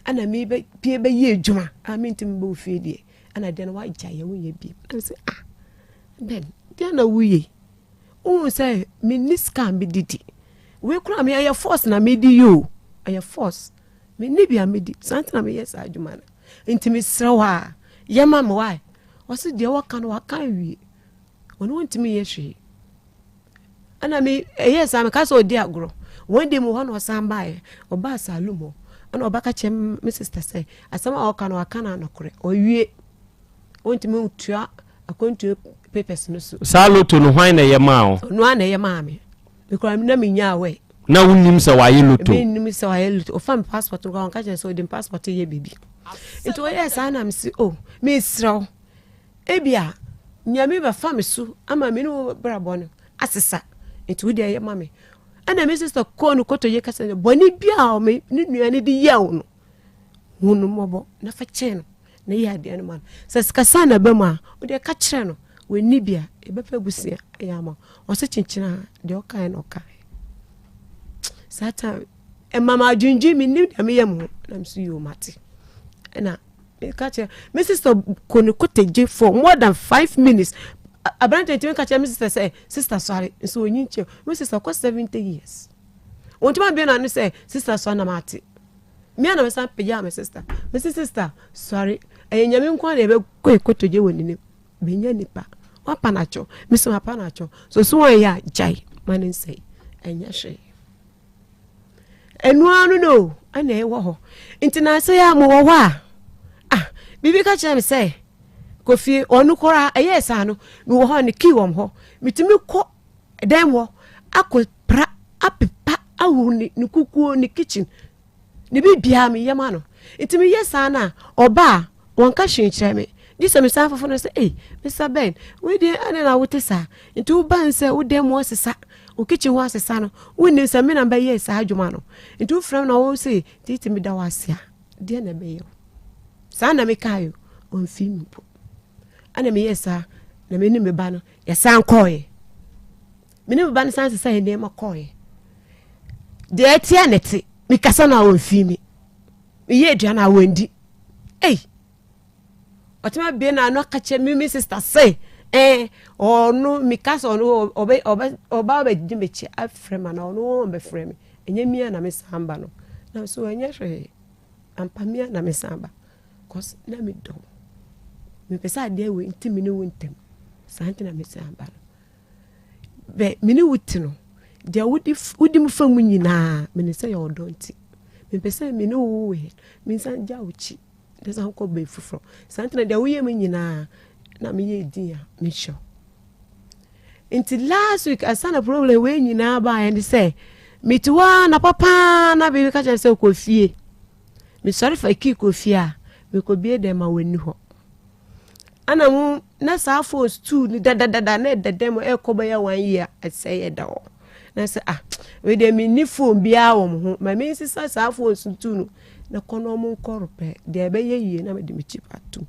Speaker 5: ɛna mebɛpie bɛyɛ adwuma a mentumi mba wo fie deɛ ɛna adeɛ no wagya yɛ wonyɛ bio. Na sɛ ah Ben deɛ na woyɛ Wohu sɛ menni sika a medidi. Wei koraa me ɛyɛ force na medi yi o. Ɛyɛ force. Menni bi a medi. Saa nti na meyɛ saa adwuma no. Nti mesrɛ wo a, yɛ ma me wae. Ɔse deɛ wɔka no waka awie. Ɔno wɔntumi nyɛ hwee. Ɛna me ɛyɛ saa meka sɛ ɔdi agorɔ. One day mu hɔ na ɔsan baeɛ. Ɔbaa saloon hɔ. Ɛna ɔbɛka kyerɛ me sister sɛ asɛm a ɔka no waka no anokorɛ. Ɔwie. Ɔntumi ntua akwantuo papers no so.
Speaker 21: Saa loto no hwan na ɛyɛ maa wo?
Speaker 5: Ɔno ara na ɛyɛ maa me. Mekura na menya awɛ.
Speaker 21: Na wonnim sɛ wayɛ loto?
Speaker 5: Mennim sɛ wayɛ loto. Ɔfa me passport no koraa ɔnka kyerɛ sɛ ɔde me passport yɛ biribi. Nti ɔyɛɛ saa na mese o oh, mesrɛ wo ebia Nyame bɛfa me so ama me ne wo brabɔ no asesa nti wo deɛ yɛ ma me. Ɛna me sister kɔɔ no kɔtɔ yɛ kasa bɔne bi a ne nua no de yɛ wo no hu no mmɔbɔ na fa kyɛ no na yɛ adeɛ no ma no. Sɛ sikasa na ɛba mu a, wodeɛ ka kyerɛ no, wɔnni bi a, yɛbɛpɛ abusua yɛ ama wo. Ɔse kyenkyene a, deɛ ɔkaeɛ na ɔkaeɛ. Saa time, ɛma ma adwendwen, mennim deɛ meyɛ me ho, na me so yoo mate. Ɛna meka kyerɛ, me sister kɔ ne kotagye for more than 5 minutes. Aberante ntumi ka kyerɛ me sister sɛ, sister sɔre, nso ɔnyi nkyɛn. Me sister kɔ 70 years. Wɔntumi abie n'ano sɛ, sister sɔre na mate. Me a na mesan pagyaa me sister. Mese sister, sɔre. Ɛyɛ Nyame nko ara na yɛbɛkɔ yɛkotodwe wɔ n'anim. Menya nipa. Wapa no akyɛw. Mese mapa no akyɛw. So so wɔnyɛ a gyae ma ne nsɛe. Ɛnyɛ hwee. Ɛno ara no no ɛna ɛwɔ hɔ. Nti na sɛ yɛ a mowɔ hɔ a, ah, biribi ka kyerɛ me sɛ kɔ fie. Ɔno koraa ɛyɛɛ saa no, mewɔ hɔ a ne key wɔ me hɔ. Metumi kɔ dan mu hɔ akɔ pra apepa ahu ne ne kukuo ne kitchen ne biribiara meyɛ ma no nti meyɛ saa no a ɔba a wɔnka hwee nkyerɛ me gye sɛ mesan fofo no sɛ ei Mr. Ben wei deɛ ɛne na wote saa nti woba n sɛ wo dan mu asesa wo kitchen hɔ asesa no wonnim sɛ me na bɛyɛ saa adwuma no nti wofrɛ me na wo se titi meda wo ase a deɛ na ɛbɛyɛ wo saa na mekae o ɔmfii me mpo ɛna meyɛ saa na me ne me ba no Yɛsan kɔeɛ. Me ne me ba no san sesa yɛn nneɛma kɔeɛ. Deɛ ɛteɛ na ɛte. Mekasa no a wɔmfii me. Meyɛ aduane a wɔndi. Ei! Ɔtumi abie n'ano aka kyerɛ me me sista sɛ ɛɛ ɔno meka sɛ ɔno ɔbɛ ɔbɛ ɔba ɔbɛgye m'akyi afrɛ ma na ɔno wɔn bɛfrɛ me. Ɛnyɛ mi a na mesan ba no. Na so ɛnyɛ hwee. Ampa mi a na mesan ba. Cause na me dɔ wo. Mepɛ sɛ adeɛ wei nti me ne wo ntam. Saa nti na mesan aba no. Bɛ me ne wo te no, deɛ wode wodi me fa mu nyinaa, menim sɛ yɛ ɔdɔ nti. Mepɛ sɛ me ne wo wɔ mensan gya wo kyi na san kɔ baabi foforɔ. Saa nti na deɛ woyɛ me nyinaa na meyɛ din a mehyɛ wo. Nti last week ansa na problem wei nyinaa baeɛ ne sɛ mete hɔ ara na papa na biribi ka kyerɛ sɛ kɔ fie. Mesɔre fa kii kɔ fie a, mekɔbie dɛm ma wɔnni hɔ. Ɛna mu na saa phones two no dadadada na ɛda dɛm ɛkɔ bɛyɛ one year ɛsɛe ɛda hɔ. Na sɛ ah wei deɛ menni phone biara wɔ mo ho ma mensesa saa phones two no na kɔ na ɔmo nkɔ repɛ deɛ ɛbɛyɛ yie na mede me chip atom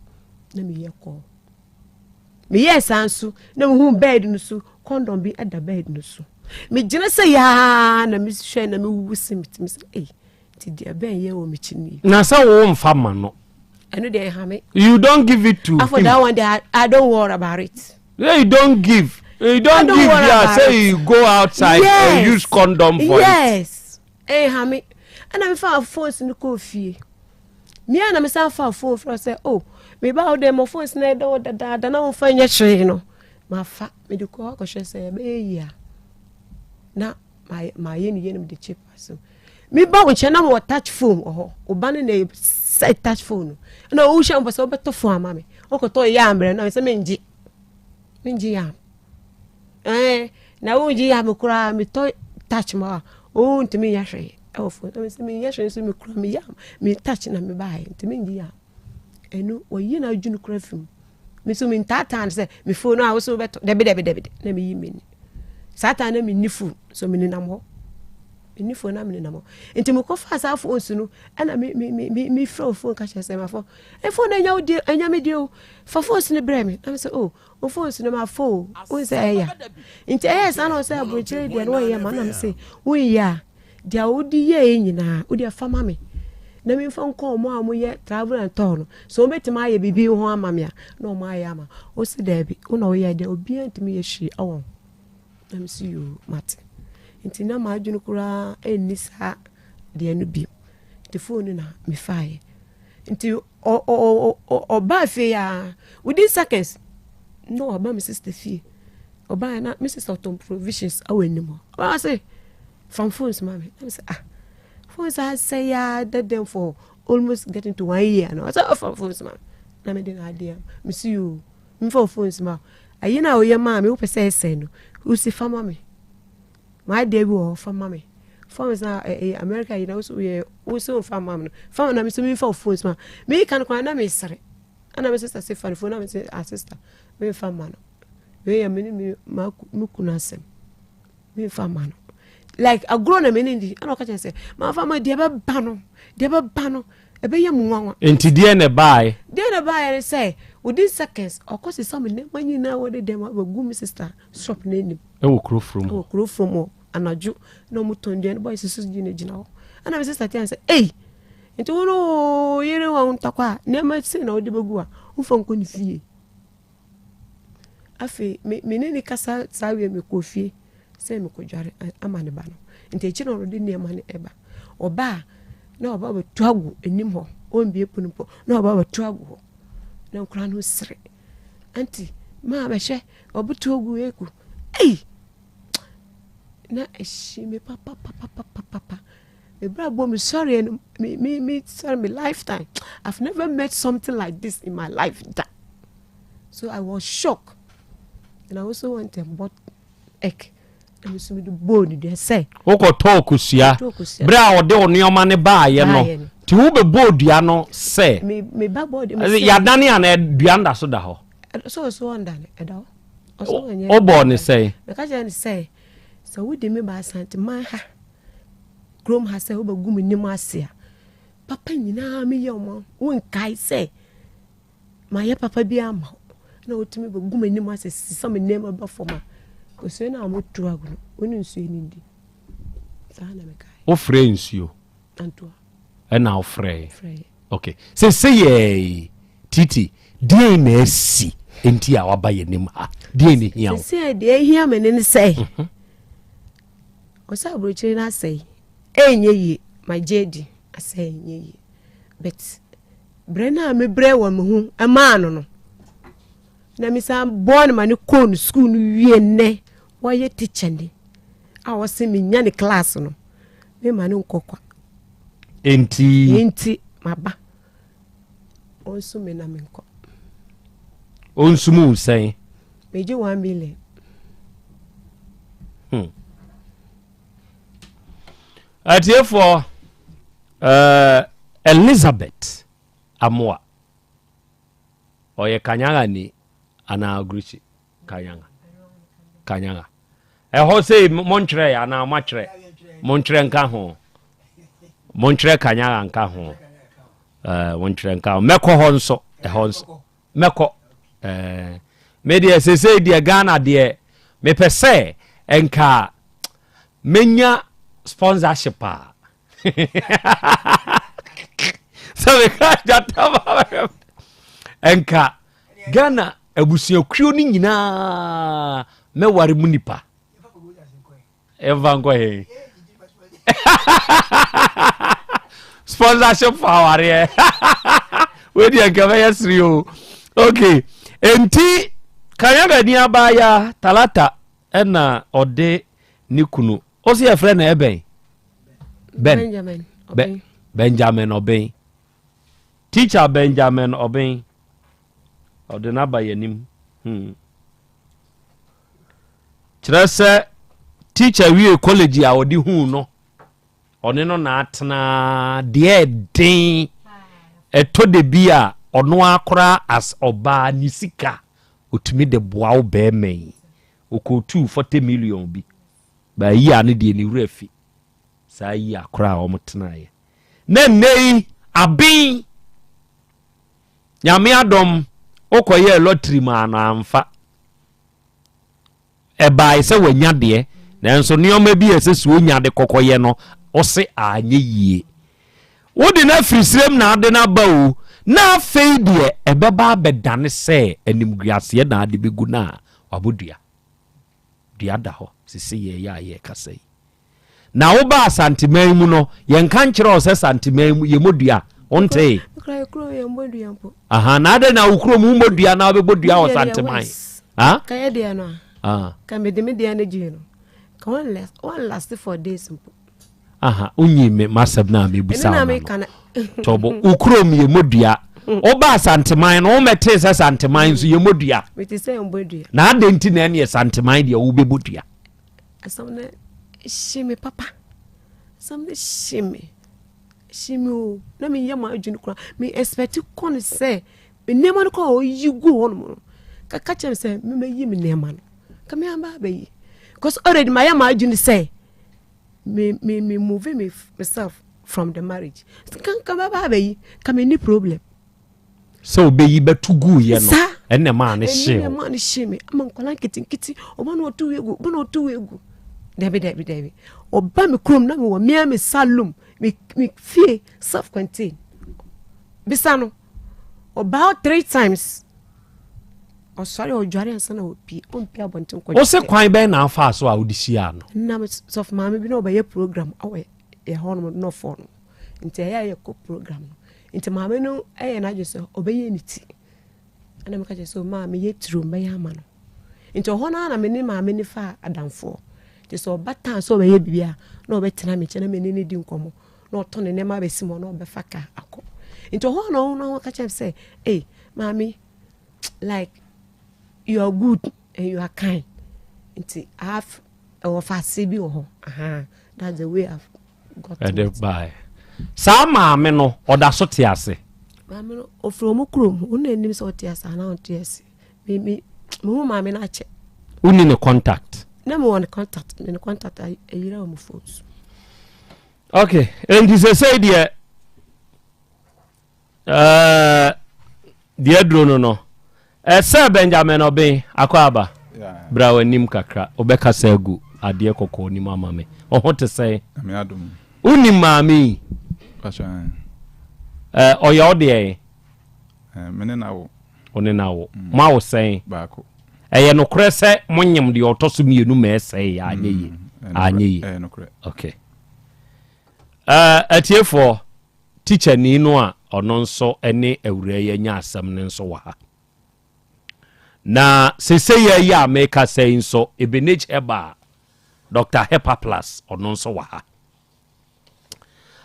Speaker 5: na meyɛ kɔɔ. Meyɛɛ saa nso na mehuu bed no so condom bi da bed no so. Megyina sɛ yaa na mehwɛ na mewuwu se metumi sɛ ei Nti deɛ bɛn yɛ wɔ me kyi nie.
Speaker 21: Na sɛ wo nfa ma no.
Speaker 5: Ɛno deɛ ɛha me.
Speaker 21: You don't give it to
Speaker 5: him. For that one deɛ I don't worry about it.
Speaker 21: Yeah, you don't give. You don't, don't give yeah, say you go outside yes. and use condom for
Speaker 5: yes. it. Yes. Ɛha me. Ɛna me fa phones no kɔ fie. Mia na me san fa phone frɛ sɛ oh me ba wo deɛ mo phones na ɛda hɔ dadaada na wo fa nyɛ hwee no. Ma fa me de kɔ akɔhwɛ sɛ ɛbɛyɛ yie a. Na mayɛ no yie na mede chip aso meba wo nkyɛn na mewɔ touch phone wɔ hɔ wo ba no na sɛ touch phone no ɛna wohyɛ mpɔ sɛ wobɛtɔ phone ama me wokɔtɔ yam brɛ no sɛ mengye mengye yam ɛɛ na wongye yam koraa metɔ touch ma a wontumi nyɛ hwee ɛwɔ phone sɛ menyɛ hwee nso mekura me yam me touch na mebaeɛ nti mengye yam Ɛno, wɔyi n'adwene kora fi mu. Me nso mentaataa no sɛ me fon no a wosɛ wobɛtɔ. Dabi dabi dabi na meyi m'ani. Saa taa na menni fon so menenam hɔ. Menni fon na menenam hɔ. Nti mekɔfaa saa fon so no ɛna me me me me mefrɛ wo fon ka kyerɛ sɛ mafɔ. E fon no ɛnyɛ wo deɛ ɛnyɛ me deɛ o. Fa fon so no brɛ me. Na me sɛ oh wo fon so no mafɔ o. Wohu sɛ ɛya. Nti ɛyɛ saa na ɔsɛ aburokyire deɛ no wɔnyɛ ma na me sɛ wonyɛ a Deɛ wode yɛeɛ nyinaa, wo deɛ fa ma me na memfa nkɔ wɔn a wɔyɛ travel and tour no. Sɛ wɔbɛtumi ayɛ biribi ho ama me a, na wɔn ayɛ ama. Wo se daabi, wo na woyɛ deɛ obiara ntumi yɛ hwee wɔ ho. Na me se yoo, mate. Nti na m'adwene koraa ɛnni saa deɛ no bio. Nti phone no na mefaeɛ. Nti ɔbaa fie a, within seconds, na waba me sister fie. Ɔbaeɛ na me sister ɔtɔn provisions wɔ anim hɔ. Ɔbaa se, Fa phones ma me. Na me sɛ ah phones asɛe ya dɛdɛm for almost getting to one year na ɔsɛ ɔfa phones ma me. Na me de na adeɛ me si o mfa phones ma ayi na oyɛ maa me wopɛ sɛ ɛsɛe no wosi fa ma me. Ma adeɛ bi wɔ hɔ fa ma me. Phones na ɛyɛ America yi na wosi woyɛ wosi mfa ma me no fa ma na me so memfa phones ma me ka no kwan na me sere. Ɛna me sister se fa no phone na me se ah sister memfa ma no. Wei yɛ me ne me me kunu asɛm. Memfa mma no. Like agorɔ na me ne di. Ɛna ɔka kyerɛ sɛ mamfa ma deɛ ɛbɛba no deɛ ɛbɛba no ɛbɛyɛ mu nwanwa.
Speaker 21: Nti deɛ na ɛbaeɛ?
Speaker 5: Deɛ na ɛbaeɛ ne sɛ within seconds ɔkɔ sesa me nneɛma nyinaa wɔde dɛm abɛgu me sister shop no anim.
Speaker 21: Ɛwɔ kuro from hɔ.
Speaker 5: Ɛwɔ kuro from hɔ anadwo na wɔn tɔn nduane boys nso gyina gyina hɔ. Ɛna me sister tia sɛ ei nti wo ne wo yere wɔn ntɔkwa a nneɛma sei na wɔde bɛgu a wofa nkɔ ne fie. Afei me me ne no kasa saa wie mekɔɔ fie sɛ mekɔdware ama ne ba no. Nti akyire na ɔde nneɛma no ɛba. Ɔba a, Na ɔba bɛtu agu anim hɔ, ɔmbie pono mpo, na ɔba bɛtu agu hɔ. Na nkwadaa no sere. Aunty, maa bɛhwɛ, ɔbɛtu agu egu. Ei! Na ɛhye me papapapapapa. Me bra bɔ me sɔre no, me me me sɔre me lifetime. I've never met something like this in my life da. So I was shocked. And I also went and bought egg. Na me nso mede bɔɔ ne dua sɛ.
Speaker 21: Wokɔtɔɔ kosua berɛ a ɔde wo nneɛma no baayɛ no nti wobɛbɔɔ dua no sɛ yɛadane anaa dua no da so da hɔ? Wobɔɔ ne sɛn?
Speaker 5: Meka kyerɛ no sɛ sɛ wode me ba Asanteman ha kurom ha sɛ wobɛgu me nim ase a papa nyinaa meyɛ ɔma wonkae sɛ Mayɛ papa bi ama wo na wotumi bɛgu m'anim ase sesa me nneɛma ba fam a, kosua no a moto agu no, wo ne nsuo no ndi. Saa na mekae.
Speaker 21: Wofrɛ nsuo?
Speaker 5: Antoa.
Speaker 21: Ɛna wofrɛe?
Speaker 5: Frɛe.
Speaker 21: Okay. Sese yɛe Titi, deɛn na asi nti a waba yɛn anim ha? Deɛn na ehia wo?
Speaker 5: Sese deɛ ehia me ne ne sɛ, mhm. ɔsɛ aburokyire no asɛe, ɛnyɛ yie, magye adi asɛe ɛnyɛ yie, but Berɛ no a mebrɛɛ wɔ me ho maa no no, na mesan bɔɔ no ma no kɔɔ no sukuu no wie nnɛ wɔyɛ tikya ni a ɔse menya ne class no mema no nkɔ kwa.
Speaker 21: Enti.
Speaker 5: Enti maba. Ɔnso me na menkɔ.
Speaker 21: Ɔnso mu sɛn?
Speaker 5: Megye 1 million.
Speaker 21: Atiefoɔ, Elizabeth Amoah, ɔyɛ Kanyagani anaa Ogurukyi? Kanyanga. Kanyanga. Ɛhɔ sei montwerɛ anaa moatwerɛ? Montwerɛ nka ho. Montwerɛ Kanyanga nka ho. Montwerɛ nka ho. Mɛkɔ hɔ nso. Ɛhɔ nso. Mɛkɔ. Me deɛ sesei deɛ Ghana deɛ mepɛ sɛ nka menya sponsorship a sɛ meka gyata nka Ghana abusuakuo no nyinaa mɛware mu nipa ɛmfa nkɔ he sponsorship for awareɛ wei deɛ nka bɛyɛ sere o ok enti kanyagani abaayaa talata ɛna ɔde ne kunu ɔsi yɛfrɛ no ɛbɛn ben
Speaker 5: Benjamin
Speaker 21: Ɔben Benjamin Ɔben teacher Benjamin Ɔben ɔde n'aba yɛn anim hmm. Kyerɛ sɛ teacher wie college a ɔde huu no ɔne no na atena deɛ ɛden ɛtɔ de bi a ɔno akora as ɔbaa ne sika ɔtumi de boa wo bɛrima yi ɔkɔtuu 40 million bi baayi a no deɛ ne werɛ fi saa yi akora a wɔn tenaeɛ na nnɛ yi aben nyame adɔm wokɔyɛɛ lottery maa no amfa Ɛbae sɛ wanya deɛ, nanso nneɛma bi a ɛsɛ sɛ onya de kɔkɔyɛ no, ɔse anyɛ yie. Wode no afiri serem na ade no aba o, na afei deɛ ɛbɛba abɛdane sɛ animguaseɛ na ade bɛgu no a, wabɔ dua. Dua da hɔ sese yɛyɛ a yɛrekasa yi. Na woba Asanteman mu no, yɛnka nkyerɛ wo sɛ Santeman mu yɛmmɔ dua. Wontee? Aha, na adɛn na wo kurom wommɔ dua na wobɛbɔ dua wɔ Santeman?
Speaker 5: Ha? Ka yɛ deɛ no a. Ka mede me deɛ no gyee no. Ka one last for days mpo.
Speaker 21: Aha, wonyi me m'asɛm no a mebusa wo no. Tɔbo, wo kurom yɛmmɔ dua. Woba Asanteman no, wommɛtee sɛ Santeman nso yɛmmɔ dua.
Speaker 5: Mete sɛ yɛmmɔ dua.
Speaker 21: Na adɛn nti na ɛneɛ Santeman deɛ wobɛbɔ dua?
Speaker 5: Asɛm no hye me papa. Asɛm no hye me. Hye me o. Na menyɛ m'adwene koraa. Me expect kɔ no sɛ nneɛma no koraa a ɔyi gu hɔ nom no. Kaka kyerɛ me sɛ memɛyi me nneɛma no. Ka me aba abɛyi. Because already mayɛ m'adwene sɛ me me me move me myself from the marriage. Nka bɛba abɛyi. Ka me ni problem.
Speaker 21: sɛ ɔbɛyi bɛto guiɛ no ɛnna ɛmaa ne hyee
Speaker 5: wo. Ɛmaa ne hyee me ama nkwadaa nketenkete ɔba na ɔto wei gu ɔba na ɔto wei gu dabi dabi dabi ɔba me kurom na mewɔ mmea me salom me me fie self contained bisa no ɔbaa three times ɔsɔre ɔdware ansa na ɔpie ɔmpie abɔnten kɔ.
Speaker 21: Wose kwan bɛn na afaa so a wode hyiaa no?
Speaker 5: Nam sɔfo maame bi na ɔbɛyɛ program awɔ yɛ hɔ nom nɔfɔ no. Nti ɛyɛ a yɛkɔ program no. Nti maame no yɛ n'adwene sɛ ɔbɛyɛ ne ti. Ɛna meka kyerɛ sɛ maa meyɛ tiro mɛyɛ ama no. Nti ɔhɔ no ara na me ne maame no faa adamfoɔ. Nti sɛ ɔba town sɛ ɔbɛyɛ biribi a na ɔbɛtena me nkyɛn na me ne no di nkɔmmɔ na ɔtɔ ne nneɛma abɛsi mu na ɔbɛfa kaa akɔ. Nti ɔhɔ na ɔno ɔka kyerɛ me sɛ ei maame like you are good and you are kind. Nti I have ɛwɔ faase bi wɔ hɔ. Aha that's the way I've got
Speaker 21: ɛde bae. Saa maame no ɔda so te ase?
Speaker 5: Maame no ofiri wɔn kurom. Wɔn na anim sɛ ɔte ase anaa ɔnte ase. Me me me hu maame no akyɛ.
Speaker 21: Wonni ne contact?
Speaker 5: Na me wɔ ne contact, me ne contact ayira wɔn phone so.
Speaker 21: Okay, enti sɛsɛi deɛ ɛɛ deɛ aduro no no ɛsɛ Benjamin Ɔben akɔ aba bra w'anim kakra wobɛkasa agu adeɛ kɔkɔɔ nim ama me ɔho te sɛn? Wonim maame yi? Ɔyɛ wo deɛn?
Speaker 1: Me ne no awo.
Speaker 21: Wo ne no awo. Mm. Mo awo sɛn?
Speaker 1: Baako.
Speaker 21: Ɛyɛ nokorɛ sɛ monyem deɛ ɔtɔ so mmienu ma ɛsɛe anyɛ yie?
Speaker 1: Mm,
Speaker 21: anyɛ yie.
Speaker 1: Ɛyɛ nokorɛ.
Speaker 21: Okay. Uh, atiefoɔ, tikyani no a ɔno nso ne awuraa yi anya asɛm no nso wɔ ha. Na sesei yi a mekasa yi nso, Ebenage Herbal, Dr. Hepaplus, ɔno nso wɔ ha.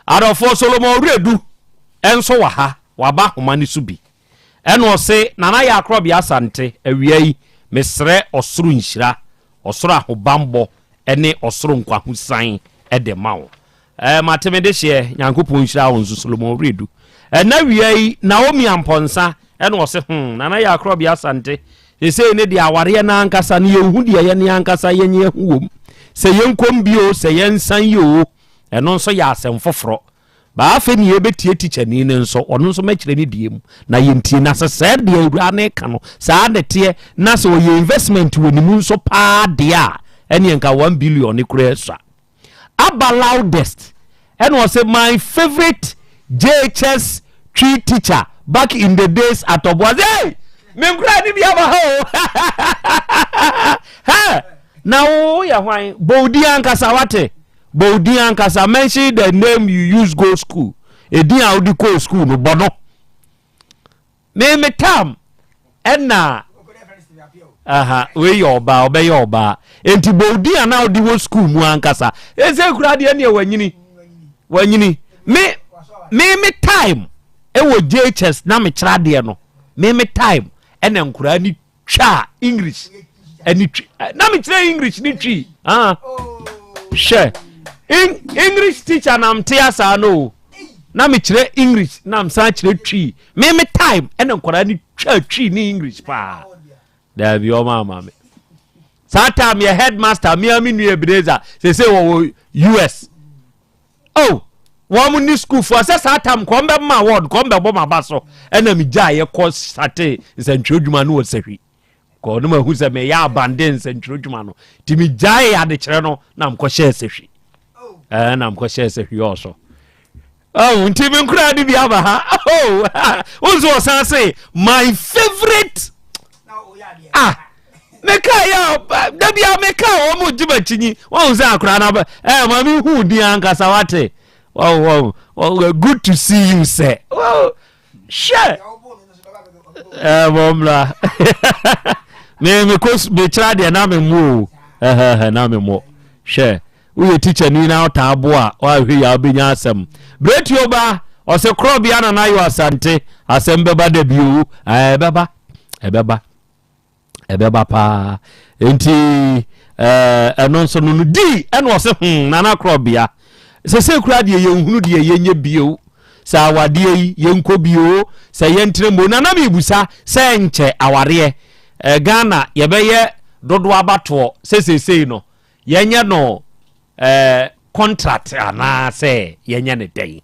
Speaker 21: Adɔfoɔ, Solomon Ɔwerɛdu nso wɔ ha, waba ahoma no so bi. Ɛna ɔse, Nana Yaa Korɔbea Asante, awia yi, mesrɛ ɔsoro nhyira, ɔsoro ahobanbɔ ne ɔsoro nkwahosan de ma wo. Ɛɛ, mate me dehyeɛ, Nyankopɔn nhyira wo nso, Solomon Ɔwerɛdu. Ɛna awia yi, Naomi Ampɔnsa, ɛna ɔse, hmm, Nana Yaa Korɔbea Asante, seesei ne deɛ awareɛ no ankasa no yɛnhu deɛ yɛne ankasa yɛnyɛ ho wom. Sɛ yɛnkɔm bio, sɛ yɛnsan yi oo, Ɛno nso yɛ asɛm foforɔ. But afei ne yɛbɛtie tikyani no nso, ɔno nso mɛkyerɛ ne deɛ mu na yɛntie. Na sɛ sɛɛ deɛ awuraa no reka no, saa na ɛteɛ, na sɛ ɔyɛ investment wɔ ne mu nso paa deɛ a, ɛneɛ nka 1 billion no koraa sua. Aba loudest, ɛna ɔse my favourite JHS Twi teacher back in the days at Obuasi. Hey! Me nkura ni bi aba ha o. Hey! Na wo yɛ hwan? Bɔ wo din ankasa wate. Bɔ wo din ankasa. Mention the name you use go school. Edin a wode kɔɔ school no bɔ no. Me me tam ɛna aha wei yɛ ɔbaa ɔbɛyɛ ɔbaa. Enti bɔ wo din a na wode wɔ school mu ankasa. Ese kura deɛ neɛ wanyini. Wanyini. Me me me time ɛwɔ JHS na mekyerɛ adeɛ no. Me me time ɛna nkoraa ni twa english ɛne twi na mekyerɛ english ne twi ah hwɛ english teacher na mte asaa no o na mekyerɛ english na mesan kyerɛ twi me me time ɛna nkwadaa ne twa twi ne english paa daabi ɔma ama me saa time yɛ headmaster me a me nua Ebenezer sese wɔwɔ US Oh wɔn ne sukuufoɔ sɛ saa tam kɔn bɛ ma award kɔn bɛ bɔ ma ba so ɛna mi gya yɛ kɔ sate nsɛntwerɛ dwuma no wɔ sahwi kɔ no ma hu sɛ mɛyɛ abande nsɛntwerɛ dwuma no ti mi gya yɛ adekyerɛ no na mkɔ hyɛ sahwi ɛɛ na mkɔ hyɛ sahwi ɔsɔ oh nti mi nkura de bi aba ha oh nso ɔsan se my favourite ah meka yɛ da bia meka wɔn mo gye m'akyi nyi wɔn sɛ akora no aba ɛɛ ma mi hu din ankasa wate wɔn wɔn good to see you sɛ hwɛ ɛɛ wɔn mmra me me kɔ me kyerɛ adeɛ na me mo o ɛhɛhɛ na me mo hwɛ woyɛ tikya ni na ɔtaa bo a wahwɛ yɛ abɛnya asɛm beretuo ba ɔsɛ korɔbea nana yɔ asante asɛm bɛba da bio ɛɛ bɛba ɛbɛba ɛbɛba paa nti ɛno nso no no dii ɛna ɔsɛ hmm nana korɔbea sɛsɛ kura deɛ yɛnhunu deɛ yɛnyɛ bio sɛ awadeɛ yi yɛnkɔ bio sɛ yɛntena mu nana mebusa sɛ nkyɛ awareɛ Ghana yɛbɛyɛ dodoɔ abatoɔ sɛ seesei no yɛnyɛ no eh, contract anaasɛ yɛnyɛ no dɛn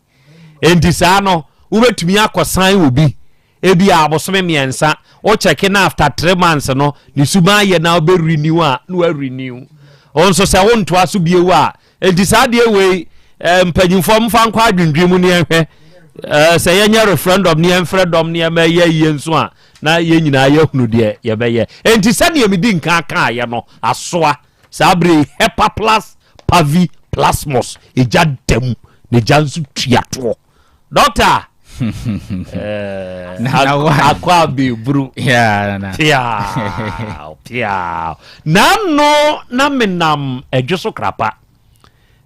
Speaker 21: enti saa no wobɛtumi akɔsan obi ebi a abosome mmiɛnsa wokyɛke no after three months no ne suban yɛ na wobɛ renew a na wa renew wo nso sɛ wontoa so bio a enti saa deɛ wei eh, mpanyimfoɔ mfa nkɔ adwendwen mu ne yɛnhwɛ eh, sɛ yɛnyɛ referendum ne yɛmfrɛ dɔm ne yɛma yɛ yie nso a na yɛn nyinaa yɛhunu deɛ yɛbɛyɛ enti sɛdeɛ medi nka kaeɛ no asoa saa berɛ yi hepa plus pavi plasmos ɛgya da mu. Ne gya nso tua toɔ. Doctor! Akɔ abɛburu. Piaw, piaw. N'ano na menam ɛdwo so krapa.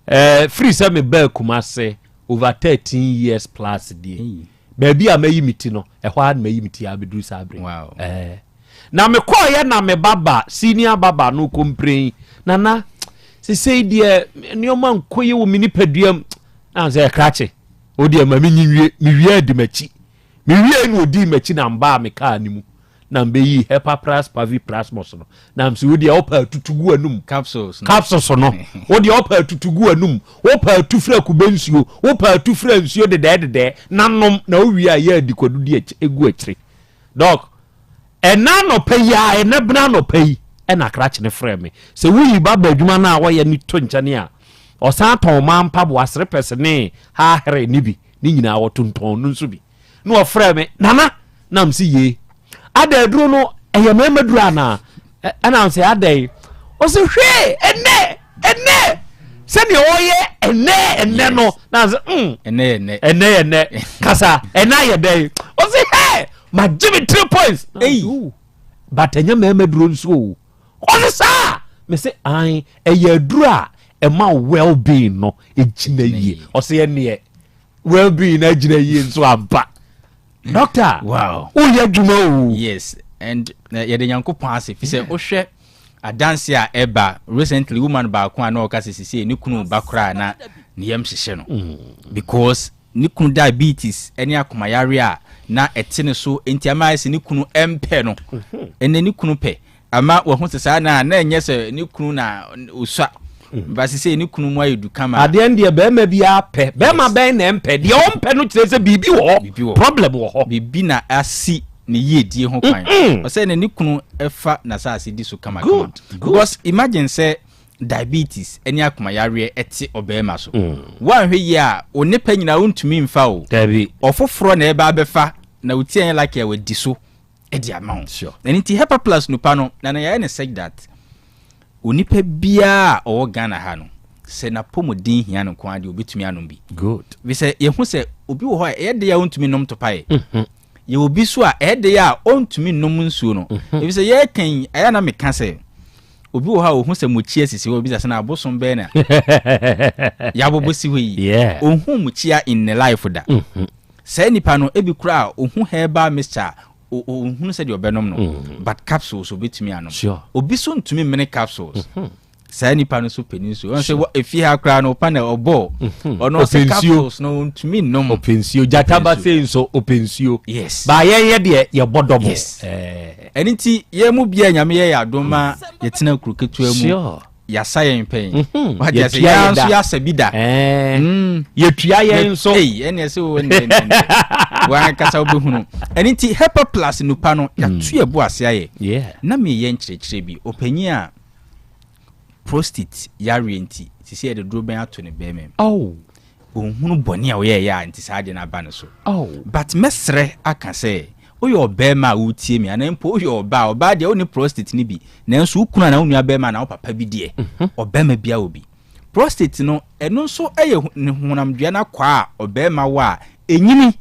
Speaker 21: Eh, firi sɛ mebaa Kumase over 13 years plus die. Baabi a mayi me ti no, ɛhɔ ara na mayi me ti abɛduru saa bere. Wow. Eh. Na mekɔɔyɛ na me baba, senior baba no kɔmpren, nana, sesei deɛ nneɛma nkɔ yie wɔ me nipadua mu. Na sɛ krakye, o deɛ ma menyi nwie, mewie adi m'akyi. Mewie na odii m'akyi na mbaa me kaa no mu. Na mbɛyi Hepapras Paviprasmos no. Na mse wo deɛ wopɛ atutu gu anum.
Speaker 3: Capsules no.
Speaker 21: Capsules no. Wo deɛ wopɛ atutu gu anum. Wopɛ atu fira kube nsuo. Wopɛ atu fira nsuo dedɛɛ dedɛɛ. Na nom na wowie a yɛ adi kwadu di akyi egu akyire. Doc, ɛnɛ anɔpa yi a ɛnɛ bena anɔpa yi ɛna krakye no frɛ me. Sɛ woyi ba ba adwuma no a wɔyɛ no to nkyɛne a, ɔsan tɔn maa mpaboa, serepɛs ne haahere ne bi. Ne nyinaa wɔtontɔn no nso bi. Na ɔfrɛ me, Nana, na mse yee. Ada aduro no ɛyɛ mmarima duro anaa? Ɛna mse adɛn? Ɔse hwee, ɛnɛ, ɛnɛ, sɛdeɛ ɔyɛ ɛnɛ ɛnɛ no na sɛ mm
Speaker 3: ɛnɛ yɛ nɛ
Speaker 21: ɛnɛ yɛ nɛ kasa ɛnɛ ayɛ dɛn ɔse hɛ magye me three points eyi but ɛnyɛ mmarima duro nso o ɔse saa mese an ɛyɛ aduro a ɛma well being no ɛgyina yie ɔse ɛneɛ well being no agyina yie nso ampa doctor
Speaker 3: wow
Speaker 21: woyɛ adwuma o
Speaker 3: yes and eh, yɛde nyankopɔn ase fi sɛ wohwɛ adanse a ɛba recently woman baako a na ɔka sɛ sisei ne kunu ba koraa na ne yam hyehye no mm. because ne kunu diabetes ne akomayare a na ɛte ne so nti ama ayɛ sɛ ne kunu mpɛ no mhm. ɛnɛ ne kunu pɛ Ama wahu sɛ saa na na ɛnyɛ sɛ ne kunu na osua. Ba sesei ne kunu mu ayɛ du kama.
Speaker 21: Adeɛ no deɛ bɛrima biara pɛ. Bɛrima bɛn na ɛmpɛ? Deɛ ɔmpɛ no kyerɛ sɛ biribi wɔ hɔ. Problem wɔ hɔ.
Speaker 3: Biribi na asi ne yiedie ho kwan. Ɔsɛ ne ne kunu fa n'asase di so kama kama. Because imagine sɛ diabetes ne akoma yareɛ te ɔbarima so. Woanhwɛ yie a, wo nnepa nyinaa wontumi mfa o. Ɔfoforɔ na ɛba abɛfa na wo ti anyɛ lucky a wadi so. de ama wo.
Speaker 4: Sure.
Speaker 3: Ɛno nti Hepa Plus nupa no, na na yɛayɛ no such that onipa biara a ɔwɔ Ghana ha no, sɛ n'apɔmuden hia no nko ara deɛ obetumi anom bi.
Speaker 4: Good.
Speaker 3: Bi sɛ yɛhu sɛ obi wɔ hɔ a ɛyɛ de a ɔntumi nom topaeɛ. Mm-hmm. Yɛ obi so a ɛyɛ de a ɔntumi nom nsuo no. Mm-hmm. Ebi sɛ yɛreka yi, ɛyɛ na meka sɛ obi wɔ hɔ a ohu sɛ mukyia sisi hɔ, obi sɛ na abosom bɛn na yɛabobɔ si hɔ yi.
Speaker 4: Yeah.
Speaker 3: Ohun mukyia in ne life da.
Speaker 4: Mm-hmm.
Speaker 3: Saa nipa no ebi koraa a ohu herbal mixture a onhunu sɛdeɛ ɔbɛnom no mm. but capsules obetumi anom.
Speaker 4: Sure.
Speaker 3: Obi so ntumi mmene capsules. Mm -hmm. Saa nipa no so pɛ ne nsuo. Ɔn sɛ efie ha koraa no ɔpa na ɔbɔ.
Speaker 4: Mhm.
Speaker 3: Ɔno ɔsɛ capsules no ntumi nnom.
Speaker 21: Ɔpɛ nsuo. Gyata ba sei nso ɔpɛ nsuo.
Speaker 3: Yes.
Speaker 21: Ba yɛn yɛ deɛ yɛbɔ dɔbɔ.
Speaker 3: Yes. Eh. Ɛno nti yɛn mu bia nyame yɛ yɛ adom ma yɛtena kuro ketewa mu.
Speaker 4: Sure.
Speaker 3: Yɛasa yɛn pɛn.
Speaker 4: Mhm.
Speaker 3: Wate ase
Speaker 4: Yɛtua
Speaker 3: yɛn
Speaker 4: yɛn
Speaker 3: nso
Speaker 4: da.
Speaker 3: yɛasa bi da.
Speaker 4: Ɛɛ.
Speaker 3: Mm.
Speaker 4: Yɛtua yɛn nso.
Speaker 3: Ei, ɛne ɛsɛ wo ɛnɛ ɛnɛ ɛnɛ. Wankasa wobɛhunu. Ɛno nti Hepa Plus nupa no yɛato yɛ bo ase ayɛ.
Speaker 4: Yeah.
Speaker 3: Na meyɛ nkyerɛkyerɛ bi. Ɔpanyin a prostate yareɛ nti sisi yɛde duro bɛn ato ne bɛrima mu.
Speaker 4: Oh.
Speaker 3: Ɔnhunu bɔne a ɔyɛeɛ a nti saa adeɛ no aba ne so.
Speaker 4: Oh.
Speaker 3: But mɛsrɛ aka sɛ, woyɛ ɔbarima a woretie me anaa mpo woyɛ ɔbaa, ɔbaa deɛ wonni prostate no bi, nanso wo kunu anaa wo nua barima anaa wo papa bi deɛ, ɔbarima biara wɔ bi. Prostate no, ɛno nso yɛ ne honamdua no akwaa a ɔbarima wɔ a ɛnyini.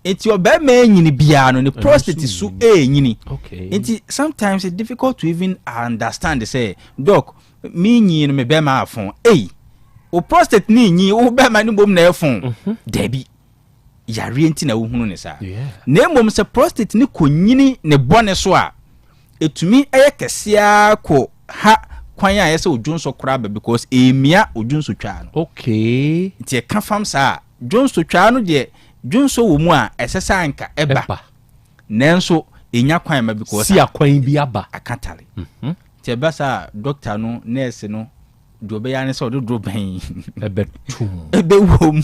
Speaker 3: Nti ɔbarima ɛnyini biara no, ne prostate so ɛnyini. Nti sometimes it's difficult to even understand sɛ, doc, Me nyi no me bɛrima afon. Ei! Wo prostate ne nyi wo bɛrima no mmom na ɛfon. Mhm. Dabi. Yareɛ nti na wohunu ne saa. Na mmom sɛ prostate ne kɔnyini ne bɔne so a, ɛtumi ɛyɛ kɛseɛ kɔ ha kwan a ɛyɛ sɛ odwonsɔ koraa ba because ɛmia odwonsɔ twaa no.
Speaker 4: Okay.
Speaker 3: Nti ɛka fam saa a, dwonsɔ twaa no deɛ dwonsɔ wɔ mu a ɛsɛ sɛ anka ɛba. Nanso ɛnya kwan ma because
Speaker 21: si akwan bi aba.
Speaker 3: Aka tale. Mhm. Nti ɛba saa a, dɔkta no, nɛɛse no, deɛ ɔbɛyɛ ara ne sɛ ɔde dorobɛn
Speaker 21: ɛbɛto mu.
Speaker 3: Ɛbɛwɔ mu.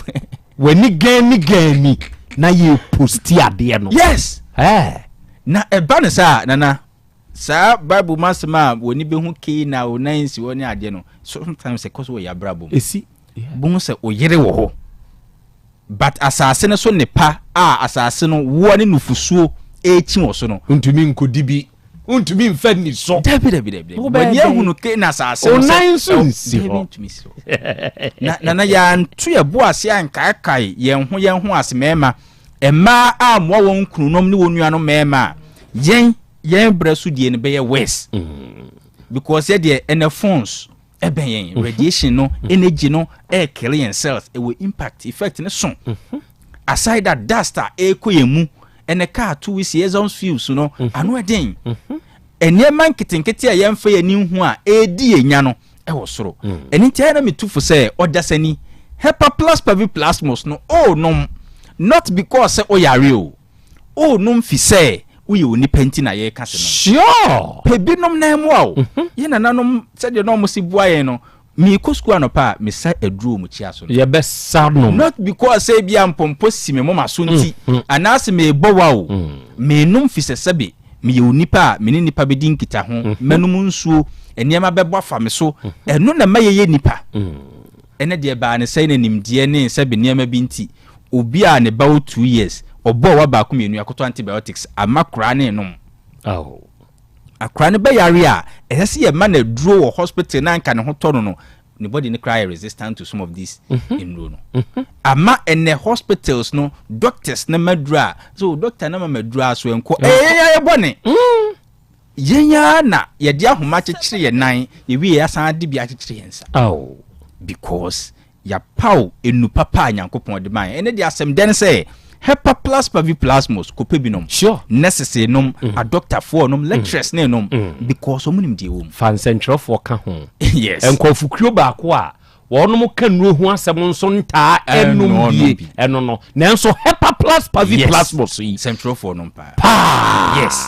Speaker 21: W'ani gani gani na yɛ posti adeɛ no.
Speaker 3: Yes!
Speaker 21: Ɛɛ.
Speaker 3: Na ɛba no saa a, Nana, saa Bible mu asɛm a w'ani bɛhu kei na wo nan nsi hɔ ne adeɛ no, sometimes ɛkɔ so wɔ yɛn abrabɔ mu.
Speaker 21: Ɛsi.
Speaker 3: Bohu sɛ wo yere wɔ hɔ, but asase no so nnepa a asase no woɔ ne nufusuo rekyi wɔ so no.
Speaker 21: Ntumi nkɔdi bi. Wontumi nfa nni so.
Speaker 3: Dabi dabi dabi. W'ani ahunu ke na asase
Speaker 21: no sɛ. Onan nso nsi hɔ.
Speaker 3: Dabi ntumi si hɔ. Na na na yɛanto yɛ bo ase ankaakae yɛn ho yɛn ho ase mmarima, mmaa a mmoa wɔn kununom ne wɔn nuanom mmarima a, yɛn yɛn brɛ so die no bɛyɛ worse. Mm. Because yɛ deɛ ɛnɛ phones ɛbɛn yɛn mhm. radiation no energy no ɛɛkele yɛn cells ɛwɔ impact effect ne so. Mhm. Aside that dust a ɛrekɔ yɛn mu ɛnɛ kaa to wisi exhaust fumes no mhm. ano ɛden mhm. nneɛma nketenkete a yɛmfa yɛn ani hu a ɛredi yɛn nya no ɛwɔ soro mm. ɛno nti ayɛ na metu fo sɛ ɔdasani hepa plus pavi plasmos no ɔrenom not because sɛ ɔyare o ɔrenom fi sɛ woyɛ onipa nti na yɛreka sɛ
Speaker 21: no sure
Speaker 3: pɛ binom na ɛmoa o mhm. yɛn nananom sɛdeɛ na ɔmo si boa yɛn no Meekɔ sukuu anɔpa a, mesa aduro wɔ mukyia so no.
Speaker 21: Yɛbɛsa nom.
Speaker 3: Not because sɛ ebia mpɔmpɔ si me moma so nti, anaase merebɔ wa o. Menom fisɛ sɛbe meyɛ onipa a me ne nnipa bɛdi nkitaho, mɛnom nsuo, nneɛma bɛbɔ afa me so. Ɛno na ɛma yɛyɛ nnipa. Ɛnɛ deɛ ɛbaa no sɛe na nimdeɛ ne sɛbe nneɛma bi nti, obi a ne ba wɔ 2 years, ɔbɔɔ wa baako mmienu, yɛakɔtɔ antibiotics ama koraa ne renom. Akwadaa no bɛyare a, ɛsɛ sɛ yɛma no aduro wɔ hospital na anka ne ho tɔ no no, ne body no koraa yɛ resistant to some of these mhm. nnuro no. Mhm. Ama ɛnɛ hospitals no, doctors no ma duro a, so doctor no ma ma duro a so ɛnkɔ, ɛyɛ yɛn ayɛ bɔne. Mm. Yɛn ara na yɛde ahoma kyekyere yɛn nan, yɛwie yɛasan de bi akyekyere yɛn nsa. Because Yɛapaw nnuru papa a Nyankopɔn de ma yɛn. Ɛnnɛ deɛ asɛm dɛ ne sɛ, Hepaplus paviplasmus, kɔpɛ bi nom.
Speaker 21: Sure.
Speaker 3: Nurses nom, adɔktafoɔ nom, lecturers ne nom, because wɔn nim deɛ ɛwɔ mu.
Speaker 21: Fa nsɛntwerɛfoɔ ka ho.
Speaker 3: Yes.
Speaker 21: Nkurɔfokuo baako a wɔnom ka nnuro ho asɛm nso ntaa nnom bie, ɛno no. Nanso Hepaplus paviplasmus yi.
Speaker 3: Yes. Nsɛntwerɛfoɔ nom paa.
Speaker 21: Paa.
Speaker 3: Yes.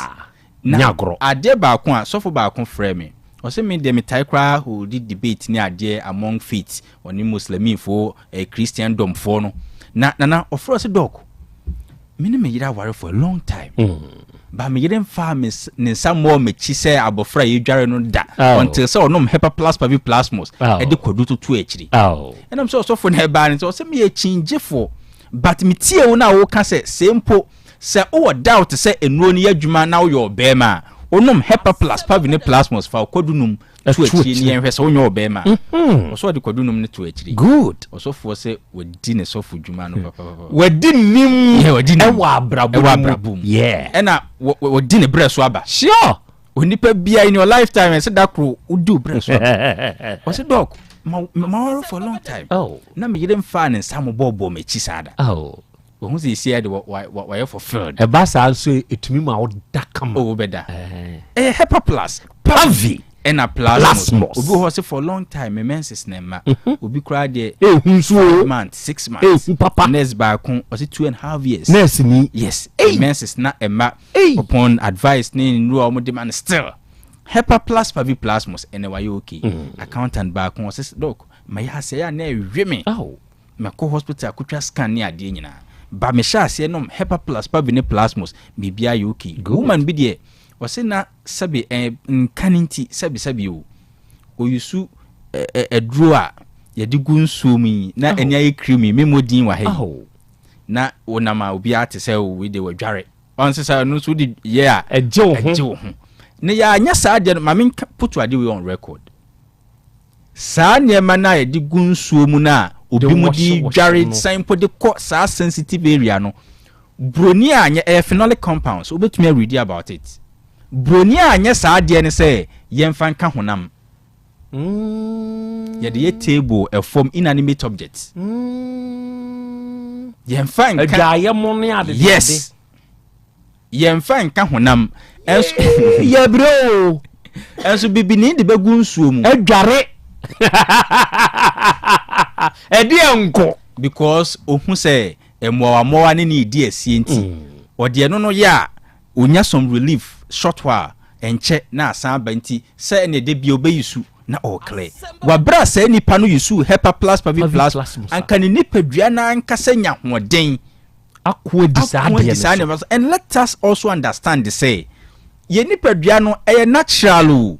Speaker 3: Na
Speaker 21: Nyɛ agorɔ.
Speaker 3: adeɛ baako a, sɔfo baako frɛɛ me, ɔse me deɛ metae koraa holdi debate ne adeɛ among faith, ɔne Muslimfoɔ, eh, Christian dom foɔ no. Na Nana, ɔfrɛ ɔse Doc, me ne me yere aware for a long time, but me yere mfaa me ne nsa mmɔɔ m'akyi sɛ abɔfra a yɛdware no da,
Speaker 21: Oh.
Speaker 3: until sɛ ɔnom Hepaplus Paviplasmus
Speaker 21: Oh.
Speaker 3: ɛde kwadu toto akyiri.
Speaker 21: Oh.
Speaker 3: Ɛnam sɛ ɔsɔfo no ɛbaa no sɛ ɔsɛ meyɛ kyingyefoɔ, but metie wo no a woka sɛ sɛ mpo Sɛ wowɔ doubt sɛ nnuro no yɛ adwuma na woyɛ ɔbarima a, wonom Hepaplus, Pavi ne Plasmos fa wo kwadu num to akyire ne yɛnhwɛ sɛ wonyɛ ɔbarima a. Ɔsɛ ɔde kwadu num no to akyire.
Speaker 21: Good.
Speaker 3: Ɔsɔfoɔ sɛ wadi ne sɔfo dwuma no papapapa.
Speaker 21: Wadi nim
Speaker 3: Yeah, wadi nim.
Speaker 21: ɛwɔ abrabɔ
Speaker 3: Ɛwɔ
Speaker 21: no
Speaker 3: abrabɔ
Speaker 21: mu.
Speaker 3: mu.
Speaker 21: Yeah.
Speaker 3: Ɛna wɔ- wɔ- wadi ne berɛ so aba.
Speaker 21: Sure.
Speaker 3: Onipa biara in your lifetime ɛsɛ da koro wodi wo berɛ so aba. Ɔsɛ doc, ma ma ware for a long time.
Speaker 21: Oh.
Speaker 3: Na me yere mfaa ne nsa mobɔɔbɔɔ m'akyi saa da.
Speaker 21: Oh.
Speaker 3: Wahu sɛ seesei de wayɛ fulfilled.
Speaker 21: Ɛba saa nso ɛtumi ma woda kama.
Speaker 3: Oh, wobɛda. Ɛyɛ Hepa Plus.
Speaker 21: Pavi.
Speaker 3: Ɛna Plasmos. Obi wɔ hɔ sɛ for long time me menses na ɛma. Mhm. Obi koraa deɛ.
Speaker 21: Ehu nso o.
Speaker 3: Five months, 6 months.
Speaker 21: Ehu papa.
Speaker 3: Nurse baako ɔsɛ 2½ years.
Speaker 21: Nurse ni.
Speaker 3: Yes. Hey. Menses na ɛma.
Speaker 21: Hey.
Speaker 3: Upon advice ne nnuro a wɔde ma no still. Hepa Plus Pavi Plasmos ɛna wayɛ okay. Accountant baako ɔsɛ doc ma yɛ asɛe a na ɛwe me.
Speaker 21: Oh.
Speaker 3: Mɛkɔ hospital akotwa scan ne adeɛ nyinaa ba mehyɛ aseɛ nom hepa plus pavi ne plasmos biribiara yɛ okay. Woman bi deɛ ɔse na sɛbe eh, nka no nti sɛbe sɛbe o ɔyusu eh, eh, aduro a yɛde gu nsuo mu yi na ani ayɛ creamy memmɔ din wɔ ha yi na wonam a obiara te sɛ wei deɛ wadware ɔnse sɛ ɛno nso wode yɛ a
Speaker 21: ɛgye wo ho
Speaker 3: ɛgye wo ho na yɛanyɛ saa deɛ no ma menka put adeɛ wei on record. Saa nneɛma no a yɛde gu nsuo mu no a obi mu de dware san mpo de kɔ saa sensitive area no, broni a nyɛ ɛyɛ phenolic compounds, wobɛtumi a read about it. Broni a nyɛ saa adeɛ no sɛ yɛmfa nka honam. Yɛde yɛ table, ɛfam, inanimate objects. Yɛmfa nka.
Speaker 21: Adwaeɛ mo ne ade.
Speaker 3: Yes. Yɛmfa nka honam. Ɛnso
Speaker 21: yɛbrɛ o.
Speaker 3: Ɛnso bibini de bɛgu nsuo mu.
Speaker 21: Adware. Ɛdeɛ nko.
Speaker 3: Because ohu sɛ mmoawammoawa ne ne redi asie nti, ɔde ɛno no yɛ a, onya some relief short while, ɛnkyɛ na asan aba nti sɛ ɛneɛ da biara ɔbɛyi su na ɔreclear. Wɔ berɛ a saa nipa no usuu Hepa Plus Pavi Plus, anka ne nipadua no ankasa nya ahoɔden
Speaker 21: Ako adi saa
Speaker 3: ako
Speaker 21: adeɛ
Speaker 3: adi saa
Speaker 21: no so.
Speaker 3: nneɛma so. And let us also understand sɛ yɛn nipadua no ɛyɛ natural o.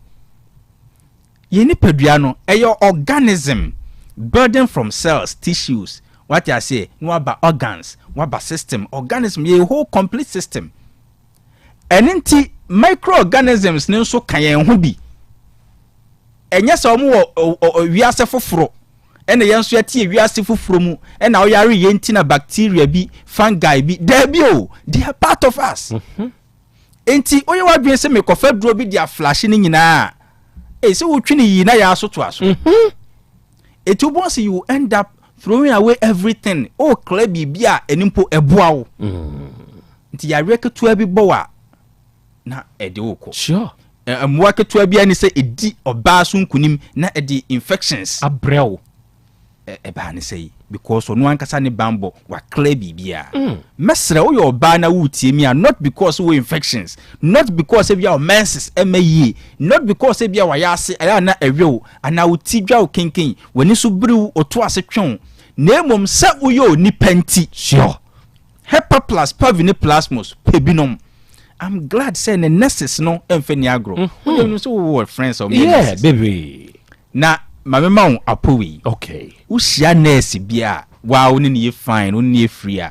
Speaker 3: Yɛn nipadua no ɛyɛ organism building from cells, tissues, wate aseɛ, na waba organs, waba system. Organism yɛ a whole complete system. Ɛno nti microorganisms no nso ka yɛn ho bi. Ɛnyɛ sɛ wɔn wɔ wiase foforo ɛna yɛn nso yɛte wiase foforo mu ɛna ɔyare yɛn nti na bacteria bi, fungi bi, daabi o, they are part of us. Nti woyɛ w'adwene sɛ mekɔfa duro bi de aflashe no nyinaa a, sɛ wotwe no yii na yɛ aso to aso. Eti wobɔ sɛ you end up throwing away everything. O clear biribi a ɛno mpo ɛboa wo. Nti yareɛ ketewa bi bɔ wo a na ɛde wo kɔ.
Speaker 21: Sure.
Speaker 3: Mmoa ketewa bi ani sɛ ɛdi ɔbaa so nkunim na ɛde infections
Speaker 21: abrɛ wo.
Speaker 3: Ɛbaa ne sɛ yi because ɔno ankasa ne banbɔ wa clear biribiara. Mɛsrɛ woyɛ ɔbaa na woretie mi a, not because wɔ infections, not because ebi a menses ɛmɛ yie, not because ebi a wayɛ ase ɛyɛ ana ɛwew anaa wo ti dwa wo kenken, w'ani so biriw, oto ase twew, na emom sɛ woyɛ onipa nti.
Speaker 21: Sure.
Speaker 3: Hepa Plus, Pavi ne Plasmos pɛ binom. I'm glad sɛ ne nurses no ɛmfɛ ni agorɔ. Wọ́n yẹ sɛ wowɔ friends a wɔn yɛ nurses.
Speaker 21: Bebree.
Speaker 3: Na maame ma wo apo wei.
Speaker 21: Okay.
Speaker 3: Wohyia nurse bi a waa wo ne ne yɛ fine, wo ne ne yɛ free a,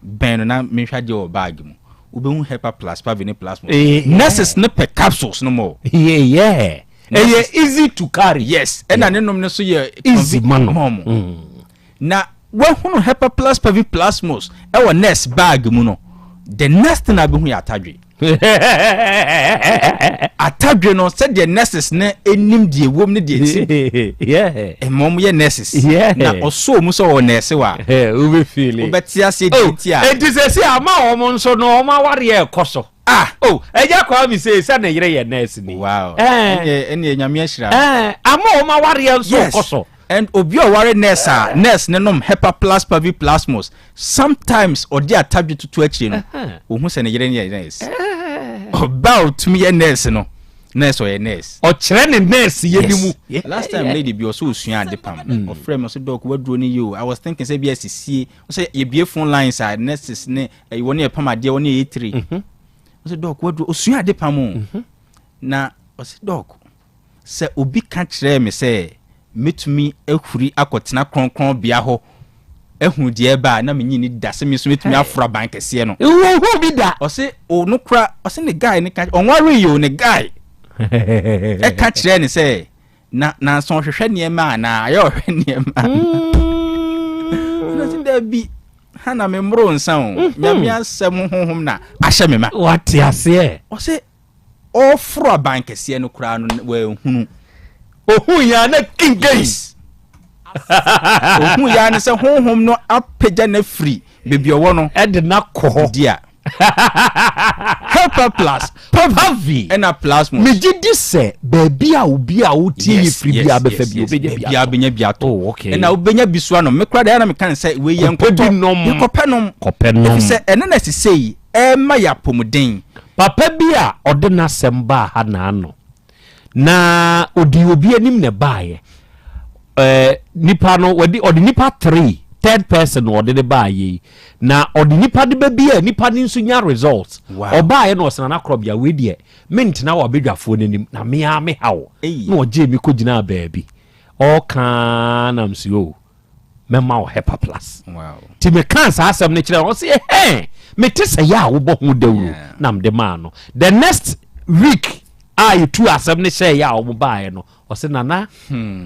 Speaker 3: bɛn no na mehwɛ adeɛ wɔ bag mu. Wobɛhu Hepa Plus, Pavi ne Plasmos. Nurses ne pɛ capsules no mɔ.
Speaker 21: Yeah. Ɛyɛ easy to carry.
Speaker 3: Yes. Ɛna ne nom no so yɛ
Speaker 21: easy ma no.
Speaker 3: Mɔ. Na wahunu Hepa Plus, Pavi, Plasmos ɛwɔ nurse bag mu no, the next thing a bɛhu yɛ atadwe. Atadwe no sɛdeɛ nurses ne anim deɛ wɔm ne deɛ ti ɛma ɔmo yɛ nurses na ɔsɔ ɔmo sɛ ɔwɔ nurse wa
Speaker 21: wobɛfeel
Speaker 3: wobɛte aseɛ deɛ nti a
Speaker 21: enti sɛ si ama wɔn nso no wɔn awareɛ ɛkɔ so.
Speaker 3: Ah,
Speaker 21: oh, ɛgya kwa mi sɛ sɛ ne yere yɛ nurse ni.
Speaker 3: Wow. Ɛnneɛ ɛnneɛ Nyame ahyira.
Speaker 21: Ama wɔn awareɛ nso kɔ so.
Speaker 3: And obi a ɔware nurse a, nurse ne nom Hepa Plus, Pavi Plasmos, sometimes ɔde atadwe tutu akyire no, ohun sɛ ne yere yɛ nurse. Ɔba a otumi yɛ nurse no, nurse ɔyɛ nurse.
Speaker 21: Ɔkyerɛ ne nurse yɛ ne mu.
Speaker 3: Last time lady bi ɔsɛ osua ade pam, ɔfrɛ mi ɔsɛ, "Doc, waduro ne yie o." I was thinking sɛ bi asisie ɔsɛ yɛbie phone lines a nurses ne ɛyi wɔn yɛ pam adeɛ, wɔn yɛ tiri. Ɔsɛ, "Doc, waduro," osua ade pam o, na ɔsɛ, "Doc, sɛ obi ka kyerɛɛ me sɛ mɛtumi ahuri akɔtena kronkron bea hɔ ehunu deɛ ɛba a, na menyi ni da sɛ me nso mɛtumi aforo aban kɛseɛ no."
Speaker 21: Wohu bi da.
Speaker 3: Ɔse ɔno kora, ɔse ne guy ne ka, ɔnware yi o, ne guy ɛka kyerɛɛ ne sɛ na nanso ɔhwehwɛ nneɛma anaa ayɛ ɔhwɛ nneɛma na sɛ dabi ha na memmoro nsa o, Nyame asɛm honhom na ahyɛ me ma.
Speaker 21: Wate aseɛ.
Speaker 3: Ɔse ɔforo aban kɛseɛ no koraa no, wanhunu.
Speaker 21: Ohun yɛn na kinkan.
Speaker 3: Yes, ohun ya ne sɛ honhom no apagya no afiri baabi ɔwɔ no
Speaker 21: ɛde na kɔ hɔ.
Speaker 3: Di a Hepa Plus,
Speaker 21: Pavi
Speaker 3: ɛna Plasmos.
Speaker 21: Megye di sɛ baabi a obi a wotie yɛ firi bi abɛfa bi obɛnya bi.
Speaker 3: Baabi a wobɛnya bi atɔ.
Speaker 21: Oh, okay.
Speaker 3: Ɛna wobɛnya bi so anom. Me koraa deɛ, ɛna meka ne sɛ wei yɛ
Speaker 21: Kɔpɛ bi
Speaker 3: nkɔtɔ
Speaker 21: nom.
Speaker 3: Yɛkɔpɛ nom.
Speaker 21: Kɔpɛ nom.
Speaker 3: Ɛfiri sɛ ɛne na sisei yi ɛma yɛ apɔmuden.
Speaker 21: Papa bi a ɔde n'asɛm baa ha n'ano na ɔdi obi anim na ɛbaeɛ, nipa no wɔde ɔde nipa three, third person na ɔde ne baeɛ yi, na ɔde nipa de ba bi a nipa no nso nya result. Ɔbaeɛ na ɔsena n'akorɔbea, wei deɛ mentena wɔ abadwafoɔ n'anim na mea me haw. Na ɔgyee me kɔgyinaa baabi ɔɔkaa nam si o mɛma wo Hepa Plus. Nti mekaa saa asɛm no kyerɛ no, ɔse ɛhɛn, mete sɛ yɛ a wobɔ ho dawuro na mede maa no. The next week a yɛtu asɛm no hyɛɛ yɛ a wɔn baeɛ no, ɔse nana,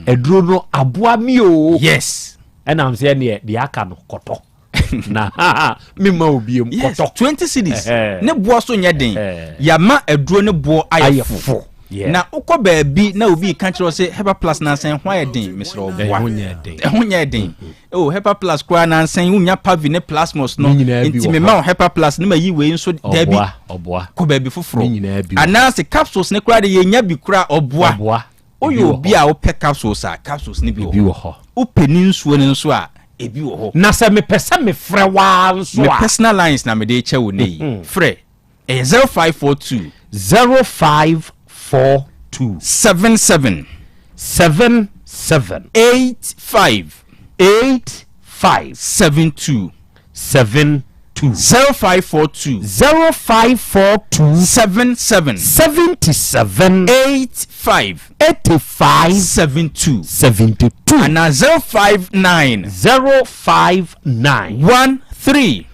Speaker 21: aduro no aboa mi o.
Speaker 3: Yes.
Speaker 21: Ɛnam sɛ ɛneɛ deɛ aka no kɔtɔ na mema obiem.
Speaker 3: Yes.
Speaker 21: Kɔtɔ
Speaker 3: 20 cedis ne boɔ so nyɛ den. Yɛama aduro ne boɔ ayɛ fo. Na wokɔ baabi na obi ka kyerɛ wo sɛ Hepa Plus nansan ho ayɛ den, mesrɛ wo boa.
Speaker 21: Ɛho nyɛ den.
Speaker 3: Ɛho nyɛ den o. Hepa Plus koraa nansan wonya Pavi ne Plasmos no.
Speaker 21: Ne nyinaa bi
Speaker 3: nti
Speaker 21: wɔ
Speaker 3: mema
Speaker 21: hɔ.
Speaker 3: wo Hepa Plus ne mayi wei nso, daabi.
Speaker 21: Ɔboa, ɔboa.
Speaker 3: Kɔ baabi foforɔ.
Speaker 21: Ne nyinaa bi wɔ hɔ.
Speaker 3: Anaasɛ capsules ne koraa de yɛnya bi koraa, ɔboa.
Speaker 21: Ɔboa.
Speaker 3: Woyɛ
Speaker 21: Ebi wɔ
Speaker 3: obi
Speaker 21: hɔ.
Speaker 3: a wopɛ capsules a, capsules ne bi
Speaker 21: Ebi
Speaker 3: wɔ
Speaker 21: wɔ
Speaker 3: hɔ.
Speaker 21: Hɔ.
Speaker 3: Wopɛ ne nsuo no nso a, ebi wɔ hɔ.
Speaker 21: Na sɛ mepɛ sɛ mefrɛ waa nso
Speaker 3: Me
Speaker 21: a?
Speaker 3: personal lines na mede kyɛ wo ne yi. Frɛ ɛyɛ 0542
Speaker 21: 0542
Speaker 3: 77
Speaker 21: 77
Speaker 3: 85
Speaker 21: 85
Speaker 3: 72
Speaker 21: 72.
Speaker 3: 0542
Speaker 21: 0542
Speaker 3: 77
Speaker 21: 77
Speaker 3: 85
Speaker 21: 85
Speaker 3: 72
Speaker 21: 72.
Speaker 3: Ana 059
Speaker 21: 059
Speaker 3: 13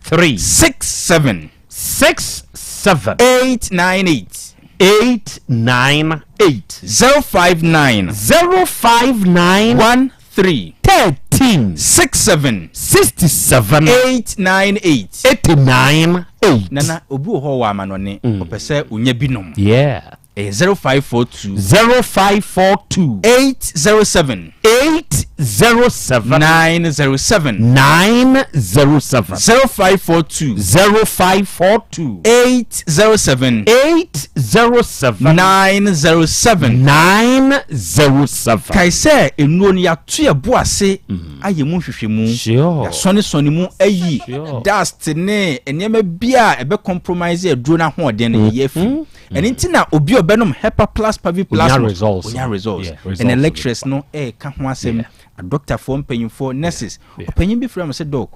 Speaker 21: 13
Speaker 3: 67
Speaker 21: 67. 7.
Speaker 3: 898.
Speaker 21: 898.
Speaker 3: 059.
Speaker 21: 059.
Speaker 3: 13.
Speaker 21: 13.
Speaker 3: 67.
Speaker 21: 67.
Speaker 3: 898.
Speaker 21: 89 8.
Speaker 3: Nana, obi wɔ hɔ wɔ amanɔne, ɔpɛ sɛ onya bi nom.
Speaker 21: Yeah.
Speaker 3: Ɛyɛ 0542.
Speaker 21: 0542.
Speaker 3: 807.
Speaker 21: 807.
Speaker 3: 907.
Speaker 21: 907.
Speaker 3: 0542.
Speaker 21: 0542.
Speaker 3: 807.
Speaker 21: 807.
Speaker 3: 907.
Speaker 21: 907.
Speaker 3: Kae sɛ nnuro no yɛato yɛ bo ase ayɛ mu nhwehwɛmu.
Speaker 21: Sure.
Speaker 3: Yɛasɔnesɔne mu ayi
Speaker 21: Sure.
Speaker 3: dust ne nneɛma bi a ɛbɛ compromise aduro no ahoɔden no yɛyi afiri mu. Ɛno nti na obi a ɔbɛnom Hepa Plus Pavi Plus
Speaker 21: Onya
Speaker 3: no,
Speaker 21: results.
Speaker 3: onya results.
Speaker 21: Yeah, results
Speaker 3: Ɛnɛ
Speaker 21: will be
Speaker 3: lecturers no ɛreka ho asɛm, adɔktafoɔ mpanyinfoɔ, nurses. Ɔpanyin bi frɛ me sɛ doc,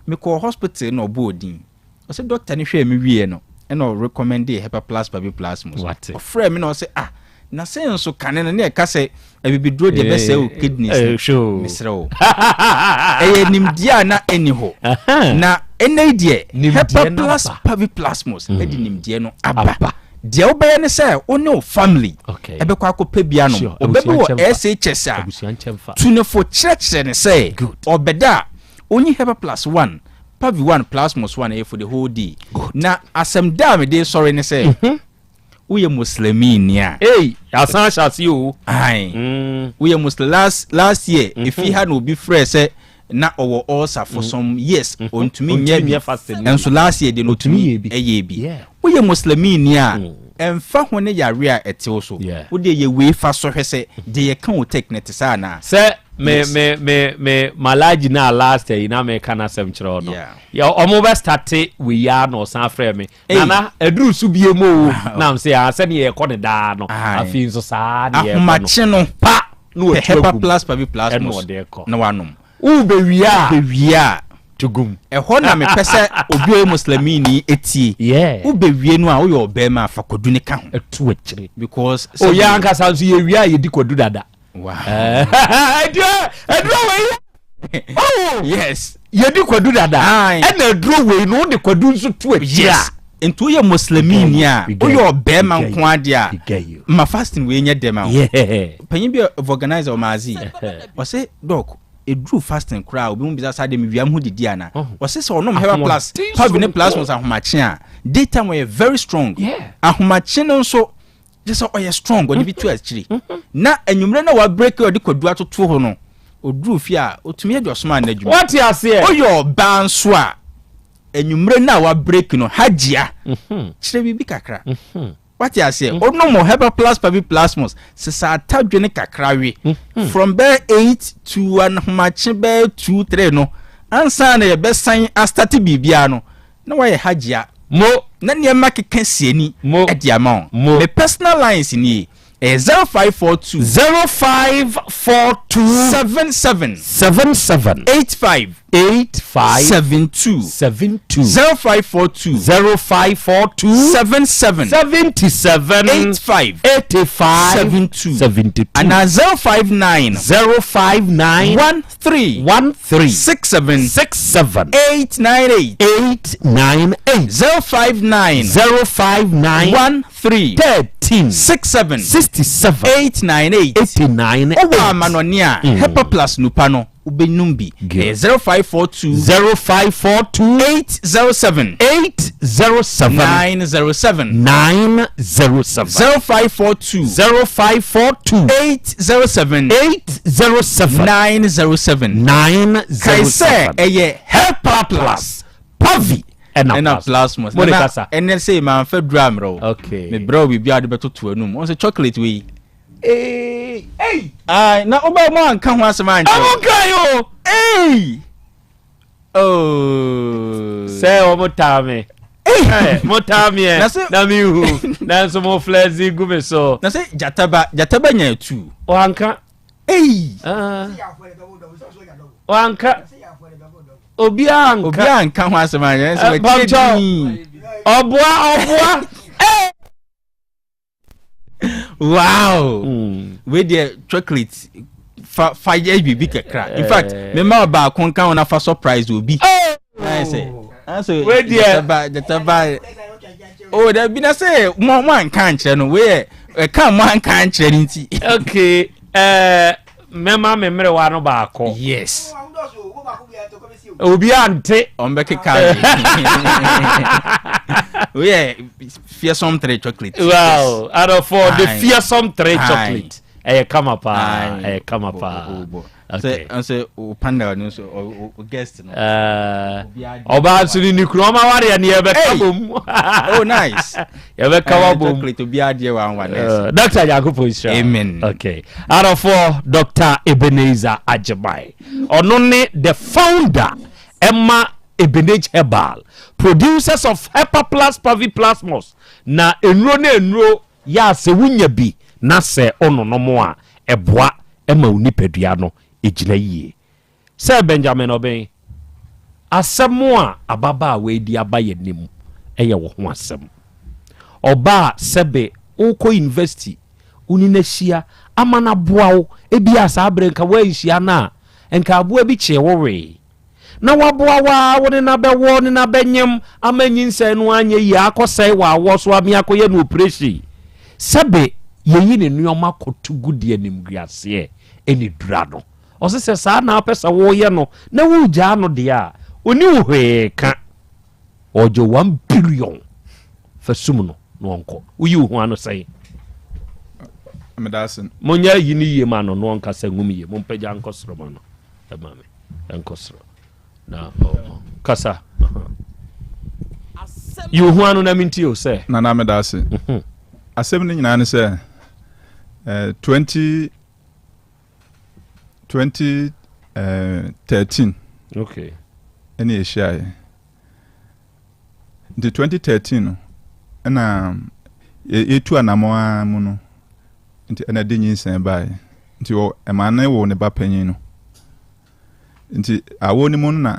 Speaker 3: mekɔɔ hospital na ɔbɔɔ din. Ɔsɛ doctor no hwɛɛ me wieɛ no, ɛna ɔrecommendee Hepa Plus Pavi Plus mu.
Speaker 21: Wate.
Speaker 3: Ɔfrɛɛ me na ɔsɛ ah, na sɛ nso kane no ne ɛka sɛ abibiduro deɛ bɛsɛe wo kidneys no.
Speaker 21: Eh, sure.
Speaker 3: Mesrɛ wo. Ɛyɛ nimdeɛ a na ɛnni hɔ. Na ɛnnɛ yi deɛ,
Speaker 21: Nimdeɛ
Speaker 3: Hepa
Speaker 21: no
Speaker 3: Plus
Speaker 21: aba.
Speaker 3: Pavi Plasmos ɛde nimdeɛ no aba. Deɛ wobɛyɛ ne sɛ wo ne wo family
Speaker 21: Okay.
Speaker 3: ɛbɛkɔ akɔpɛ bi anom.
Speaker 21: Sure.
Speaker 3: Ɔbɛ bi
Speaker 21: Abusua
Speaker 3: wɔ
Speaker 21: nkyɛmfa.
Speaker 3: SHS a,
Speaker 21: Abusua nkyɛmfa.
Speaker 3: tu ne fo kyerɛkyerɛ ne sɛ ɔbɛda a onyi Hepa Plus 1, Pavi 1, Plasmos 1 ɛyɛ for the whole day. Na asɛm da a mede sɔre ne sɛ woyɛ Muslimini a.
Speaker 21: Ei, asan ahyɛ ase o.
Speaker 3: Ae. Woyɛ Muslim last last year efi ha na obi frɛ sɛ na ɔwɔ ulcer for some years ɔntumi nyɛ bi.
Speaker 21: Ɔntumi nyɛ fasting no
Speaker 3: Nso last year de no
Speaker 21: Ɔtumi
Speaker 3: ɔtumi
Speaker 21: yɛ bi.
Speaker 3: ɛyɛ bi.
Speaker 21: Yeah.
Speaker 3: Woyɛ Muslimini a ɛmfa ho ne yare a ɛte wo so.
Speaker 21: Yeah.
Speaker 3: Wode yɛ wei fa so hwɛ sɛ deɛ yɛka wo tech no te saa anaa.
Speaker 21: Sɛ me
Speaker 3: Yes.
Speaker 21: me me me malaji na last yi na meka n'asɛm kyerɛ wo no.
Speaker 3: Yeah.
Speaker 21: Yɛ ɔmo bɛ starte wei ya na ɔsan frɛ me.
Speaker 3: Ei.
Speaker 21: Nana aduru so bie mu o. Na m sɛ ah sɛdeɛ yɛkɔ ne daa no.
Speaker 3: Aye.
Speaker 21: Afei nso saa ne yɛkɔ no.
Speaker 3: Ahomakye no
Speaker 21: Pa na
Speaker 3: pɛ
Speaker 21: watu
Speaker 3: Hepa
Speaker 21: agum.
Speaker 3: Plus Pavi Plus
Speaker 21: Ɛna
Speaker 3: mos
Speaker 21: ɔde kɔ.
Speaker 3: na wanom.
Speaker 21: Wobɛwie a.
Speaker 3: Wobɛwie a.
Speaker 21: To gum.
Speaker 3: Ɛhɔ na mepɛ sɛ obi a ɔyɛ Muslimini etie.
Speaker 21: Yeah.
Speaker 3: Wobɛwie no a woyɛ ɔbarima a fa kwadu ne ka ho.
Speaker 21: Ɛto akyire.
Speaker 3: Because
Speaker 21: O yɛ ankasa nso yɛwie a yɛdi kwadu dada.
Speaker 3: Wow.
Speaker 21: Ɛduro ɛduro wei. Oh.
Speaker 3: Yes.
Speaker 21: Yɛdi kwadu dada.
Speaker 3: Aye.
Speaker 21: Ɛna aduro wei no wode kwadu nso to akyire a.
Speaker 3: Yes. Nti woyɛ Muslimini a
Speaker 21: We get
Speaker 3: woyɛ
Speaker 21: you.
Speaker 3: ɔbarima
Speaker 21: We get
Speaker 3: nko
Speaker 21: you.
Speaker 3: adeɛ a
Speaker 21: We get you.
Speaker 3: ma fasting wei nyɛ dɛm a wo.
Speaker 21: Yeah.
Speaker 3: Panyin bi a organizer ɔmaazi ɔsɛ doc eduru fasting koraa obi mu bisa saa de mi wia mu ho didi ana ɔsɛ sɛ ɔnom Hepa Plus
Speaker 21: Ahoɔden
Speaker 3: Pavi ne
Speaker 21: soronko.
Speaker 3: Plus mos ahomakye a daytime ɔyɛ very strong
Speaker 21: Yeah.
Speaker 3: ahomakye no nso gye sɛ ɔyɛ strong ɔde bi to akyiri na anwummerɛ na wabreak ɔde kwadu atoto hɔ no oduru fie a otumi yɛ deɛ ɔsoma no adwuma
Speaker 21: Wate aseɛ.
Speaker 3: ɔyɛ ɔbaa nso a anwummerɛ no a wabreak no hagyia kyerɛ biribi kakra wate aseɛ ɔnom Hepa Plus Pavi Plasmos sesa atadwene kakra we from bɛɛ 8 to ahomakye bɛɛ 2 3 no ansa na yɛbɛsan astarte biribiara no na wayɛ hagyia
Speaker 21: Mo.
Speaker 3: na nneɛma keka siani
Speaker 21: Mo.
Speaker 3: ɛde ama wo
Speaker 21: Mo.
Speaker 3: me personal lines nie ɛyɛ 0542
Speaker 21: 0542
Speaker 3: 77
Speaker 21: 77
Speaker 3: 85
Speaker 21: 85
Speaker 3: 72
Speaker 21: 72
Speaker 3: 0542
Speaker 21: 0542
Speaker 3: 77
Speaker 21: 77
Speaker 3: 85
Speaker 21: 85
Speaker 3: 72
Speaker 21: 72
Speaker 3: anaa 059
Speaker 21: 059
Speaker 3: 13
Speaker 21: 13
Speaker 3: 67
Speaker 21: 67
Speaker 3: 898
Speaker 21: 898
Speaker 3: 059
Speaker 21: 059
Speaker 3: 13
Speaker 21: 13
Speaker 3: 67
Speaker 21: 67
Speaker 3: 898
Speaker 21: 89
Speaker 3: wowɔ amanɔne a Hepa Plus nupa no wobɛnum bi ɛyɛ 0542
Speaker 21: 0542
Speaker 3: 807
Speaker 21: 807
Speaker 3: 907
Speaker 21: 907
Speaker 3: 0542
Speaker 21: 0542
Speaker 3: 807
Speaker 21: 807
Speaker 3: 907 kae sɛ
Speaker 21: 907
Speaker 3: ɛyɛ Hepa Plus
Speaker 21: Pavi ɛna
Speaker 3: ɛna Plasmos
Speaker 21: Mo de
Speaker 3: Nana,
Speaker 21: kasa.
Speaker 3: ɛnɛ sɛ mamfa duru ammerɛ wo
Speaker 21: Okay.
Speaker 3: mebrɛ wo biribi a wode bɛtoto anum ɔn sɛ chocolate wei
Speaker 21: Hey, hey.
Speaker 3: Ai, na wobɛ mo anka ho asɛm ankyerɛ
Speaker 21: Ɔmo nka yi o.
Speaker 3: Ei! Oh.
Speaker 21: Sɛ ɔmo taa me. Ɛ, mo taa me
Speaker 3: Na
Speaker 21: ɛ
Speaker 3: sɛ-
Speaker 21: na mi hu nanso mo flɛsi gu mi so.
Speaker 3: na sɛ gyataba gyataba nya atu
Speaker 21: Wanka.
Speaker 3: Ei!
Speaker 21: Ah. Wanka. Obiara nka.
Speaker 3: Obiara nka ho asɛm ankyerɛ sɛ
Speaker 21: Ɛ,
Speaker 3: wakyerɛ
Speaker 21: Pamkyɛw.
Speaker 3: din.
Speaker 21: Ɔboa ɔboa.
Speaker 3: Wow! Wei deɛ chocolate fa fa yɛ biribi kakra. In fact, mema wo baako nka ho na fa surprise obi. Ayɛ sɛ, ayɛ sɛ
Speaker 21: Wei deɛ-
Speaker 3: gyataba gyataba. O dabi na sɛ mo mo anka ankyerɛ no wei yɛ ɛka mo anka ankyerɛ no nti.
Speaker 21: Okay ɛɛ mɛma me mmerewa no baako.
Speaker 3: Yes.
Speaker 21: Obi ante.
Speaker 3: Ɔn bɛ keka wei yɛ fearsome three chocolate.
Speaker 21: Wow adɔfo the fearsome three chocolate ɛyɛ kama paa ɛyɛ kama paa.
Speaker 3: Okay. Sɛ o panel no nso o guest no.
Speaker 21: Ɔbaa nso ne ne kunu ɔma awareɛ no yɛbɛka bom.
Speaker 3: Oh nice.
Speaker 21: Yɛbɛka wa bom.
Speaker 3: Chocolate obiara deɛ wa nwa nɛɛse.
Speaker 21: Dr. Nyankopɔn nhyira.
Speaker 3: Amen.
Speaker 21: Okay. Adɔfoɔ Dr. Ebenezer Agyemai. Ɔno ne the founder ɛma Ebenage Herbal producers of Hepa Plus Pavi Plasmos na nnuro ne nnuro Yɛ a sɛ wunya bi na sɛ wononom a, ɛboa ma wo nipadua no gyina yie. Sɛ Benjamin Obeng, asɛm a ababaawa yi de aba yɛn anim yɛ wo ho asɛm. Ɔbaa a sɛbe wokɔ university, wo ne no ahyia ama no aboa wo, ebia saa berɛ nka woanhyia no a, nka aboa bi kyee wo wee. Na waboa wo ara wo ne no abɛwɔ ne no abɛnyem ama nyinsɛn no anyɛ yie akɔsɛe w'awoɔ so ame akɔyɛ no oprehyɛn. Sɛbe yɛyi ne nnoɔma kɔto gu de animguaseɛ ne dura no. Ɔse sɛ saa na wopɛ sɛ woyɛ no na woregyaa no deɛ a, ɔnni wo hwee ka. Ɔregye one billion fa sum no na ɔnkɔ. Woyi wo ho ano sɛn?
Speaker 1: Meda ase.
Speaker 21: Monyɛ ayi no yie ma no na ɔnkasa ngum yie. Mompagya nkɔ soro ma no. Ɛma me. Ɛnkɔ soro. Na kasa. Yi wo ho ano na mentie o sɛ.
Speaker 1: Nana meda ase. Mhm. Asɛm no nyinaa ne sɛ eh, 20 2013
Speaker 21: okay.
Speaker 1: ɛne yɛhyiaeɛ. Nti 2013 no ɛna yɛtu anammɔn ara mu no nti ɛna ɛde nyinsɛn baeɛ. Nti ɛmaa ne woo ne ba panyin no. Nti awoɔ no mu no na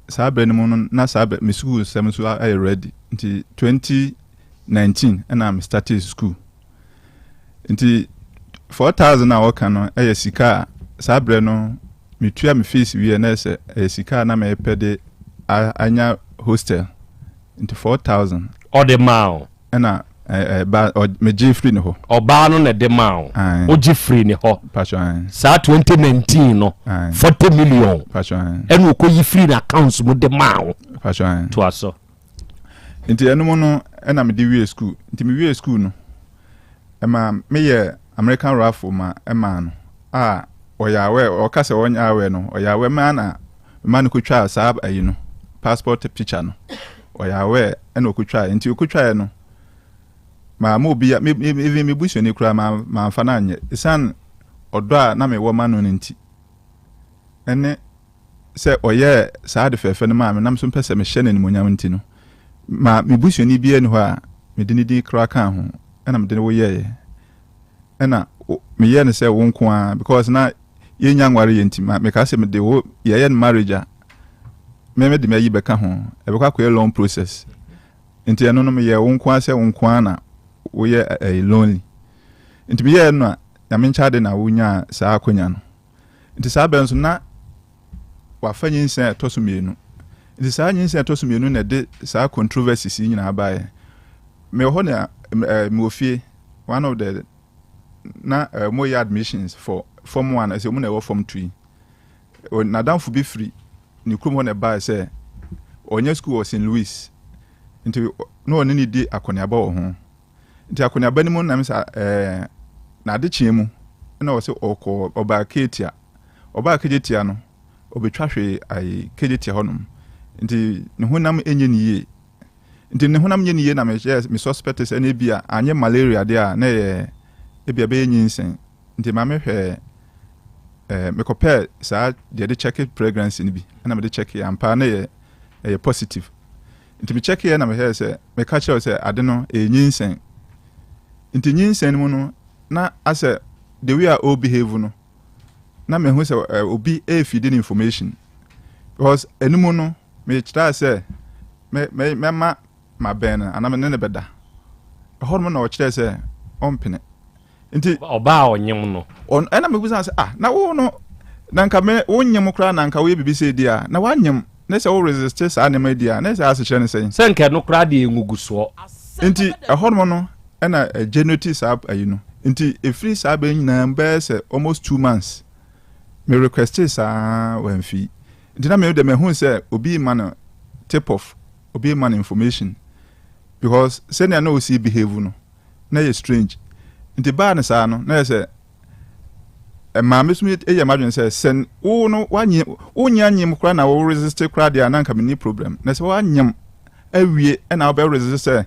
Speaker 1: saa berɛ no mu no na saa berɛ me sukuu nsɛm nso ayɛ ready. Nti 2019 ɛna me startee sukuu. Nti 4000 a wɔka no ɛyɛ sika a saa berɛ no metua me fees wieɛ na ɛsɛ ɛyɛ sika a na mepɛ de anya hostel. Nti 4000.
Speaker 21: Ɔde maa wo?
Speaker 1: Ɛna ɛba megye firi ne hɔ.
Speaker 21: Ɔbaa no na ɛde maa wo?
Speaker 1: Ae.
Speaker 21: Wogye firi ne hɔ?
Speaker 1: Pacho ae.
Speaker 21: Saa 2019 no,
Speaker 1: Ae.
Speaker 21: 40 million
Speaker 1: Pacho ae.
Speaker 21: ɛna ɔkɔyi firi n'accounts mu de maa wo?
Speaker 1: Pacho ae.
Speaker 21: Toa so.
Speaker 1: Nti ɛno mu no ɛna mede wie school. Nti me wie school no, ɛma meyɛ American raffle ma ɛmaa no a ɔyɛ aware, ɔka sɛ ɔnyɛ aware no, ɔyɛ aware maa na mema no kotwaa saa ayi no, passport picture no, ɔyɛ aware ɛna ɔkotwaeɛ. Nti ɔkotwaeɛ no, maa ma obi, me, me, even me busuani koraa ma, mamfa no anyɛ. Ɛsiane ɔdɔ a na mewɔ ma no no nti, ɛne sɛ ɔyɛɛ saa ade fɛɛfɛ no maa me na me nso mpɛ sɛ mehyɛ no animuonyam nti no, ma me busuani biara nni hɔ a mede ne din koraa kaa ho, ɛna mede wo yɛeɛ. Ɛna meyɛɛ no sɛ wo nko ara because na yɛnnya nware yɛ nti, ma mekaa sɛ mede wo yɛyɛ no marriage a, me mede m'ayi bɛka ho, ɛbɛkɔ akɔyɛ long process. Nti ɛno no meyɛɛ wo nko ara sɛ wo nko ara na woyɛ ɛyɛ lonely. Nti meyɛɛ no a, Nyame nkyɛ ade na wonyaa saa akonya no. Nti saa berɛ nso na wafa nyinsɛn a ɛtɔ so mmienu. Nti saa nyinsɛn a ɛtɔ so mmienu na ɛde saa controversies yi nyinaa baeɛ. Mewɔ hɔ na eh, mewɔ fie, one of the na eh, wɔyɛ admissions for form one, ɛsɛ wɔn na ɛwɔ form two yi. N'adamfo bi firi ne kurom hɔ na ɛbaeɛ sɛ ɔnyɛ school wɔ St. Louis. Nti na ɔne ne di akɔneaba wɔ ho. Nti akɔneaba no mu na mesa ɛɛ n'adekyeɛ mu na ɔsɛ ɔkɔ ɔbaa Ketia. Ɔbaa Kejetia no ɔbɛtwa hwee ayi Kejetia hɔnom. Nti ne honam nyɛ ne yie. Nti ne honam nyɛ ne yie na mehyɛ me suspect sɛ na ebia anyɛ malaria deɛ a na ɛyɛ ebia ɛbɛyɛ nyinsɛn. Nti maame hwɛɛ ɛɛ mekɔpɛɛ saa deɛ de check pregnancy no bi ɛna mede check ampa na ɛyɛ ɛyɛ positive. Nti me kyɛkeeɛ na mehwɛɛ sɛ meka kyerɛ wo sɛ ade no ɛyɛ nyinsɛn. Nti nyinsɛn no mu no na asɛ the way a ɔ behave no na mehu sɛ eh, obi ɛrefidi no information because ɛno mu no mekyerɛ sɛ me, me, mɛma mabɛn no anaa me ne no bɛda. Ɛhɔ nom na ɔkyerɛɛ sɛ ɔmpene. Nti.
Speaker 21: Ɔbaa a ɔnyem no.
Speaker 1: Ɔn, ɛna mebisa no sɛ, ah, na wo no, na nka me, wonyem koraa na nka woyɛ biribi sei deɛ a, na woanyem, na sɛ wo resiste saa nneɛma yi deɛ a, na sɛ asekyerɛ ne sɛn?
Speaker 21: Sɛ nka ɛno koraa deɛ yɛ ngugusoɔ.
Speaker 1: Nti ɛhɔnom no ɛna ɛgenerate saa ayi no. Nti ɛfiri saa bɛ nyinaa mu bɛyɛ sɛ almost 2 months me requeste saa, wamfi. Nti na me de mahu sɛ obi ma no tip off, obi ma no information, because sɛnea na osi behave no na yɛ strange. Nti baa no saa no, na yɛ sɛ maame so yɛ m'adwene sɛ wo no wanye wonya nyim koraa na wo resist koraa deɛ a, na nka menni problem. Na sɛ woanyam awie ɛna wobɛ resist sɛ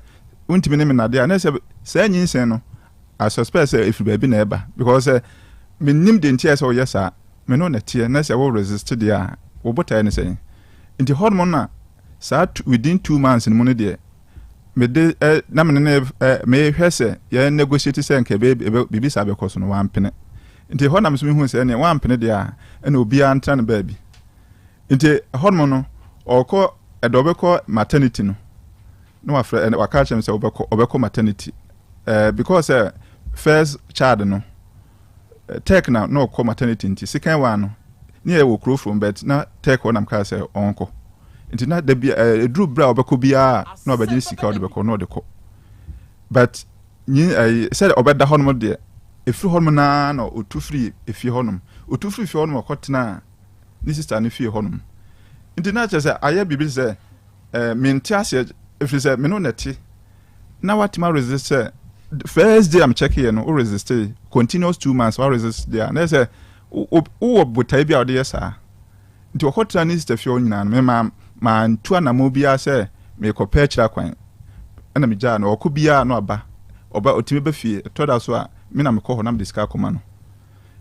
Speaker 1: wontumi ne me nade a, na sɛ saa nyinsɛn no, I suspect sɛ ɛfiri baabi na ɛba, because sɛ mennim de nti a sɛ woyɛ saa me no na teɛ na sɛ wo resist deɛ a, wo botaeɛ ne sɛn? Nti hɔnom na saa within 2 months no mu no deɛ, mede ɛ na mene ne ɛ mehwɛ sɛ yɛn negotiate sɛ nka ebe biribi saa bɛkɔ so no, wampene. Nti hɔ na me nso mehu sɛ ɛneɛ wampene deɛ a, ɛna obiara ntena no baabi. Nti hɔnom no ɔkɔ ɛdɛ ɔbɛkɔ maternity no na wafrɛ ɛna waka kyerɛ me sɛ ɔbɛkɔ maternity because sɛ first child no tech na ɔkɔ maternity. Nti second one no ne yɛ wɔ kuro from, but na tech hɔ nam kaa sɛ ɔnkɔ. Nti na dabi eduru bere a ɔbɛkɔ biara na ɔbɛgye ne sika, ɔde bɛkɔ na ɔde kɔ. But nyi ɛyi sɛ ɔbɛda hɔnom deɛ, efiri hɔnom naa na otu firi efie hɔnom, otu firi fie hɔnom ɔkɔtena ne sister ne fie hɔnom. Nti na kyerɛ sɛ ayɛ biribi sɛ mente aseɛ, efiri sɛ me no na ɛte na watumi aresist sɛ first day am check yɛ no, o resist continuous 2 months, wa resist deɛ a, na yɛ sɛ wowɔ botae bi a wɔde yɛ saa. Nti ɔkɔtena ne sister fie hɔ nyinaa no, me maa ntu anamɔ biara sɛ mekɔpɛ akyire akwan, ɛna megyaa no. Ɔkɔ biara no aba, ɔba ɔtumi ba fie. Ɛtɔ da so a, me na mekɔ hɔ na mede sika akɔma no.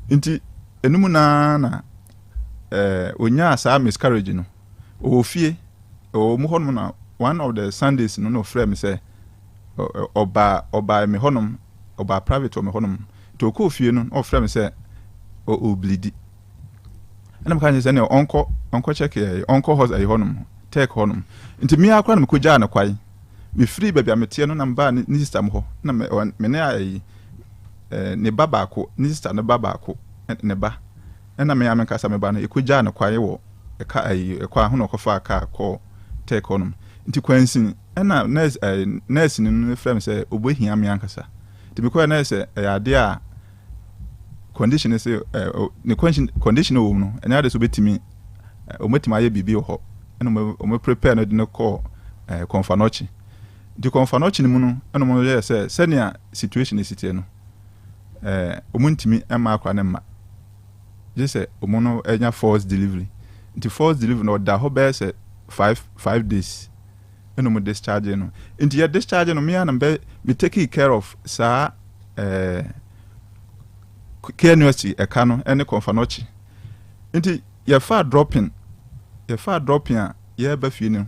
Speaker 1: Nti enum naa na onyaa saa miscarriage no. Ɔwɔ fie, ɔwɔ mu hɔnom na one of the Sundays no na ɔfrɛ me sɛ ɔbaa me hɔnom, ɔbaa private wɔ me hɔnom. Nti ɔkɔɔ fie no na ɔfrɛ me sɛ ɔbleedi, ɛna meka kyerɛ sɛ ɛnna ɔnkɔ check ɛyɛ, ɔnkɔ hɔ ɛyɛ hɔnom, tech hɔnom. Nti mmea koraa na mekɔ gyaa no kwae. Mefiri baabi a meteɛ no na mebaa ne sister mu hɔ na me ne ayi ne ba baako, ne sister ne ba baako, ne ba ɛna me a menkasa me ba no, ɛkɔ gyaa no kwae wɔ ɛka ayi ɛkwan ho na ɔkɔfaa kaa kɔɔ tech hɔnom. Nti kwansin ɛna nurse no frɛ me sɛ ɔbɛhia me ankasa. Nti mekɔɛ na yɛ sɛ ɛyɛ adeɛ a condition sɛ ne condition wɔ mu no, ɛnyɛ adeɛ sɛ ɔbɛtumi ayɛ biribi wɔ hɔ. Ɛna ɔmo prepare no de no kɔɔ Komfo Anokye. Nti Komfo Anokye no mu no, ɛna ɔmo yɛ sɛ sɛnea situation si teɛ no, ɔmo ntumi mma akora ne mma gye sɛ ɔmo no anya force delivery. Nti force delivery no, ɔda hɔ bɛyɛ sɛ 5 days ɛna ɔmo discharge no. Nti yɛ discharge no, mmea na bɛ me take care of saa KNUST ɛka no ɛne Komfo Anokye. Nti yɛfa dropping a yɛreba fie no,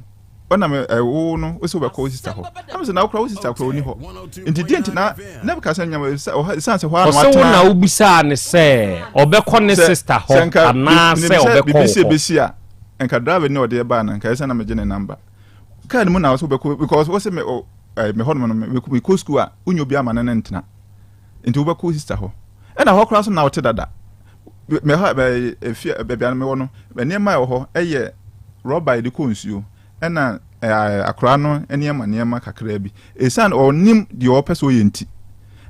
Speaker 1: ɔna me ɛwo no wosi wobɛkɔ wo sister hɔ, na sɛ na wokora wo sister kora ɔni hɔ. Nti deɛ nti na bɛka sɛ nyama ɛsiane sɛ hɔ a na
Speaker 21: ɔsɛ wo na wobisaa ne sɛ ɔbɛkɔ ne sister hɔ anaasɛ ɔbɛkɔ
Speaker 1: biribi sɛ
Speaker 21: wo hɔ?
Speaker 1: Bɛsi a nka driver ne ɔde ɛbaa no, nka ɛsɛ na megye ne number kaa no mu na wɔsɛ wobɛkɔ, because wɔsɛ me ɔ me hɔ nom no mekɔ school a wonya obi ama ne ntena. Nti wobɛkɔ wo sister hɔ, ɛna hɔ koraa so na wote dada. Me ha bɛ efie baabi a mewɔ no, nneɛma a ɛwɔ hɔ ɛyɛ rɔba yɛde kɔ nsuo ɛna akwaraa no nneɛma kakraa bi. Esan ɔnim deɛ ɔpɛ sɛ ɔyɛ nti,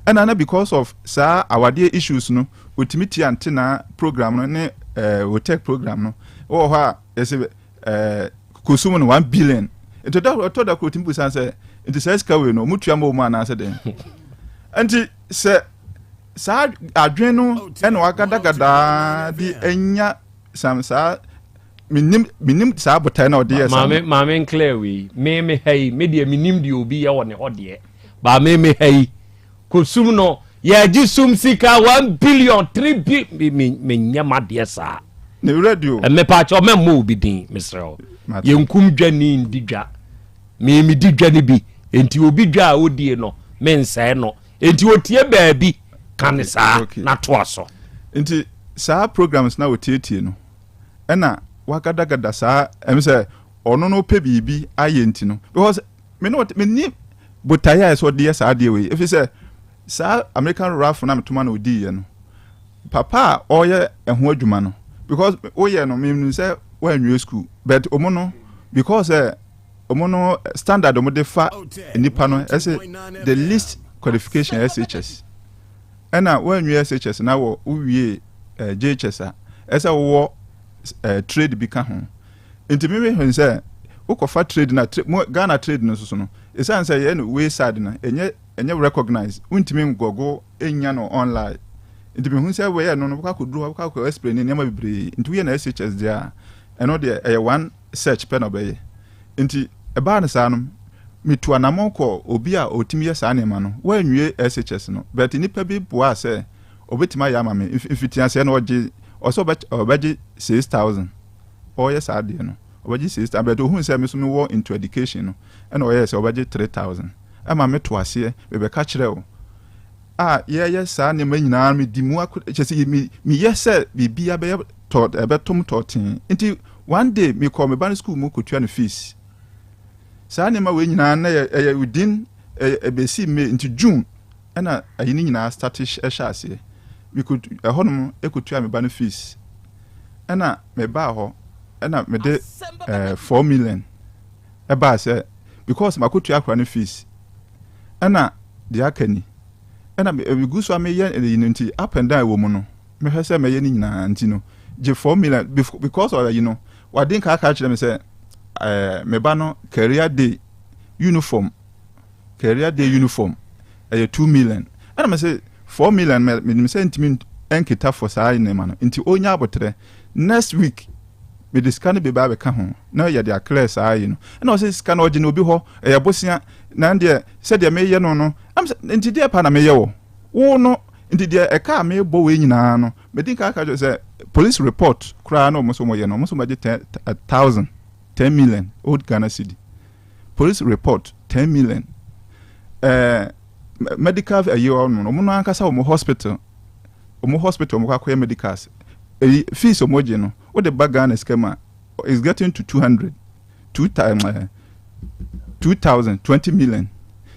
Speaker 1: ɛna na because of saa awadeɛ issues no, otumi tia ntena program no ne otec program no wɔ hɔ a yɛsɛ kosum no 1 billion. Nti ɔtɔ da koro otumi busa sɛ, nti saa sika wei no ɔmo tua ma ɔmo anaasɛ dɛn? Nti sɛ saa adwene no ɛna wagadagadaa de anya sam saa, menim saa botae na ɔde yɛ saa.
Speaker 21: Maame Nclair, wei me ha yi, me deɛ menim deɛ obi yɛ wɔ ne hɔ deɛ ba me ha yi kosum no yɛgye sum sika 1 billion 3 bi me menyɛ ma deɛ saa.
Speaker 1: Ne radio.
Speaker 21: Mepaakyɛ ɔmɛmmɔ obi din, mesrɛ wo. Yɛnkum dwa ni ndi dwa, me medi dwa no bi. Enti obi dwa a odie no mensɛe no. Enti otie baabi ka ne saa na toa so.
Speaker 1: Nti saa programs na otietie no ɛna wagadagada saa sɛ ɔno no pɛ biribi ayɛ. Nti no because me no me ni botaeɛ a ɛsɛ ɔde yɛ saa adeɛ wei, efi sɛ saa American rafo na metoma na odi yɛ no, papa a ɔyɛ ɛho adwuma no, because woyɛ no menim sɛ woanwie school, but ɔmo no because sɛ. Ɔmo no standard ɔmo de fa nipa no ɛsɛ the least qualification SHS. Ɛna woanwie SHS na wɔ wowie eh, JHS a ɛsɛ wowɔ eh, trade bi ka ho. Nti me mehwɛ sɛ wokɔfa trade na tra mo Ghana trade no soso no ɛsiane sɛ yɛ no wayside no ɛnyɛ ɛnyɛ recognize wontumi ngɔgo ɛnya no online. Nti mehu sɛ wɔyɛ no no wokɔ akɔduru hɔ wokɔ akɔ explain nneɛma bebree nti woyɛ no SHS deɛ a ɛno deɛ ɛyɛ one search pɛ na ɔbɛyɛ. Nti ɛbaa no saa no, metu anamɔn kɔɔ obi a ɔtumi yɛ saa nneɛma no. Wanwie SHS no, but nnipa bi boaa sɛ ɔbɛtumi ayɛ ama me. Mfitiaseɛ no ɔgye, ɔsɛ ɔbɛ, ɔbɛgye 6,000. Ɔreyɛ saa adeɛ no, ɔbɛgye 6,000, but ɔhuu sɛ me nso mewɔ into education no, ɛna ɔyɛɛ sɛ ɔbɛgye 3,000. Ɛma meto aseɛ, mebɛka kyerɛɛ wo. A yɛyɛ saa nneɛma nyinaa medi mu ako kyerɛ sɛ me meyɛ sɛ biribiara bɛyɛ tɔ ɛbɛtom tɔɔtee nti one day mekɔɔ me ba no school mu kɔtua no fees saa nneɛma wei nyinaa na ɛyɛ ɛyɛ within ɛyɛ ɛbɛsi May nti June ɛna ayi no nyinaa start ɛhyɛ aseɛ mekɔ ɛhɔnom ɛkɔtua me ba no fees ɛna mebaa hɔ ɛna mede ɛɛ 4 million ɛbaa sɛ because makɔtua akora no fees ɛna deɛ aka ni ɛna megu so a meyɛ ɛyi no nti up and down wɔ mu no mehwɛ sɛ mɛyɛ ne nyinaa nti no gye 4 million because of ɛyi no wade nka aka kyerɛ me sɛ me ba no career day uniform, career day uniform ɛyɛ 2 million. Ɛna mɛ sɛ 4 million mɛ menim sɛ ntumi nkita for saa nneɛma no nti onya abotire next week mede sika no bi ba abɛka ho na yɛde aclear saa yi no. Ɛna ɔsɛ sika no ɔgye no obi hɔ ɛyɛ bosea na deɛ sɛdeɛ meyɛ no no ɛm sɛ nti deɛ pa na meyɛ wɔ wo no nti deɛ ɛka a mebɔ wei nyinaa no medi nka aka kyerɛ sɛ police report koraa na ɔmo nso wɔyɛ no ɔmo nso bɛgye ten a thousand 10 million old Ghana cedi police report 10 million medical ɛyi ɔno ɔmo no ankasa ɔmo hospital ɔmo kɔ akɔyɛ medicals ɛyi fees ɔmo gye no wode ba Ghana sika mu a is getting to two hundred two time 2,020 million.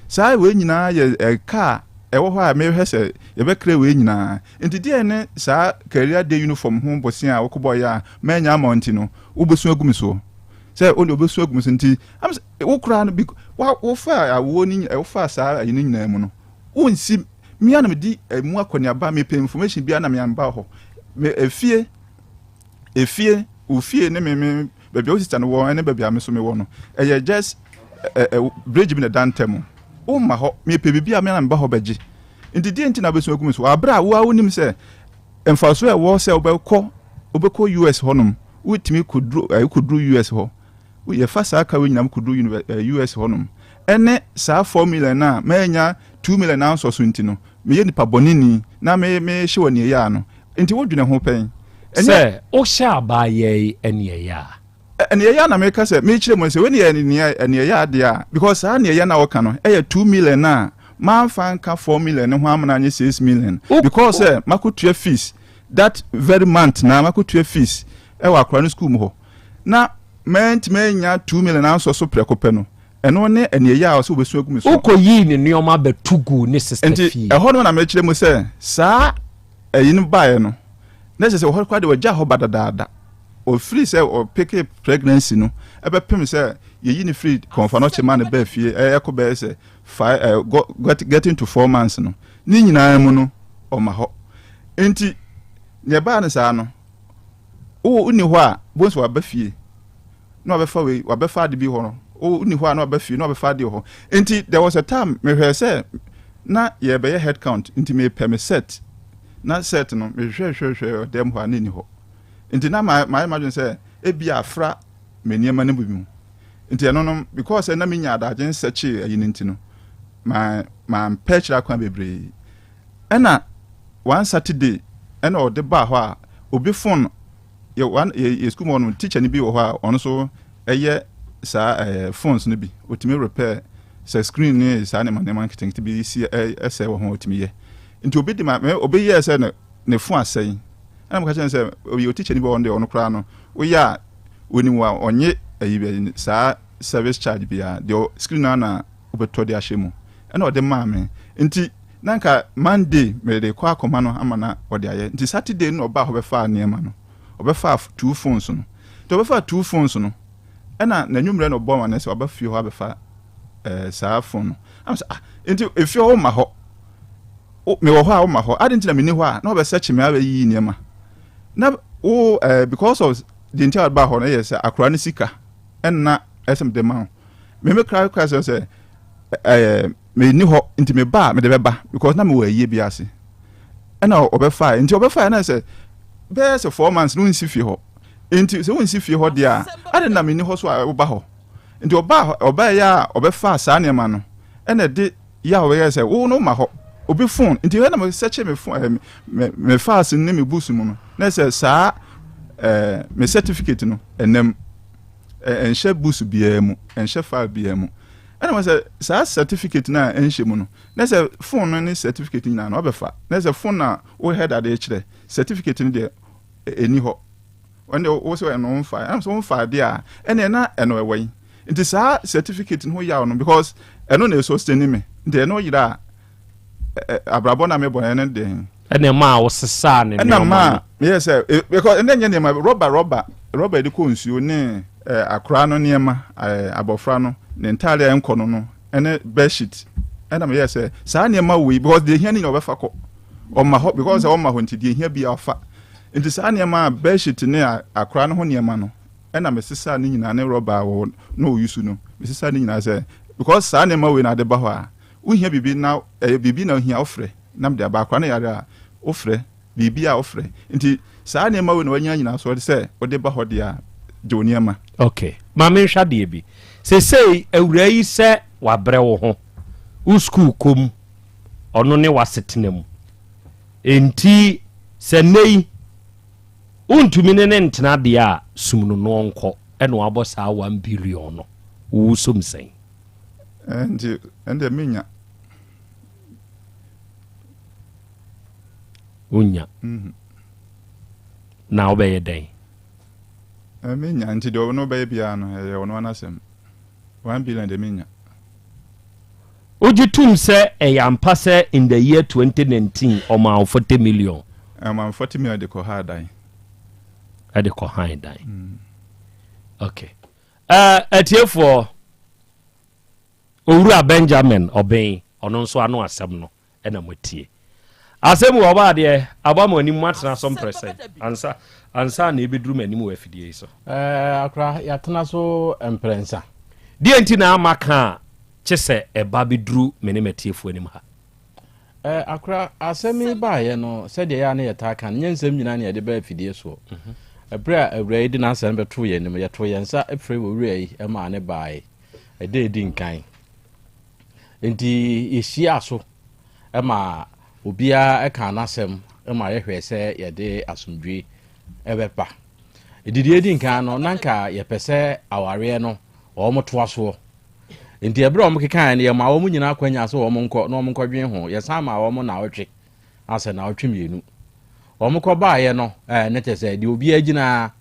Speaker 1: Saa wei nyinaa yɛ ɛka a ɛwɔ hɔ a mehwɛ sɛ yɛbɛkra wei nyinaa nti deɛ ne saa career day uniform ho bɔse a wokɔbɔ yɛ a manya ama wo nti no wobɛsu agu me soɔ sɛ wode wobɛsu agu me so nti am sɛ wo koraa no bi wofa awoɔ no wofa saa ayi no nyinaa mu no wonsi mea na medi mu akɔneaba mepɛ information biara na meamba hɔ me efie efie ofie ne me baabi a wo sister no wɔ ne baabi a me so mewɔ no ɛyɛ just ɛ ɛ bridge bi na ɛda ntam womma hɔ mepɛ biribi a me na meba hɔ bɛgye nti deɛ nti na wobɛsu agu me so aberɛ a wo a wonim sɛ mfaso a ɛwɔ sɛ wobɛkɔ US hɔnom wotumi kɔduru kɔduru US hɔ yɛfa saa ka wei nyinaa kɔduru US hɔnom ɛne saa 4 million a manya 2 million ansɔ so nti no meyɛ nipa bɔneni na me mehyɛ wɔ neɛyɛ a no nti wodwene ho pɛn.
Speaker 21: Sɛ wohyɛ abaayɛ yi ɛneɛyɛ a
Speaker 1: ɛneɛyɛ a na meka sɛ mekyerɛ mu sɛ wei ne yɛ ɛneɛyɛ adeɛ a because saa neɛyɛ na wɔka no ɛyɛ 2 million a mamfa nka 4 million ne ho amana anyɛ 6 million because sɛ makɔtua fees that very month na makɔtua fees ɛwɔ akora no school mu hɔ na mantumi anya 2 million ansɔ so prɛko pɛ no ɛno ne ɛneɛyɛ a ɔsɛ wobɛsu agu me so.
Speaker 21: Wokɔyii ne nneɔma bɛto gu ne sister
Speaker 1: nti
Speaker 21: fie.
Speaker 1: Ɛhɔ no na mekyerɛ mu sɛ saa ɛyi no baeɛ no na kyerɛ sɛ ɔhɔ koraa de wɔgya hɔ ba dadaada ɔfiri sɛ ɔpick pregnancy no ɛbɛpem sɛ yɛyi ne firi Kɔmfo Anɔkye ma ne bɛɛ fie ɛkɔ bɛyɛ sɛ five getting to 4 months no ne nyinaa mu no ɔma hɔ nti nea ɛbaa no saa no wo wonni hɔ a bonso waba fie na wabɛfa wei wabɛfa ade bi hɔ no wo wonni hɔ a na waba fie na wabɛfa ade wɔ hɔ. Nti there was a time mehwɛ sɛ na yɛbɛyɛ head count nti mepɛ me set na set no mehwehwɛ hwehwɛ dɛm hɔ a na ɛni hɔ nti na mayɛ madwene sɛ ebi afra me nneɛma no bi mu nti ɛno no because na menya adagye nsɛkye ayi no nti no ma mampɛ kyerɛ akwan bebree. Ɛna one Saturday ɛna ɔde baa hɔ a obi phone yɛ one yɛ school mu hɔ no teacher ni bi wɔ hɔ a ɔno nso ɛyɛ saa phones no bi otumi repair sɛ screen ne saa nneɛma nneɛma nketenkete bi si ɛsɛ wɔ ho otumi yɛ nti obi di ma mɛ obi yɛ sɛ ne phone asɛe ɛna mo ka kyerɛ no sɛ obi o teacher ni bi wɔ hɔ no deɛ ɔno koraa no woyɛ a onim wa ɔnye ɛyi bɛ saa service charge biara deɛ screen no na wobɛtɔ de ahyɛ mu. Ɛna ɔde maa me nti na nka Monday mede kɔ akɔma no ama na ɔde ayɛ nti Saturday no ɔbaa hɔ bɛfaa nneɛma no ɔbɛfaa two phones no nti ɔbɛfaa two phones no. Ɛna n'anwummerɛ na ɔbɔ amanneɛ sɛ waba fie hɔ abɛfa ɛɛ saa phone no. Ɛna sɛ ah nti efie hɔ woma hɔ mewɔ hɔ a woma hɔ adi nti na menni hɔ a na ɔbɛsɛkye me abɛyiyi nneɛma na wo ɛɛ because of deɛ nti a ɔba hɔ no yɛ sɛ akora no sika ɛna ɛsɛ mede ma wo meme kra kra sɛ sɛ ɛɛ menni hɔ nti meba a mede bɛba because na mewɔ ayie bi ase ɛna ɔbɛfae nti ɔbɛfae na sɛ bɛyɛ sɛ 4 months no nsi fie hɔ. Nti sɛ wonsi fie hɔ deɛ a, adɛn na menni hɔ so a woba hɔ? Nti ɔbaa ɔbaeɛ a ɔbɛfaa saa nneɛma no ɛna ɛde yɛ a ɔbɛyɛ sɛ wo no ma hɔ obi phone. Nti ɛna me sɛkye me phone ɛɛ me me files ne me books mu no na sɛ saa ɛɛ me certificate no ɛnam ɛnhyɛ books biara mu, ɛnhyɛ file biara mu. Ɛna wɔn sɛ saa certificate no a ɛnhyɛ mu no na sɛ phone no ne certificate nyinaa no ɔbɛfa na sɛ phone na wo head adeɛ kyerɛ certificate no deɛ ɛni hɔ. Ɔno deɛ wo sɛ ɛno womfa, ɛna sɛ womfa adeɛ a ɛneɛ na ɛno ɛwɔ yi. Nti saa certificate no ho yaw no because ɛno na ɛsustain me. Nti ɛno yera a abrabɔ na mebɔ no ɛno deɛ.
Speaker 21: Ɛna ɛmaa wo sesaa ne nneɛma no.
Speaker 1: Ɛna maa meyɛ sɛ because ɛnɛ nyɛ nneɛma rɔba rɔba rɔba yɛde kɔ nsuo ne akora no nneɛma, abɔfra no ne ntaade a ɛnkɔ no no ɛne bedsheet. Ɛna meyɛ sɛ saa nneɛma wei because deɛ ehia ne nyina ɔbɛfa kɔ. Ɔma hɔ because ɔma hɔ nti deɛ ehia bi afa. Nti saa nneɛma a bedsheet ne akora no ho nneɛma no ɛna mesesaa ne nyinaa ne rɔba a wɔ na ɔyusu no mesesaa ne nyinaa sɛ because saa nneɛma wei na ade ba hɔ a wohia biribi na ɛyɛ biribi na ohia wofrɛ na mede aba. Akora no yare a wofrɛ, biribi a wofrɛ. Nti saa nneɛma wei na wanya nyinaa so sɛ wode ba hɔ deɛ a gye wo nneɛma.
Speaker 21: Ok, ma menhwɛ adeɛ bi. Sesei awuraa yi sɛ wabrɛ wo ho, wo sukuu kɔ mu, ɔno ne w'asetena mu. Enti sɛ nnɛ yi wontumi ne no ntena deɛ a, sum no na ɔnkɔ. Ɛna wabɔ saa 1 billion no. Wo som sɛn?
Speaker 1: Nti ɛndeɛ menya.
Speaker 21: Wonya. Na wobɛyɛ dɛn?
Speaker 1: Menya nti deɛ ɔno bɛyɛ biara no ɛyɛ ɔno anasɛm. 1 billion deɛ menya.
Speaker 21: Wogye tom sɛ ɛyɛ ampa sɛ in the year 2019 ɔmaa wo 40 million?
Speaker 1: Ɔmaa me 40 million de kɔ ha dan.
Speaker 21: Ɛde kɔ han dan. Okay. Atiefoɔ, Owura Benjamin Ɔben, ɔno nso ano asɛm no ɛna moatie. Asɛm wɔ ɔba adeɛ aba mo anim, moatena so mprɛsɛn ansa ansa na ɛbɛduru m'anim wɔ afidie yi so.
Speaker 4: Akora, yɛatena so mprɛnsa.
Speaker 21: Deɛ nti na ama ka a kye sɛ ɛba bɛduru me ne m'atiefoɔ anim ha?
Speaker 4: Akora, asɛm yi baeɛ no, sɛdeɛ yɛ a na yɛtaa ka no, nyɛ nsɛm nyinaa na yɛde ba afidie soɔ. Ɛberɛ a awura yi de n'asɛm bɛtoo yɛn anim, yɛtoo yɛn nsa frɛ owura yi maa ne baeɛ ɛda ɛdi nkan. Nti yɛhyiaa so ma obiara kaa n'asɛm ma yɛhwɛɛ sɛ yɛde asomdwe ɛbɛba. Didi edi nkan no, na nka yɛpɛ sɛ awareɛ no wɔn toa soɔ. Nti ɛberɛ a wɔn kekaeɛ no, yɛmaa wɔn nyinaa akwanya sɛ wɔn nkɔ na wɔn nkɔdwen ho. Yɛsan maa wɔn naawɔtwe, asɛ naawɔtwe 2. Wɔn kɔ baeɛ no, ne kyɛ sɛ deɛ obiara gyina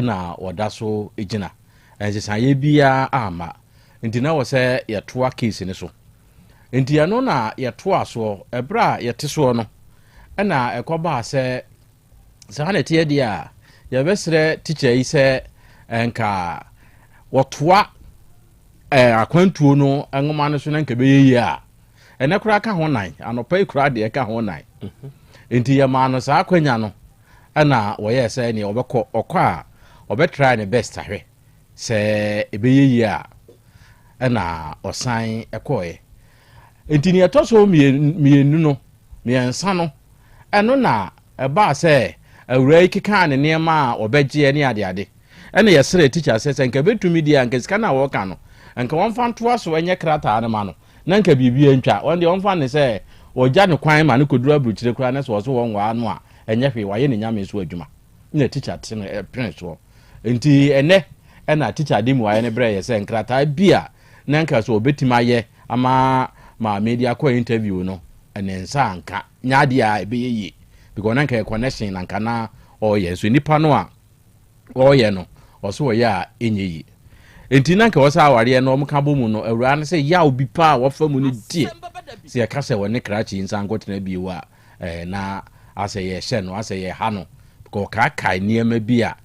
Speaker 4: na wɔda so gyina. Nsesaeɛ biara amma. Nti na wɔ sɛ yɛtoa case no so. Nti ɛno na yɛtoa soɔ. Ɛberɛ a yɛte soɔ no, ɛna ɛkɔbaa sɛ saa na ɛteɛ deɛ a, yɛbɛsrɛ tikya yi sɛ nka wɔtoa akwantuo no nwoma no so na nka ɛbɛyɛ yie a, ɛnɛ koraa ka ho nan, anɔpa yi koraa deɛ ka ho nan. Nti yɛmaa no saa akwanya no, ɛna wɔyɛɛ sɛ neɛ ɔbɛkɔ, ɔkɔ a ɔbɛtry ne best ahwɛ sɛ ɛbɛyɛ yie a, ɛna ɔsan ɛkɔɔɛ. Nti neɛ ɛtɔ so mmienu no, mmiɛnsa no, ɛno na ɛbaa sɛ awuraa yi kekaa ne nneɛma a ɔbɛgyeɛ ne adeade. Ɛna yɛsrɛɛ tikya sɛ, sɛ nka ɛbɛtumi deɛ a, nka sika no a wɔreka no, nka wɔmfa ntoa so nyɛ krataa no ma no, na nka biribiara ntwa. Wɔn deɛ wɔmfa no sɛ wɔgya no kwan ma no kɔduru aburokyire koraa na sɛ wɔse wɔnwaa no a, ɛnyɛ hwee, wayɛ ne Nyame so adwuma. Ɛna tikya te no pene soɔ. Nti ɛnɛ ɛna tikya de mmuaeɛ no brɛɛ yɛ sɛ nkrataa bi a na nka sɛ ɔbɛtumi ayɛ ama maame de akɔ interview no, ne nsa anka. Nyɛ adeɛ a ɛbɛyɛ yie because na nka yɛ connection na nka na ɔreyɛ, nso nipa no a ɔreyɛ no ɔso ɔyɛ a ɛnyɛ yie. Nti na nka wɔ sɛ awareɛ no wɔn ka bɔ mu no, awuraa no sɛ yaw bi paa a wɔfa mu no deɛ, sɛ yɛka sɛ wɔne krakye nsa nkɔtena bio a, na asɛ yɛhyɛ no, asɛ yɛha no, because ɔkaakae nneɛma bi a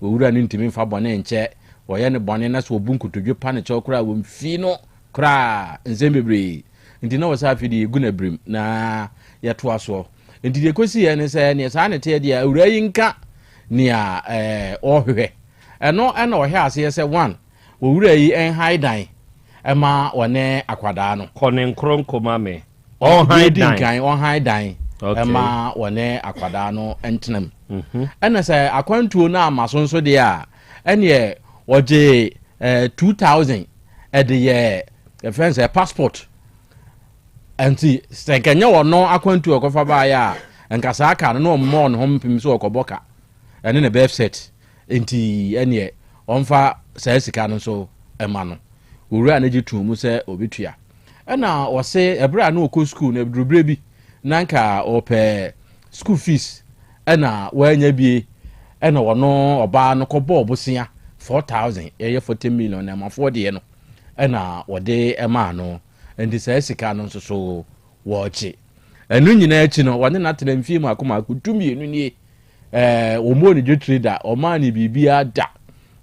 Speaker 4: owura no ntumi mfa bɔne nkyɛ. Wɔyɛ no bɔne na sɛ wɔbu nkotodwe pa no kyɛw koraa a, wɔmfii no koraa. Nsɛm bebree nti na wɔ sɛ afei deɛ yɛgu no abirim na yɛtoa soɔ. Nti deɛ ɛkɔsiiɛ ne sɛ, neɛ saa ne teɛ deɛ, awuraa yi nka nea ɔrehwehwɛ. Ɛno na ɔhyɛ aseɛ sɛ one, owura yi nhae dan ma ɔne akwadaa no.
Speaker 21: Kɔ ne nkoronko ma me. Ɔnhae dan.
Speaker 4: Nkan, ɔnhae dan ma ɔne akwadaa no ntena mu. Ɛna sɛ akwantuo no ama so nso deɛ a, ɛneɛ ɔgye 2000 ɛde yɛ ɛfɛn sɛ passport. Nti sɛ nka nyɛ ɔno akwantuo ɔkɔfa baeɛ a, nka saa ka no na ɔmmɔ ne ho mpem so ɔkɔbɔ ka ɛne ne birth cert. Enti ɛneɛ ɔmfa saa sika no nso ma no. Owura no gye too mu sɛ ɔbɛtua. Ɛna ɔse ɛberɛ a na ɔkɔ sukuu no, ɛduru berɛ bi na nka ɔpɛ school fees ɛna wannya bie, ɛna ɔno ɔbaa no kɔbɔɔ bosea 4,000, ɛyɛ 40 million na ɛmafoɔ deɛ no ɛna ɔde maa no. Enti saa sika no nso so wɔregye. Ɛno nyinaa akyi no, wɔne no atena mfie mmaako mmaako 12 nie. Ɛɛ, wɔmmɔɔ no dwetire da, wɔmmaa no biribiara da.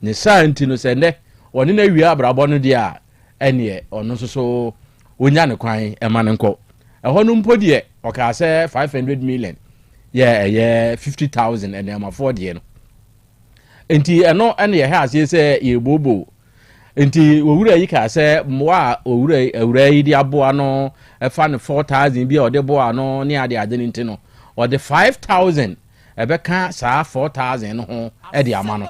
Speaker 4: Ne saa nti no, sɛ nnɛ wɔne no awie abrabɔ no deɛ a, ɛnneɛ ɔno nso so ɔnya ne kwan ma no nkɔ. Ɛhɔ no mpo deɛ, ɔkaa sɛ 500 million yɛ ɛyɛ 50,000 nneɛmafoɔ deɛ no. Nti ɛno ɛna yɛhɛ aseɛ sɛ yɛrebooboo. Nti owura yi kaa sɛ mmoa a owura yi awura yi de aboa no ɛfa no 4,000 bi a ɔde boa no ne ade ade no nti no, ɔde 5,000 ɛbɛka saa 4,000 no ho de ama no.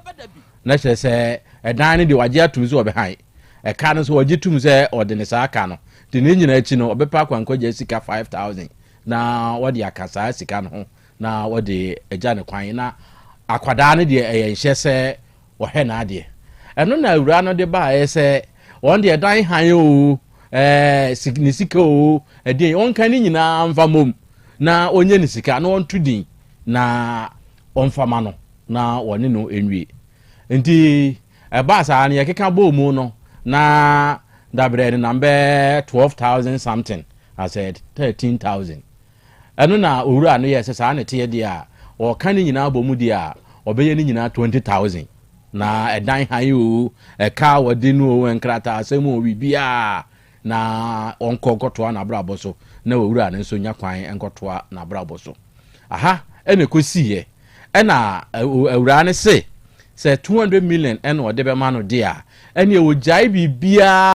Speaker 4: Na kyerɛ sɛ ɛdan no deɛ wagye atum sɛ ɔbɛhan. Ɛka no nso ɔgye tum sɛ ɔde ne saa ka no. Nti ne nyinaa akyi no ɔbɛpɛ akwankɔgya sika 5,000 na wɔde aka saa sika no ho na wɔde agya ne kwan. Na akwadaa no deɛ ɛyɛ nhyɛ sɛ ɔhwɛ n'adeɛ. Ɛno na awuraa no de baeɛ sɛ wɔn deɛ dan hann oo, ɛɛ ne sika oo, ɛdeɛ ɔnka ne nyinaa mfa mmom na ɔnyɛ ne sika na ɔnto din na ɔmfa ma no na wɔne no nwie. Nti ɛbaa saa no yɛkeka bɔɔ mu no na dabrɛ no nam bɛɛ 12,000 something asɛ 13,000. Ɛno na owura no yɛɛ sɛ saa na ɛteɛ deɛ a, ɔka ne nyinaa bɔ mu deɛ a, ɔbɛyɛ ne nyinaa 20,000. Na ɛdan hann oo, ɛka a wɔde no oo, nkrataasɛm oo, biribiara na ɔnkɔ nkɔtoa n'abrabɔ so, na owura no nso nya kwan nkɔtoa n'abrabɔ so. Aha na ɛkɔsiiɛ. Ɛna awuraa no se, sɛ 200 million na ɔde bɛma no deɛ a, ɛneɛ ɔgyae biribiara.